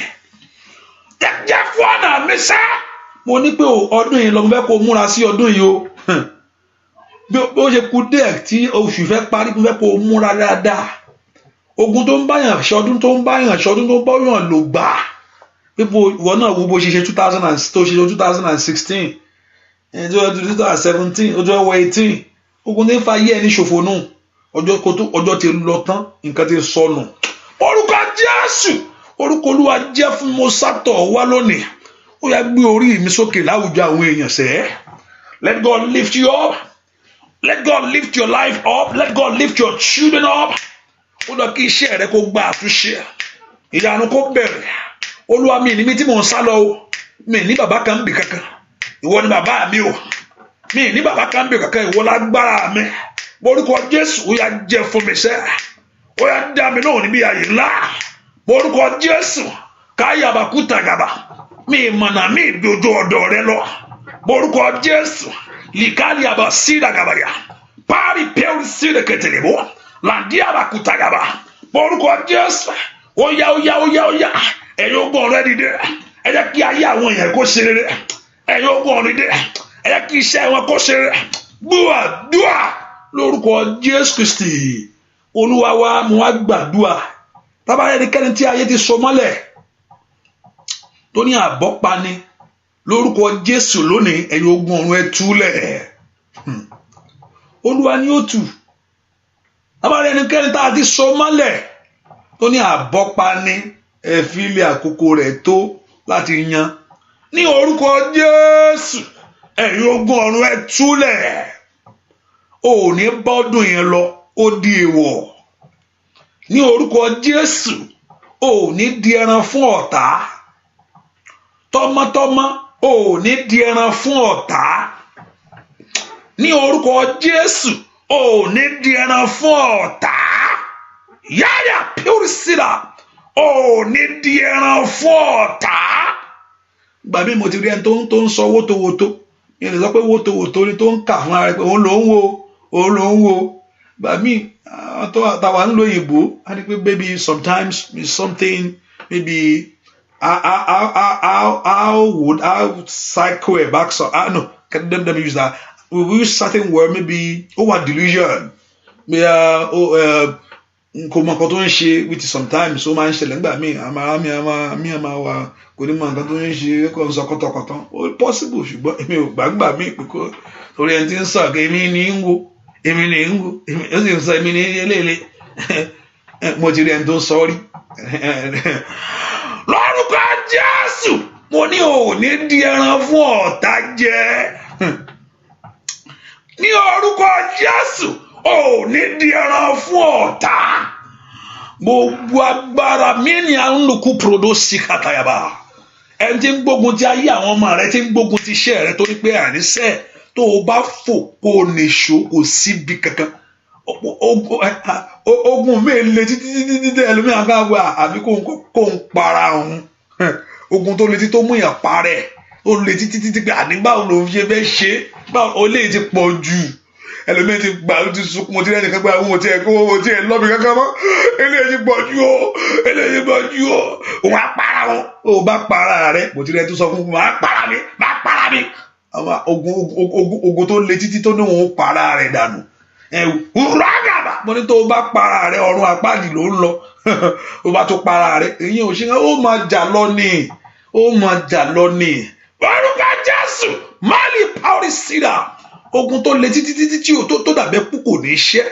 Jẹ́ fún ọ̀nà mi sá. Mo ní pé ọdún yìí lọ, mo fẹ́ kó múra sí ọdún yìí o. Bí ó ṣe kù díẹ̀ tí oṣù fẹ́ parí, mo fẹ́ kó múra dáadáa. Ogun tó ń báyàn ṣọdún, tó ń báyàn ṣọdún, tó ń báyàn lò gbà pípò, ìwọ náà wo bó ṣe ṣe two thousand and tó ṣe 2016, 2017, ó tó wọ 18. Ogun tó ń fa ayé ẹni ṣòfò nù. Ọjọ́ ti lọ tán, nǹkan ti sọnù. Orúkọ Jésù, orúkọ Olúwa jẹ́ fún mo sátọ̀ wá lónìí. Ó yá, gbé orí mi sókè láwùjọ àwọn èèyàn sẹ́. Let God lift you up. Let God lift your life up. Let God lift your children up. Ó lọ kí iṣẹ́ rẹ kó gba àtúnṣe, ìyanu kó bẹ̀rẹ̀. Olúwa, mi ní mi tí mò ń sá lọ o. Mi ní bàbá kan bì kankan, ìwọ ni bàbá mi o. Mi ní bàbá kan bì kankan, ìwọ lágbára mi. Orúkọ Jésù, ó yá, jẹ́ fún mi sẹ́. Ó yá, dá mi lóhùn níbi àyè ńlá. Orúkọ Jésù, káyàbà kútàgàbà mi ìmọ̀nà mi ìdojú ọ̀dọ̀ rẹ lọ. Orúkọ Jésù, lìkàlíàbà sídàgàbàyà páàrí pẹ́ẹ́rì sídàkẹtẹ̀lẹ́bọ̀ làǹdíàbà kútàgàbà. Orúkọ Jésù, ó yá, ó yá, ó yá, ó yá. Ẹ̀yin ogun ọ̀run, ẹ dìde. Ẹ jẹ́ kí ayé àwọn èèyàn kó ṣe rere. Ẹ̀yin ogun ọ̀run, dìde. Ẹ jẹ́ kí iṣẹ́ wọn kó ṣe rere. Gbúà dúà lórúkọ Jésù Kristi Olúwa wa. Mo wá gbàdúà tábà ẹnikẹ́ni tí ayé ti so mọ́lẹ̀ tó ní àbọ́pani, lórúkọ Jésù, lónìí, ẹ̀yin ogun ọ̀run, ẹ túlẹ̀. Olúwa ni ó tù. Tábà ẹnikẹ́ni tá a ti so mọ́lẹ̀ tó ní àbọ́pani, ẹ fi ilé àkókò rẹ̀ tó láti yan, ní orúkọ Jésù, ẹ̀yin ogun ọ̀run, ẹ túlẹ̀. Ò ní bọ́dún yẹn lọ, ó di èèwọ̀. Ní orúkọ Jésù, ò ní di ẹran fún ọ̀tá tọmọtọmọ. Ò ní di ẹran fún ọ̀tá. Ní orúkọ Jésù, ò ní di ẹran fún ọ̀tá. Yáyà pírísìlà, ò ní di ẹran fún ọ̀tá. Gbà mí, mo ti rí ẹni tó ń sọ wótòwótò. Mi lè sọ pé wótòwótò ni tó ń kà fún ara rẹ pé òun ló ń wo, òun ló ń wo. Gbà mí, tó táwa ń lo òyìnbó á ní pé maybe sometimes something, maybe how would how cycle it back, so ah, no, let me use that. We use certain word, maybe ó wà delusion, bí kò mọ nǹkan tó ń ṣe, which sometimes ó máa ń ṣẹlẹ̀ nígbà míì. Àmà mi àmà mi àmà wà, kò ní mọ nǹkan tó ń ṣe, kò ń sọ kọ́tọ̀kọ́tọ̀. Ó possible, ṣùgbọ́n èmi ò gbàgbà míì pé kó torí ẹni tí ń sọ pé èmi ní ń wo, èmi ní ń wo, èmi ó sì ń sọ èmi ní eléèlé. Mo ti rí ẹni tó ń sọ rí. Lórúkọ Jésù, mo ní ò ní di ẹran fún ọ̀tá jẹ. Ní orúkọ Jésù, ò ní di ẹran fún ọ̀tá. Gbogbo agbára mí ni à ń lùkú prodo sí kàtàyàbá. Ẹni tí ń gbógun ti ayé àwọn ọmọ rẹ, tí ń gbógun ti iṣẹ́ rẹ, torí pé àníṣe tó o bá fò kó o nìṣó, kò síbi kankan. Ogun mi le títí títí títí, ẹlòmíràn kan wà àbí kó ń para òun. Ogun tó le títí tó mú yàn parẹ́, ó le títí títí pé àní báwo ló ń ṣe fẹ́ ṣe, báwo ó lè ti pọ̀ jù. Ẹlòmíràn ti gbà, ó ti sunkún. Mo ti rẹ́ nìkan pé àwọn ò tiẹ̀ kó o tiẹ̀ lọ́bi kankan mọ́. Eléyìí ti pọ̀ jù o, eléyìí ti pọ̀ jù o, òun á para wọn. Ó bá para rẹ, mo ti rẹ́ tó sọ fún mi, máa para mi, máa para mi. Àwọn ogun tó le títí tó ní òun para rẹ̀ dànù rúgàbà. Mo ní tó bá para rẹ̀, ọ̀run àpáàdì ló ń lọ. Ó bá tó para rẹ̀, èyí ò ṣe, ó máa jà lọ ní, ó máa jà lọ ní. Orúkọ Jésù, máàlì pàórí síra. Ogun tó le títí títí tí o tó dàbẹ́ kú kò ní ṣẹ́,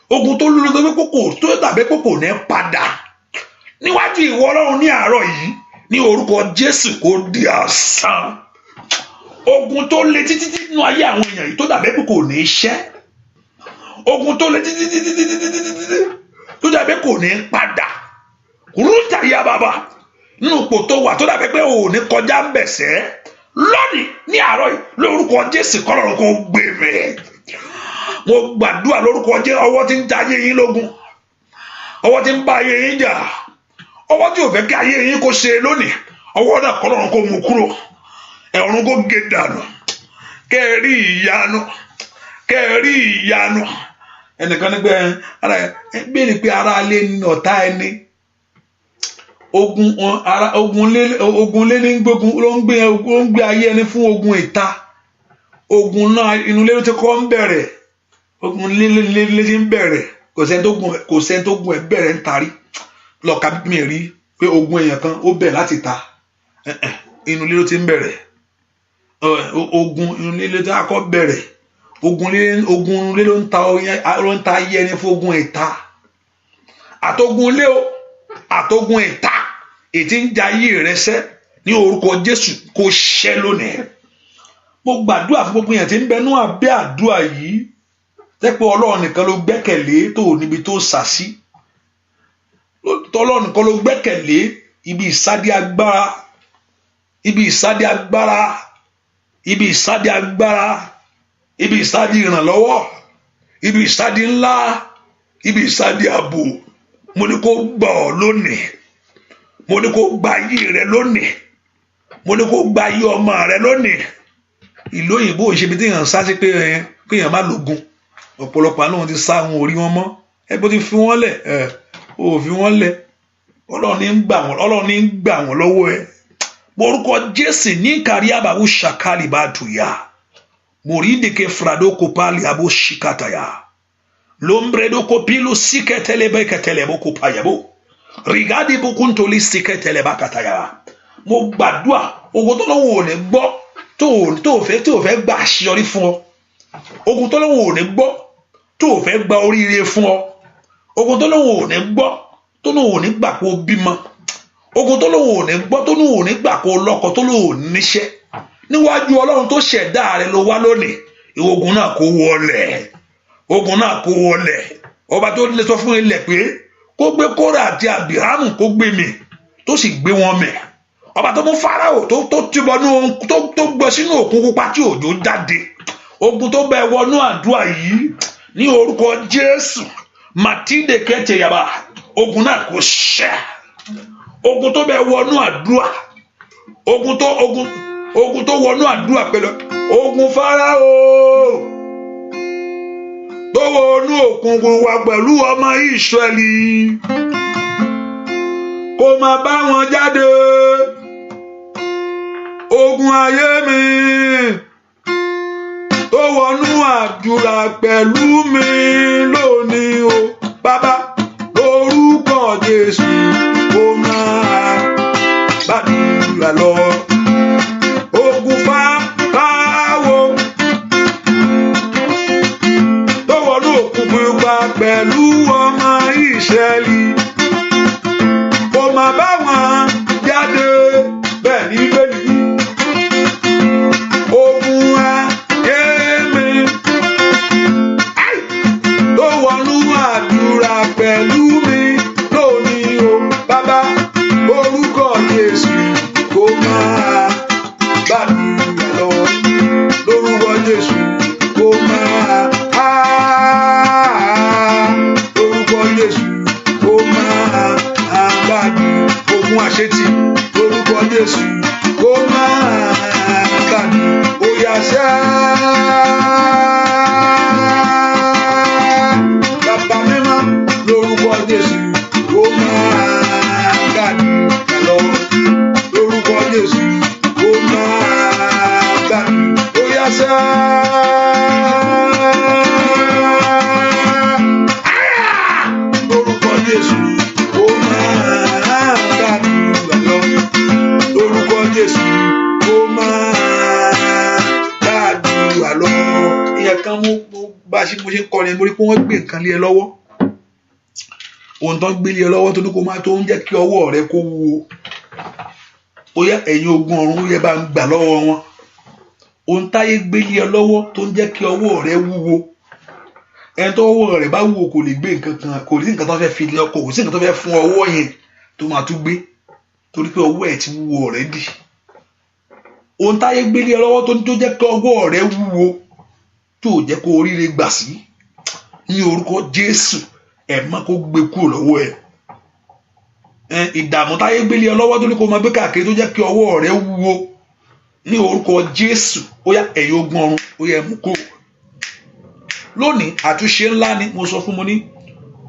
ogun tó lórí tó kò tó dàbẹ́ kú kò ní padà níwájú ìwọ Ọlọ́run ní àárọ̀ yìí, ní orúkọ Jésù, kó di asán. Ogun tó le títí nínú ayé àwọn èèyàn yìí tó dàbẹ́ kú kò ní ṣẹ́, ogun tó le títí títí títí títí títí tó dàbẹ́ kò ní padà rúta ya bàbá nínú ipò tó wà, tó dàbẹ́ pé ò ní kọjá ń bẹ̀sẹ̀ lónìí ní àárọ̀ yìí, lórúkọ Jésù, kọ́lọ́run kò gbé mi. Mo gbàdúrà lórúkọ Jésù, ọwọ́ tí ń ta ayé yín lógun, ọwọ́ tí ń bá ayé yín jà, ọwọ́ tí ò fẹ́ kí ayé yín kó ṣe lónìí, ọwọ́ náà, kọ́lọ́run kó mú kúrò, ẹ̀rùn kó gé dànù, kẹ́ ẹ rí ìyanu, kẹ́ ẹ rí ìyanu. Ẹnìkan nígbà béèrè pé ara lé ní ọ̀tá ẹni. Ogun ara, ogun lé ní gbógun ló ń gbé ayé ẹni fún ogun ìta. Ogun náà, inú ilé ló ti kọ́ ń bẹ̀rẹ̀. Ogun lé lé lé ti ń bẹ̀rẹ̀. Kò sẹ́ni tó gun ẹ̀ bẹ̀rẹ̀ ń tarí lọ́ka mi rí pé ogun èèyàn kan ó bẹ̀ láti ta. Inú ilé ló ti ń bẹ̀rẹ̀. Ogun inú ilé ló ti kọ́ bẹ̀rẹ̀. Ogun ilé ló ń ta ayé ẹni fún ogun ìta. Àtogun ilé o, Àtogun ìta ètí ń ja ayé rẹ sẹ́, ní orúkọ Jésù, kó ṣẹ́ lónìí. Mo gbàdúrà fún gbogbo èèyàn tí ń bẹnú abẹ́ àdúrà yìí, tẹ́pẹ́ Ọlọ́run nìkan ló gbẹ́kẹ̀lé tó níbi tó sà sí. Tọ́lọ́run nìkan ló gbẹ́kẹ̀lé, ibi ìsádi agbára, ibi ìsádi agbára, ibi ìsádi agbára, ibi ìsádi ìrànlọ́wọ́, ibi ìsádi ńlá, ibi ìsádi ààbò, mo ní kó gbà ọ́ lónìí. Mo ní kó gba ayé rẹ lónìí. Mo ní kó gba ayé ọmọ rẹ lónìí. Ìlú òyìnbó ò ṣe ibi tí èèyàn sá sí pé kéèyàn má lògùn. Ọ̀pọ̀lọpọ̀ àná wọn ti sá wọn, ò rí wọn mọ́. Ẹ bó ti fi wọ́n lẹ̀, ẹ ò fi wọ́n lẹ̀. Ọlọ́run ní ń gbà wọ́n, Ọlọ́run ní ń gbà wọ́n lọ́wọ́ ẹ. Orúkọ Jésù ní kárí àbáwò ṣàkálì bá tù yá mòrídìkẹ fúradó kópálì àbó ṣìkàtàyà lombredo kopilo sikẹtẹlẹ bẹkẹtẹlẹ bó kópa yẹbó rigadi bukuntoli sikẹtẹlẹ bákàtàyà. Mo gbàdúrà, ogun tó lọ́wọ́ ò ní gbọ́, tó fẹ́ gba àṣeyọrí fún ọ, ogun tó lọ́wọ́ ò ní gbọ́, tó fẹ́ gba oríire fún ọ, ogun tó lọ́wọ́ ò ní gbọ́, tó lọ́wọ́ ò ní gbà kó bímọ, ogun tó lọ́wọ́ ò ní gbọ́, tó lọ́wọ́ ò ní gbà kó lọ́kọ, tó lọ́wọ́ ò níṣẹ́, níwájú Ọlọ́run tó ṣẹ̀dá rẹ ló wá lónìí, ìwọ ogun náà, kó wọlẹ̀. Ogun náà, kó wọlẹ̀. Ọba tó lè sọ fún ilẹ̀ pé kó gbé Kórà àti Abiramu, kó gbé mì, tó sì gbé wọn mì, ọba tó mú Fáráò tó túbọ̀ ní tó gbọ́ sínú òkun pupa tí òjò jáde, ogun tó bẹ wọnú àdúrà yìí, ní orúkọ Jésù, Màtídè kẹtẹ yaba, ogun náà kò ṣẹ. Ogun tó bẹ wọnú àdúrà, ogun tó wọnú àdúrà pẹ̀lú ogun Fáráò tó wọnú òkun wa pẹ̀lú ọmọ Ísírẹ́lì, kó máa bá wọn jáde. Ogun ayé mi tó wọnú àdúrà pẹ̀lú mi lónìí o, bàbá, lórúkọ Jésù, kó máa gbàdúrà lọ. Ogun Fáráò tó wọnú òkun pupa pẹ̀lú ọmọ Ísírẹ́lì, kó máa bá wọn jáde. Bẹ́ẹ̀ ní bẹ́ẹ̀ ní ogun ayé mi tó wọnú àdúrà pẹ̀lú mi lónìí o, bàbá, orúkọ Jésù, kó máa gbàdúrà lọ. Lórúkọ Jésù, kó máa, lórúkọ Jésù, kó máa gbàdúrà. Ogun àṣetì, lórúkọ Jésù, kó máa gbàdúrà. Ó yá sẹ́, bàbá mímọ́, lórúkọ Jésù, kó máa gbàdúrà lọ. Lórúkọ Jésù, kó máa gbàdúrà. Ó yá sẹ́, lórúkọ Jésù, kó máa gbàdúrà lọ. Lórúkọ Jésù, kó máa gbàdúrà lọ. Ìyẹn kan mú bá a ṣe, mo ṣe ń kọrin, mo rí pé wọ́n gbé nǹkan lé ẹ lọ́wọ́. Ohun tó ń gbé lé ẹ lọ́wọ́ tó ní kó máa tó ń jẹ́ kí ọwọ́ rẹ kó wúwo, ó yá, ẹ̀yin ogun ọ̀run, ó yẹ bá ń gbà lọ́wọ́ wọn. Ohun táyé gbé lé ẹ lọ́wọ́ tó ń jẹ́ kí ọwọ́ rẹ wúwo, ẹni tó ọwọ́ rẹ̀ bá wúwo kò lè gbé nǹkan kan, kò sí nǹkan tó fẹ́ fi lé ọkọ̀, kò sí nǹkan tó fẹ́ fún ọwọ́ yẹn tó máa tún gbé, torí pé ọwọ́ ẹ̀ ti wúwo already. Ohun táyé gbé lé ẹ lọ́wọ́ tó jẹ́ kí ọwọ́ rẹ wúwo, tó jẹ́ kó oríire gbà sí, ní orúkọ Jésù, ẹ̀ má kó gbé kúrò lọ́wọ́ ẹ̀. Ìdààmú táyé gbé lé ẹ lọ́wọ́ tó ní kó máa gbé káàkiri, tó jẹ́ kí ọwọ́ rẹ wúwo, ní orúkọ Jésù, ó yá, ẹ̀yin ogun ọ̀run, ó yá, ẹ mú kúrò lónìí. Àtúnṣe ńlá ni mo sọ fún mo ní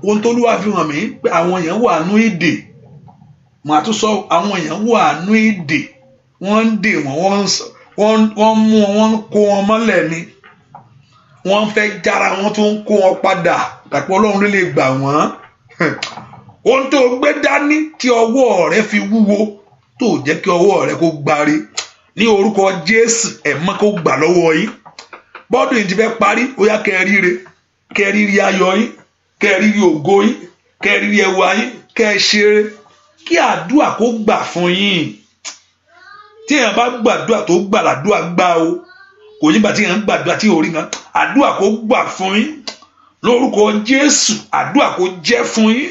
ohun tó lúwa fi hàn mí pé àwọn èèyàn wà nú ìdè. Màá tún sọ, àwọn èèyàn wà nú ìdè, wọ́n ń dè wọ́n, wọ́n mú wọn, wọ́n ń kó wọn mọ́lẹ̀ ni. Wọ́n fẹ́ jára, wọ́n tún ń kó wọn padà dàpọ̀. Ọlọ́run ló lè gbà wọ́n. Ohun tó gbé dání tí ọwọ́ rẹ fi wúwo, tó jẹ́ kí ọwọ́ rẹ kó gbáre, ní orúkọ Jésù, ẹ̀ mọ́ kó gbà lọ́wọ́ yín. Bọ́dún yìí ti fẹ́ parí, ó yá, kẹ́ ẹ ríre, kẹ́ ẹ rírí ayọ̀ yín, kẹ́ ẹ rírí ògo yín, kẹ́ ẹ rírí ẹwà yín, kẹ́ ẹ ṣeré. Kí àdúrà kó gbà fún yín. Tí èèyàn bá gbàdúrà tó gbà làdúrà gbà o. Kò nígbà tí èèyàn ń gbàdúrà tí ò rí nǹkan. Àdúrà kó gbà fún yín. Lórúkọ Jésù, àdúrà kó jẹ́ fún yín.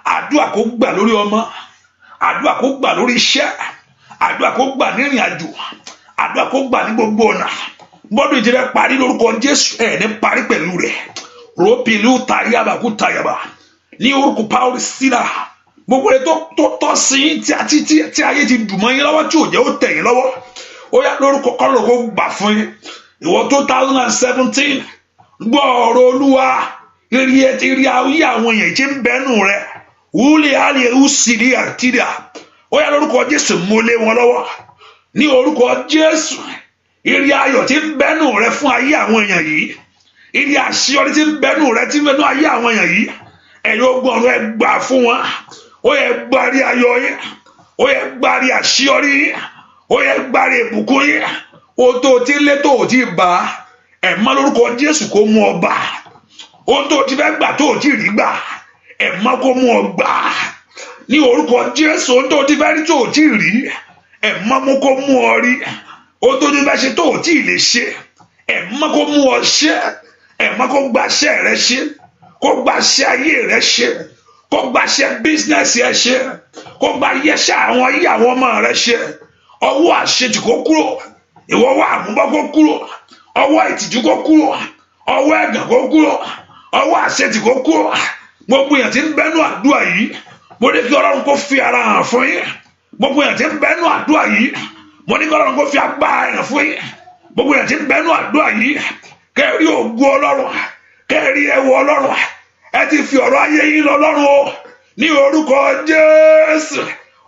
Àdúrà kó gbà lórí ọmọ. Àdúrà kó gbà lórí iṣẹ́. Àdúrà kó gbà nírìn àjò. Àdúrà kó gbà ní gbogbo ọ̀nà. Bọ́dún ìjẹ́bẹ́ parí lórúkọ Jésù, ẹ̀ ní parí pẹ̀lú rẹ̀. Rọ́pìlú tayaba kú tayaba. Ní orúkọ Paul síra. Gbogbo rẹ̀ tó tọ́ sí yín tí ayé ti dùn mọ́ yín lọ́wọ́ tí ò jẹ́ ó tẹ̀ yín lọ́wọ́. Ó yá, lórúkọ kọ́lọ̀ kó gbà fún yín. Ìwọ 2017, gbọ́ ọ̀rọ̀ Olúwa. Ìrì ẹ̀ ti rí ayé àwọn èèyàn tí ń bẹ́nu rẹ̀. Wúlé àlè ùsìlì àtìrà. Ó yá, lórúkọ Jésù, mú lé wọn lọ́wọ́. Ní orúkọ Jésù, ìrì ayọ̀ tí ń bẹ́nu rẹ fún ayé àwọn èèyàn yìí, ìrì àṣeyọrí tí ń bẹ́nu rẹ, tí ń bẹ́nu ayé àwọn èèyàn yìí, ẹ̀yin ogun ọ̀run, ẹ gbà fún wọn. Ó yẹ gbárí ayọ̀ yín, ó yẹ gbárí àṣeyọrí yín, ó yẹ gbárí ìbùkún yín. O tó ti lé tó o ti bá ẹ̀ mọ́, lórúkọ Jésù, kó mú ọ bá. Ohun tó ti fẹ́ gbà tó o ti rí gbà, ẹ̀ mọ́ kó mú ọ gbà ní orúkọ Jésù. Ohun tó ti fẹ́ rí tó o ti rí, ẹ̀ mọ́ mú kó mú ọ rí. Ohun tó ti fẹ́ ṣe tó o ti lè ṣe, ẹ̀ mọ́ kó mú ọ ṣe. Ẹ̀ mọ́ kó gbaṣẹ́ rẹ ṣe, kó gbaṣẹ́ ayé rẹ ṣe, kó gbaṣẹ́ business ẹ ṣe, kó gba yẹṣẹ́ àwọn ayé àwọn ọmọ rẹ ṣe. Ọwọ́ àṣetì kó kúrò, ìwọ́wọ́ àmúbọ́ kó kúrò, ọwọ́ ìtìjú kó kúrò, ọwọ́ ẹ̀gàn kó kúrò, ọwọ́ àṣetì kó kúrò. Gbogbo èèyàn tí ń bẹ́nu àdúrà yìí, mo ní kí Ọlọ́run kó fi ara hàn fún yín. Gbogbo èèyàn tí ń bẹ́nu àdúrà yìí, mo ní kí Ọlọ́run kó fi agbára hàn fún yín. Gbogbo èèyàn tí ń bẹ́nu àdúrà yìí, kẹ́rí ògo Ọlọ́run, kẹ́rí ẹwọ Ọlọ́run. Ẹ ti fi ọ̀rọ̀ ayé yín lọ Ọlọ́run o. Ní orúkọ Jésù,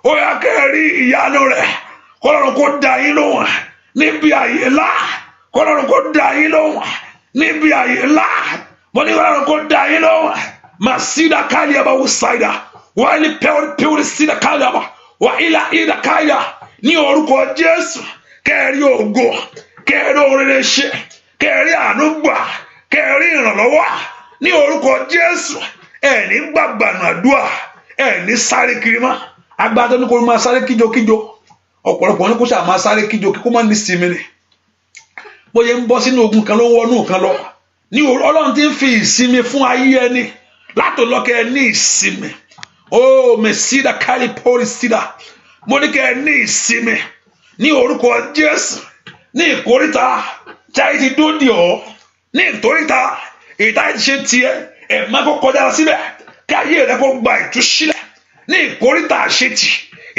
ó yá, kẹ́rí ìyanu rẹ̀. Kọ́lọ́run kó dá yín lóhùn níbi àyè ńlá. Kọ́lọ́run kó dá yín lóhùn níbi àyè ńlá. Mo ní kọ́lọ́run kó dá yín lóhùn. Masida kaliaba wusaida wàhálì pẹ́wọ́rì pẹ́wọ́rì sídà kaliaba wà ilà ìdà káyà. Ní orúkọ Jésù, kẹ́rí ògo, kẹ́rí oríire ṣe, kẹ́rí àánú gbà, kẹ́rí ìrànlọ́wọ́ ní orúkọ Jésù. Ẹ̀ ní gbàgbànú àdúrà, ẹ̀ ní sáré kiri mọ́. Agbára tó ní kó máa sáré kíjokíjo, ọ̀pọ̀lọpọ̀ ní kó ṣáà máa sáré kíjo kó má ní sinmi ni. Bóyá ń bọ́ sínú ogun kan ló ń wọnú kan lọ ní. Ọlọ́run ti ń fi ìsinmi fún ayé ẹni látòlọ́kẹ́ ní ìsinmi. Ó mẹsídà kálí pọ́lì sídà, mo ní kẹ́ ẹ ní ìsinmi ní orúkọ Jésù. Ní ìkóríta tí ayé ti dódì ọ́, ní ìkóríta ìta ti ṣe tiẹ̀, ẹ̀ má kó kọjá síbẹ̀, kí ayé rẹ kó gba ìtúsílẹ̀. Ní ìkóríta àṣetì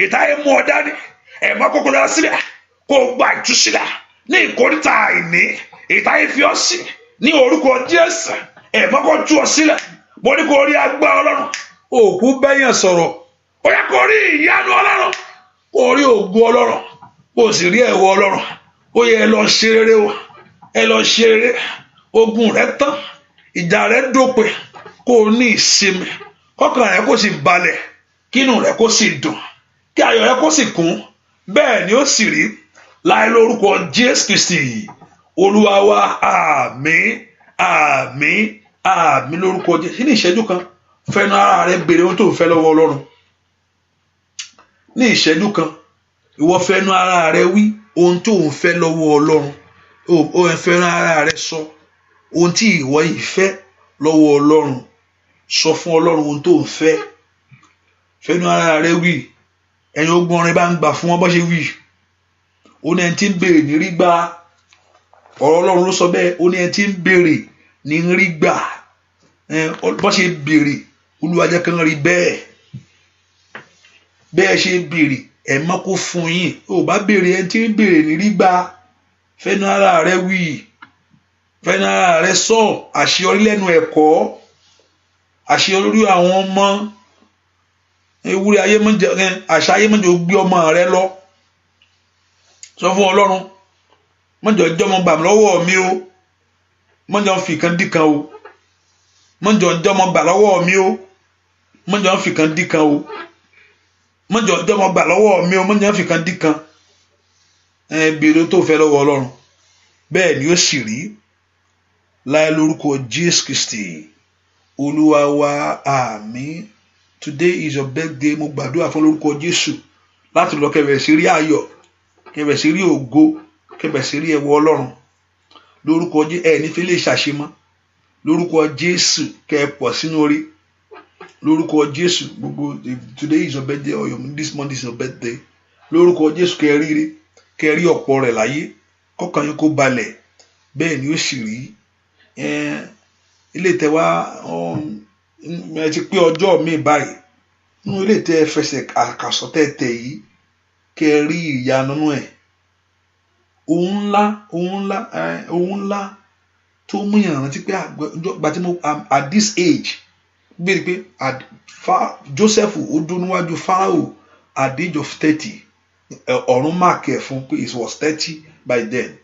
ìta yẹn mú ọ dání, ẹ̀ má kó kọjá síbẹ̀, kó gba ìtúsílẹ̀. Ní ìkóríta àìní ìta yẹn fi ọ́ sí, ní orúkọ Jésù, ẹ̀ má kó tú ọ sílẹ̀. Mo ní kó rí agbára Ọlọ́run. Òkú bẹ́yàn sọ̀rọ̀, ó yẹ kó rí ìyanu Ọlọ́run, kó rí ògo Ọlọ́run, kó sì rí ẹ̀wọ̀ Ọlọ́run. Ó yẹ ẹ lọ ṣe rere o, ẹ lọ ṣe rere. Ogun rẹ tán, ìjà rẹ dópin, kó o ní ìsinmi, kọ́kàn rẹ kó sì balẹ̀, kínú rẹ kó sì dùn, kí ayọ̀ rẹ kó sì kún. Bẹ́ẹ̀ ni ó sì rí láì lórúkọ Jésù Kristi Olúwa wa. Àmín, àmín, àmín lórúkọ Jésù. Ní ìṣẹ́jú kan, fẹnu ara rẹ béèrè ohun tó ń fẹ́ lọ́wọ́ Ọlọ́run. Ní ìṣẹ́jú kan, ìwọ fẹnu ara rẹ wí ohun tó ń fẹ́ lọ́wọ́ Ọlọ́run. Ó fẹnu ara rẹ sọ ohun tí ìwọ yìí fẹ́ lọ́wọ́ Ọlọ́run. Sọ fún Ọlọ́run ohun tó ń fẹ́. Fẹnu ara rẹ wí. Ẹ̀yin ogun ọ̀run, bá ń gbà fún wọn bó ṣe wí. Ó ní ẹni tí ń béèrè ní rí gbà. Ọ̀rọ̀ Ọlọ́run ló sọ bẹ́ẹ̀. Ó ní ẹni tí ń béèrè ní rí gbà. Bó ṣe béèrè, Olúwa jẹ́ kí wọ́n rí bẹ́ẹ̀. Bẹ́ẹ̀ ṣe béèrè, ẹ̀ mọ́ kó fún yín. Ò bá béèrè, ẹni tí ń béèrè ní rí gbà. Fẹnu ara rẹ wí, fẹnu ara rẹ sọ. Àṣeyọrí lẹ́nu ẹ̀kọ́, àṣeyọrí lórí àwọn ọmọ, ewúrẹ́ ayé mọ́jọ, àṣà ayé mọ́jọ gbé ọmọ rẹ lọ. Sọ fún Ọlọ́run, mọ́jọ jọmọ gbà lọ́wọ́ mi o, mọ́jọ fi kan dì kan o, mọ́jọ jọmọ gbà lọ́wọ́ mi o, mọ́jọ fi kan dì kan o, mọ́jọ jọmọ gbà lọ́wọ́ mi o, mọ́jọ fi kan dì kan. Ẹ béèrè tó fẹ́ lọ́wọ́ Ọlọ́run. Bẹ́ẹ̀ ni ó sì rí láì lórúkọ Jésù Kristi Olúwa wa. Àmín. Today is your birthday. Mo gbàdúrà fún lórúkọ Jésù láti lọ kẹbẹ̀ sí rí ayọ̀, kẹbẹ̀ sí rí ògo, kẹbẹ̀ sí rí ẹwọ Ọlọ́run lórúkọ Jésù. Ẹ ní fi lè ṣàṣemọ́ lórúkọ Jésù. Kẹ ẹ pọ̀ sínú orí lórúkọ Jésù. Gbogbo, today is your birthday or this month is your birthday, lórúkọ Jésù, kẹ rí rí, kẹ rí ọ̀pọ̀ rẹ̀ láyé, kọ́kàn yín kó balẹ̀. Bẹ́ẹ̀ ni ó sì rí. Ilé tẹ wá ẹ ti pé ọjọ́ mi báyìí nínú ilé tẹ fẹsẹ̀ àkàsọ̀ tẹ tẹ̀ yìí, kẹ rí ìyanu nínú ẹ̀. Ohun ńlá, ohun ńlá, ohun ńlá tó mú yàn rántí pé gbà tí mo at this age gbé pé Joseph ó dún níwájú Pharaoh at the age of 30. Ọ̀run mark ẹ̀ fún pé he was 30 by then.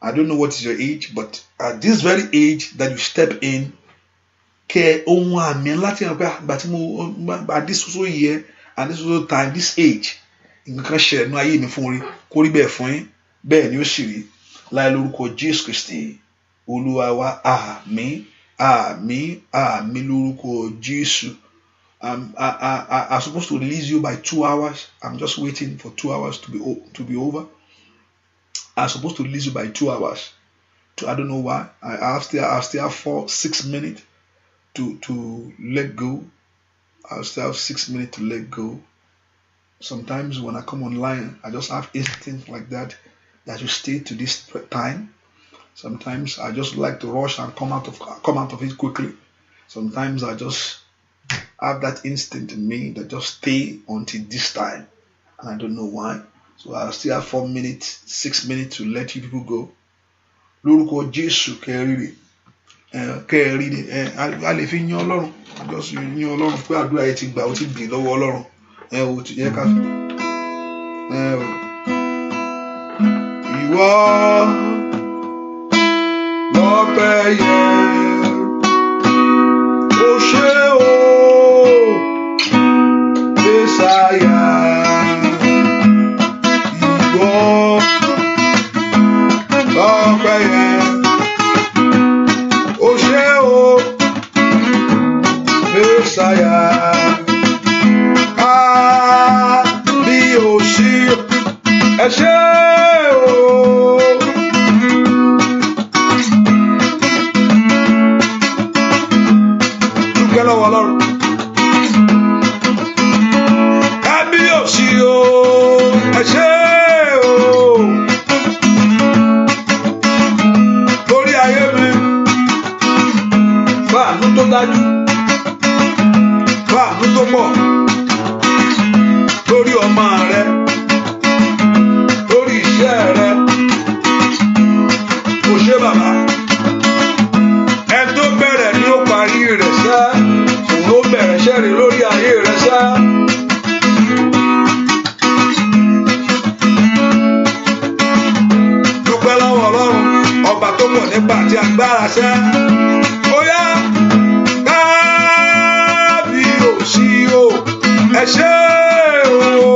I don't know what is your age, but at this very age that you step in, kẹ ohun àmì ńlá tí wọn pé àgbà tí mo at this so year and this so time, this age, nǹkan kan ṣẹlẹ̀ nínú ayé mi fún orí. Kó rí bẹ́ẹ̀ fún yín, bẹ́ẹ̀ ni ó sì rí láì lórúkọ Jésù Kristi Olúwa wa. Àmín, àmín, àmín lórúkọ Jésù. I'm supposed to release you by 2 hours. I'm just waiting for 2 hours to be over. I'm supposed to release you by 2 hours. I don't know why. I still have 4, 6 minutes to let go. I still have 6 minutes to let go. Sometimes when I come online, I just have instinct like that, that you stay to this time. Sometimes I just like to rush and come out of it quickly. Sometimes I just have that instinct in me that just stay until this time, and I don't know why. So I still have 4 minutes, 6 minutes to let you people go. Lórúkọ Jésù, kẹrìírí kẹrìírí, a lè fi yan Ọlọ́run, just yan Ọlọ́run pé àdúrà yẹn ti gbà, ó ti bì lọ́wọ́ Ọlọ́run. Ẹ ò ti yẹ ká ẹ ò. Ìwọ lọ́pẹ́ yẹ, o ṣé o, Mẹ́sáyà. Ìwọ lọ́pẹ́ yẹ, o ṣé o, Mẹ́sáyà. Kábíyèsí, ẹ ṣé o. Dúpẹ́ lọ́wọ́ Ọlọ́run. Kábíyèsí o, ẹ ṣé o. Lórí ayé mi, fáànù tó dájú, fáànù tó pọ̀, lórí ọmọ rẹ, lórí iṣẹ́ rẹ, kò ṣe bàbá. Ẹni tó bẹ̀rẹ̀ ni ó parí rẹ̀ sẹ́, òun ló bẹ̀rẹ̀ iṣẹ́ rẹ̀ lórí ayé rẹ̀ sẹ́. Dúpẹ́ lọ́wọ́ Ọlọ́run, ọba tó pọ̀ nípa àti agbára sẹ́. Ó yá, kábíyèsí o, ẹ ṣé o,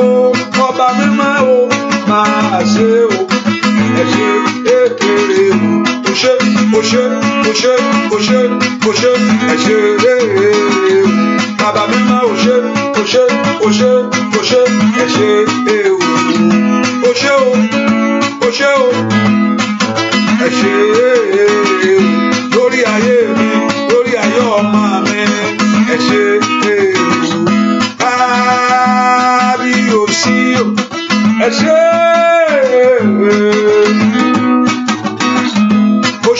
ọba mímọ́ o, máa ṣe o, ẹ ṣé ékeré o, o ṣé, o ṣé, o ṣé, o ṣé, o ṣé, ẹ ṣé o, bàbá mímọ́, o ṣé, o ṣé, o ṣé, o ṣé, ẹ ṣé o, o ṣé o, o ṣé o, ẹ ṣé o, lórí ayé mi, lórí ayé ọmọ mi, ẹ ṣé o, kábíyèsí o, ẹ ṣé o.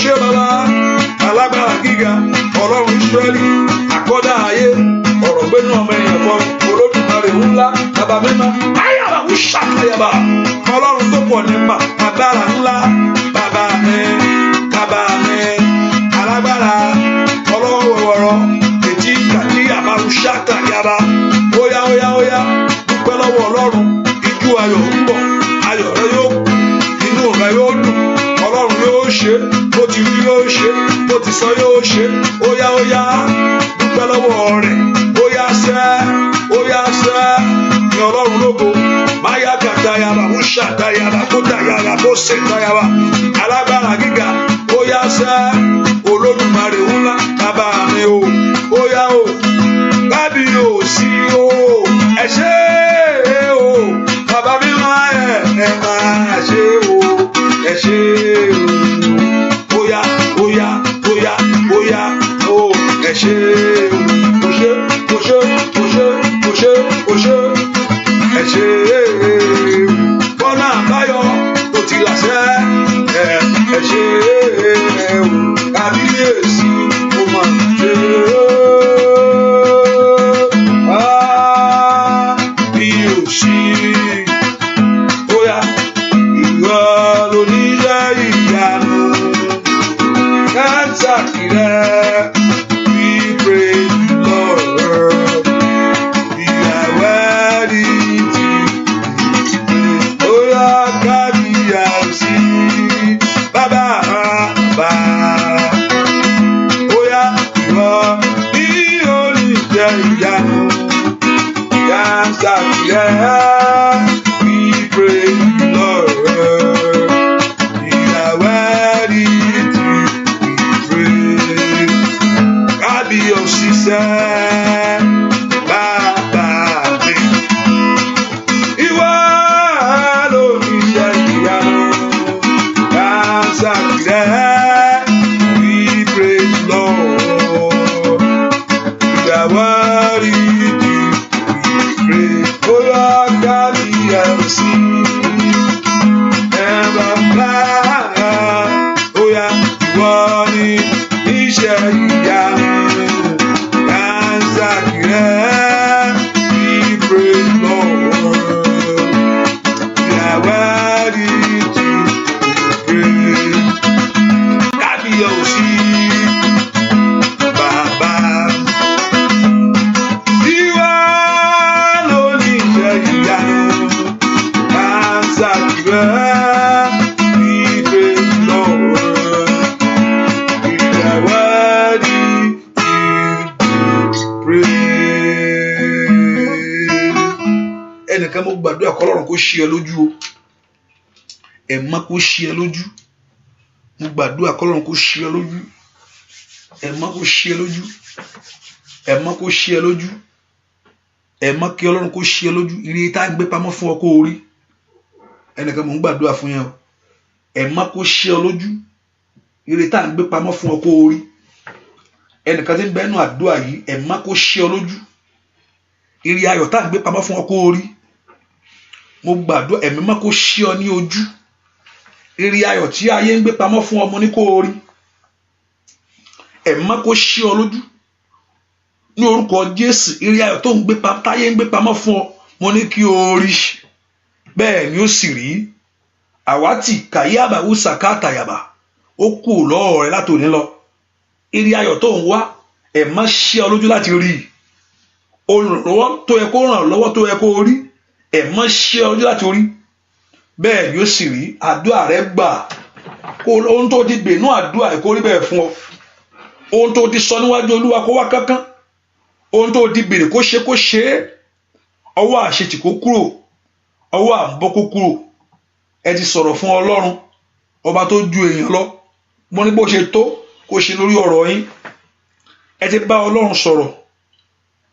Ṣé bàbá alágbára gíga, Ọlọ́run Ísírẹ́lì, àkọ́dá ayé, ọ̀rọ̀ gbénú ọmọ èèyàn fọ, Olódùmarè ńlá, bàbá mímọ́, ayára ń ṣàkàyàbà, Ọlọ́run tó pọ̀ nípa agbára ńlá, bàbá mi, bàbá mi, alágbára ọlọ́wọ́ wọ̀rọ̀ ètí kàdí àbárù ṣàkàyàbà. Óyá, óyá, óyá, dúpẹ́ lọ́wọ́ Ọlọ́run. Ijó ayọ̀ ń bọ̀, ayọ̀ rẹ yóò kú, inú rẹ yóò dùn. Ọlọ́run yóò ṣe bó ti wí, yóò ṣe bó ti sọ, yóò ṣe. Óyá, óyá, dúpẹ́ lọ́wọ́ rẹ̀. Óyá sẹ́, óyá sẹ́, ní Ọlọ́run lógo. Máyà kàtàyàbà wúṣà tàyàbà kó tàyàbà kó ṣe tàyàbà, alágbára gíga. Óyá sẹ́, Olódùmarè ńlá, bàbá mi o. Óyá o, kábíyèsí. ìyanu. Dànsákì rẹ̀, we praise you, Lord. You are worthy to be praised. Kábíyèsí sẹ́, bàbá mi. Ìwọ lóníṣẹ́ ìyanu. Dànsákì rẹ̀, we praise you, Lord. You are worthy to be praised. Bóyá kábíyèsí, ẹ bàbá. Bóyá ìwọ ni iṣẹ́ ìyanu. Dànsákì rẹ̀, we praise Lord. You are worthy to be praised. Kábíyèsí, bàbá. Ìwọ lóníṣẹ́ ìyanu. Dànsákì rẹ̀, we praise Lord. You are worthy to be praised. Ẹnìkan, mo gbàdúrà kọ́lọ́run kó ṣí ẹ lójú o. Ẹ̀mọ́ kó ṣí ẹ lójú. Mo gbàdúrà kọ́lọ́run kó ṣí ẹ lójú. Ẹ̀mọ́ kó ṣí ẹ lójú. Ẹ̀mọ́ kó ṣí ẹ lójú. Ẹ̀mọ́ kí Ọlọ́run kó ṣí ẹ lójú. Ire tá a gbé pamọ́ fún ọ kó o rí. Ẹnìkan, mò ń gbàdúrà fún yẹn o. Ẹ̀mọ́ kó ṣí ọ lójú. Ire tá a gbé pamọ́ fún ọ kó o rí. Ẹnìkan tí ń bẹ́nu àdúrà yìí, ẹ̀mọ́ kó ṣí ọ lójú. Ire ayọ̀ tá a gbé pamọ́ fún ọ kó o rí. Mo gbàdúrà, ẹ̀mí mọ́ kó ṣí ọ ní ojú. Ire ayọ̀ tí ayé ń gbé pamọ́ fún ọmọ ní kó o rí. Ẹ̀mí mọ́ kó ṣí ọ lójú. Ní orúkọ Jésù, ire ayọ̀ tó ń gbé táyé ń gbé pamọ́ fún ọ, mo ní kí o rí. Bẹ́ẹ̀ ni ó sì rí. Àwátì kàyábà wùsàkátàyàbà, ó kù lọ́wọ́ rẹ látòní lọ. Ire ayọ̀ tó ń wá, ẹ̀mí ṣí ọ lójú láti rí. Olùrànlọ́wọ́ tó yẹ kó ràn lọ́wọ́ tó yẹ kó rí, ẹ̀mí ṣí ọ lójú láti rí. Bẹ́ẹ̀ ni ó sì rí. Àdúrà rẹ gbà. Kó ohun tó ti gbènú àdúrà kó rí bẹ́ẹ̀ fún ọ. Ohun tó ti sọ níwájú Olúwa kó wá kánkán. Ohun tó ti bèrè, kó ṣe, kó ṣe é. Ọwọ́ àṣetì kó kúrò, ọwọ́ àǹbọ́ kó kúrò. Ẹ ti sọ̀rọ̀ fún Ọlọ́run ọba tó ju èèyàn lọ. Mo ní bó ṣe tó kó ṣe lórí ọ̀rọ̀ yín. Ẹ ti bá Ọlọ́run sọ̀rọ̀,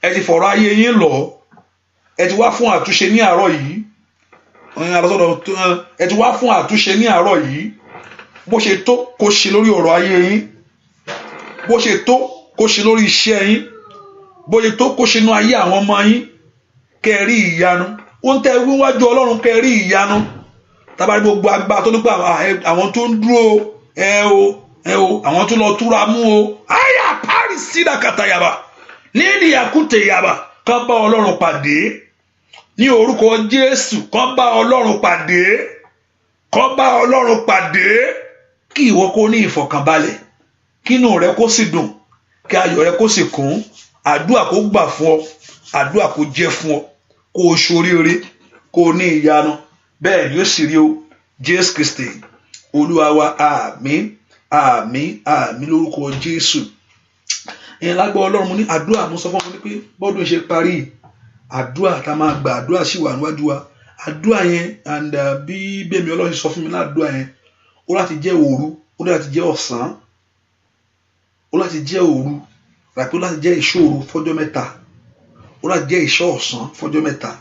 ẹ ti fọ̀rọ̀ ayé yín lọ, ẹ ti wá fún àtúnṣe ní àárọ̀ yìí. Ẹ ti wá fún àtúnṣe ní àárọ̀ yìí. Bó ṣe tó kó ṣe lórí ọ̀rọ̀ ayé yín, bó ṣe tó kó ṣe lórí iṣẹ́ yín, bó ṣe tó kó ṣe nú ayé àwọn ọmọ yín, kẹ́ ẹ rí ìyanu. Ohun tẹ́ wíwájú Ọlọ́run, kẹ́ ẹ rí ìyanu. Tábàrí gbogbo agbára tó nípa àwọn tó ń dúró ẹ o, ẹ o, àwọn tó lọ túra mú o, àyà parí sídàkàtà yàbá nídìí àkútè yàbá, kán bá Ọlọ́run pàdé ní orúkọ Jésù. Kán bá Ọlọ́run pàdé, kán bá Ọlọ́run pàdé. Kí ìwọ kó ní ìfọ̀kànbalẹ̀, kínú rẹ kó sì dùn, kí ayọ̀ rẹ kó sì kún. Àdúrà kó gbà fún ọ, àdúrà kó jẹ́ fún ọ, kó o ṣoríire, kó o ní ìyanu. Bẹ́ẹ̀ ni ó sì rí o. Jésù Kristi Olúwa wa. Àmín, àmín, àmín lórúkọ Jésù. Ìyẹn lágbọ́ Ọlọ́run. Mo ní àdúrà, mo sọ fún ọmọ ní pé bọ́dún ṣe parí, àdúrà tá a máa gbà, àdúrà sì wà níwájú wa. Àdúrà yẹn and bí bẹ́ẹ̀mi Ọlọ́run ṣe sọ fún mi ládùúrà yẹn, ó láti jẹ́ òru, ó láti jẹ́ ọ̀sán, ó láti jẹ́ òru ràpé, ó láti jẹ́ ìṣọ́ òru fọ́jọ́ 3, ó láti jẹ́ ìṣọ́ ọ̀sán fọ́jọ́ 3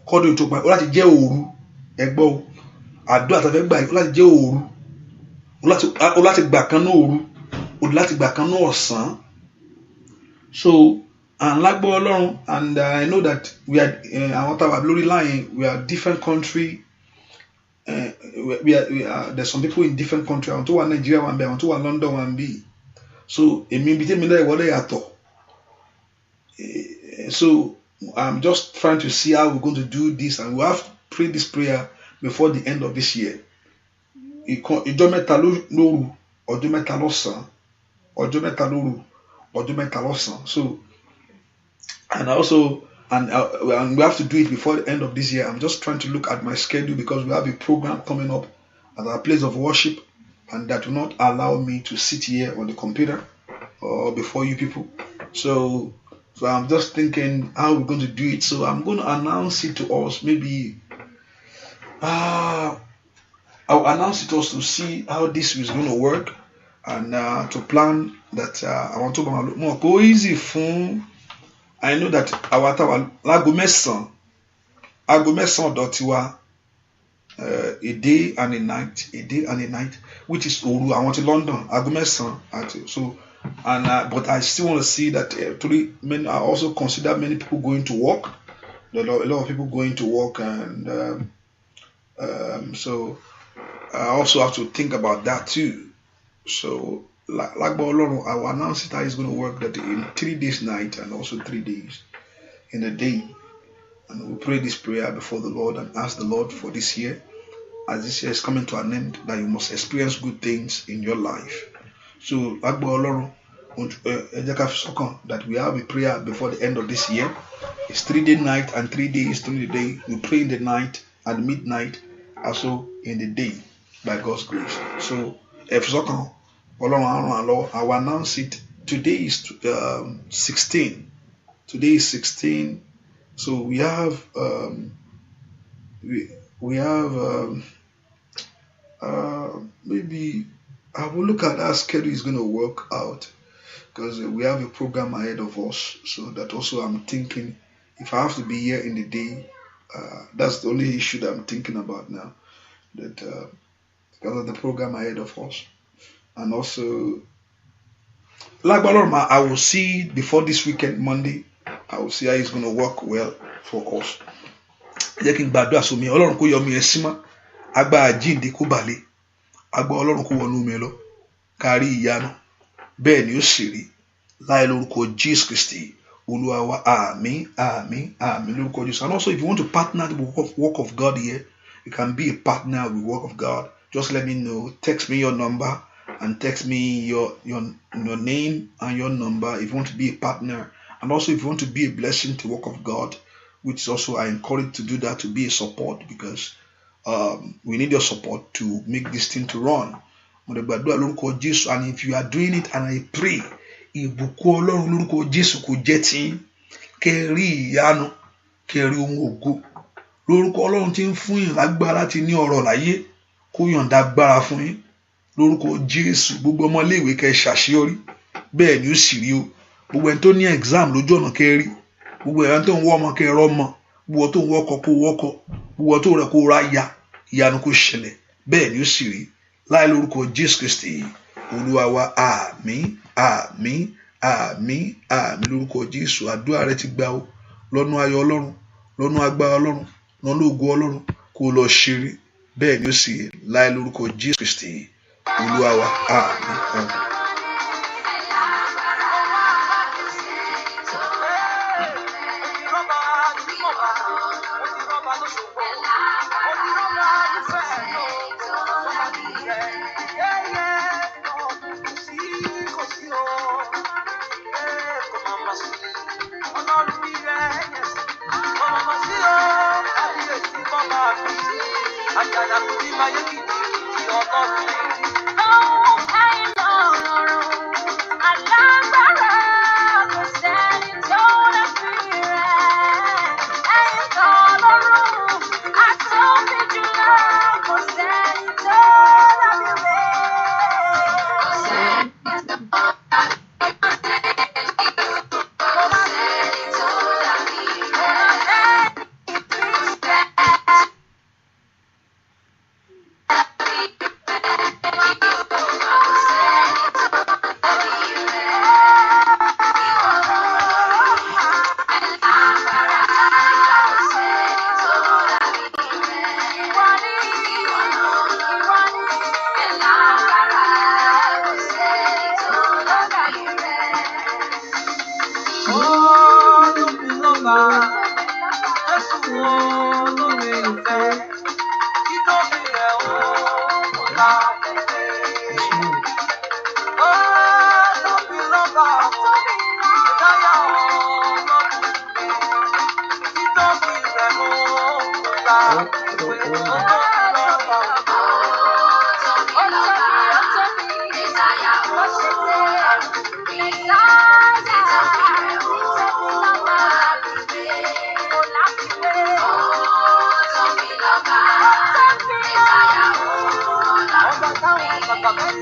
kọ́dún tó parí. Ó láti jẹ́ òru. Ẹgbọ́ o, àdúrà tá a fẹ́ gbà yìí, ó láti jẹ́ òru, ó láti gbà kan ní òru, ó láti gbà kan ní ọ̀sán. So and lágbọ́ Ọlọ́run, and I know that we are àwọn tá a wà lórí line, we are different country. We are there's some people in different country. Àwọn tó wà Nàìjíríà wà ń bẹ, àwọn tó wà London wà ń bí. So èmi, ibi tèmi náà ìwọlé yàtọ̀. So I'm just trying to see how we're going to do this, and we have to pray this prayer before the end of this year. Ìjọ 3 lóru, ọjọ́ 3 lọ́sàn-án, ọjọ́ 3 lóru, ọjọ́ 3 lọ́sàn-án. So and also and we have to do it before the end of this year. I'm just trying to look at my schedule because we have a program coming up at our place of worship, and that will not allow me to sit here on the computer or before you people. So So I'm just thinking how we're going to do it. So I'm going to announce it to us. Maybe I'll announce it to us to see how this is going to work and to plan that I want to more go easy fún. I know that our láago mẹ́sàn-án ọ̀dọ̀ tiwa, a day and a night, a day and a night, which is òru àwọn ti London, aago mẹ́sàn-án àti so. And but I still want to see that three men. I also consider many people going to work. There are a lot of people going to work, and so I also have to think about that too. So lágbára Ọlọ́run, I will announce it how it's going to work, that in 3 days night and also 3 days in the day. And we pray this prayer before the Lord and ask the Lord for this year, as this year is coming to an end, that you must experience good things in your life. So lágbára Ọlọ́run, ẹ jẹ́ ká fi sọ́kàn that we have a prayer before the end of this year. It's 3-day night and 3 days during the day. We pray in the night at midnight, also in the day, by God's grace. So ẹ fi sọ́kàn, Ọlọ́run á ràn wá lọ́wọ́. I will announce it. Today is 16. Today is 16. So we have we have maybe I will look at how schedule is going to work out, because we have a program ahead of us. So that also I'm thinking, if I have to be here in the day, that's the only issue that I'm thinking about now, that because of the program ahead of us. And also, lágbára Ọlọ́run, I will see before this weekend, Monday, I will see how it's going to work well for us. Ẹ jẹ́ kí n gbàdúrà sómi. Ọlọ́run kó yọ omi ẹ sí mọ́. Agbára jíǹde kó balẹ̀. Agbára Ọlọ́run kó wọnú omi lọ. Kárí ìyanu. Bẹ́ẹ̀ ni ó sì rí. Láì lórúkọ Jésù Kristi, Olúwa wa, àmín, àmín, àmín lórúkọ Jésù. And also, if you want to partner the work of God here, you can be a partner with the work of God. Just let me know. Text me your number and text me your name and your number if you want to be a partner. And also, if you want to be a blessing to the work of God, which is also I encourage to do that, to be a support, because we need your support to make this thing to run. Mo dẹ̀ gbàdúrà lórúkọ Jésù, and if you are doing it, and I pray, ìbùkún Ọlọ́run lórúkọ Jésù kò jẹ́ tiyín. Kẹ́ rí ìyanu, kẹ́ rí ohun ògo. Lórúkọ Ọlọ́run tí ń fún yín lágbára láti ní ọrọ̀ láyé, kó yọ̀ǹda agbára fún yín. Lórúkọ Jésù, gbogbo ọmọléèwé kẹ́ ṣàṣeyọrí. Bẹ́ẹ̀ ni ó sì rí o. Gbogbo ẹni tó ní exam lójú ọ̀nà kẹ́ rí. Gbogbo ẹni tó ń wọ́ ọmọ kẹ́ rọ́mọ. Gbogbo tó ń wọ́kọ kó wọ́kọ. Gbogbo tó rẹ̀ kó ráya. Ìyanu kó ṣẹlẹ̀. Bẹ́ẹ̀ ni ó sì rí. Láì lórúkọ Jésù Kristi, Olúwa wa, àmín, àmín, àmín, àmín lórúkọ Jésù. Àdúrà rẹ ti gbà o. Lọ́nà ayọ̀ Ọlọ́run, lọ́nà agbára Ọlọ́run, lọ́nà ògo Ọlọ́run, kó lọ ṣeré. Bẹ́ẹ̀ ni ó sì rí. Láì lórúkọ Jésù Kristi, Olúwa wa, àmín, àmín.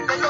Thank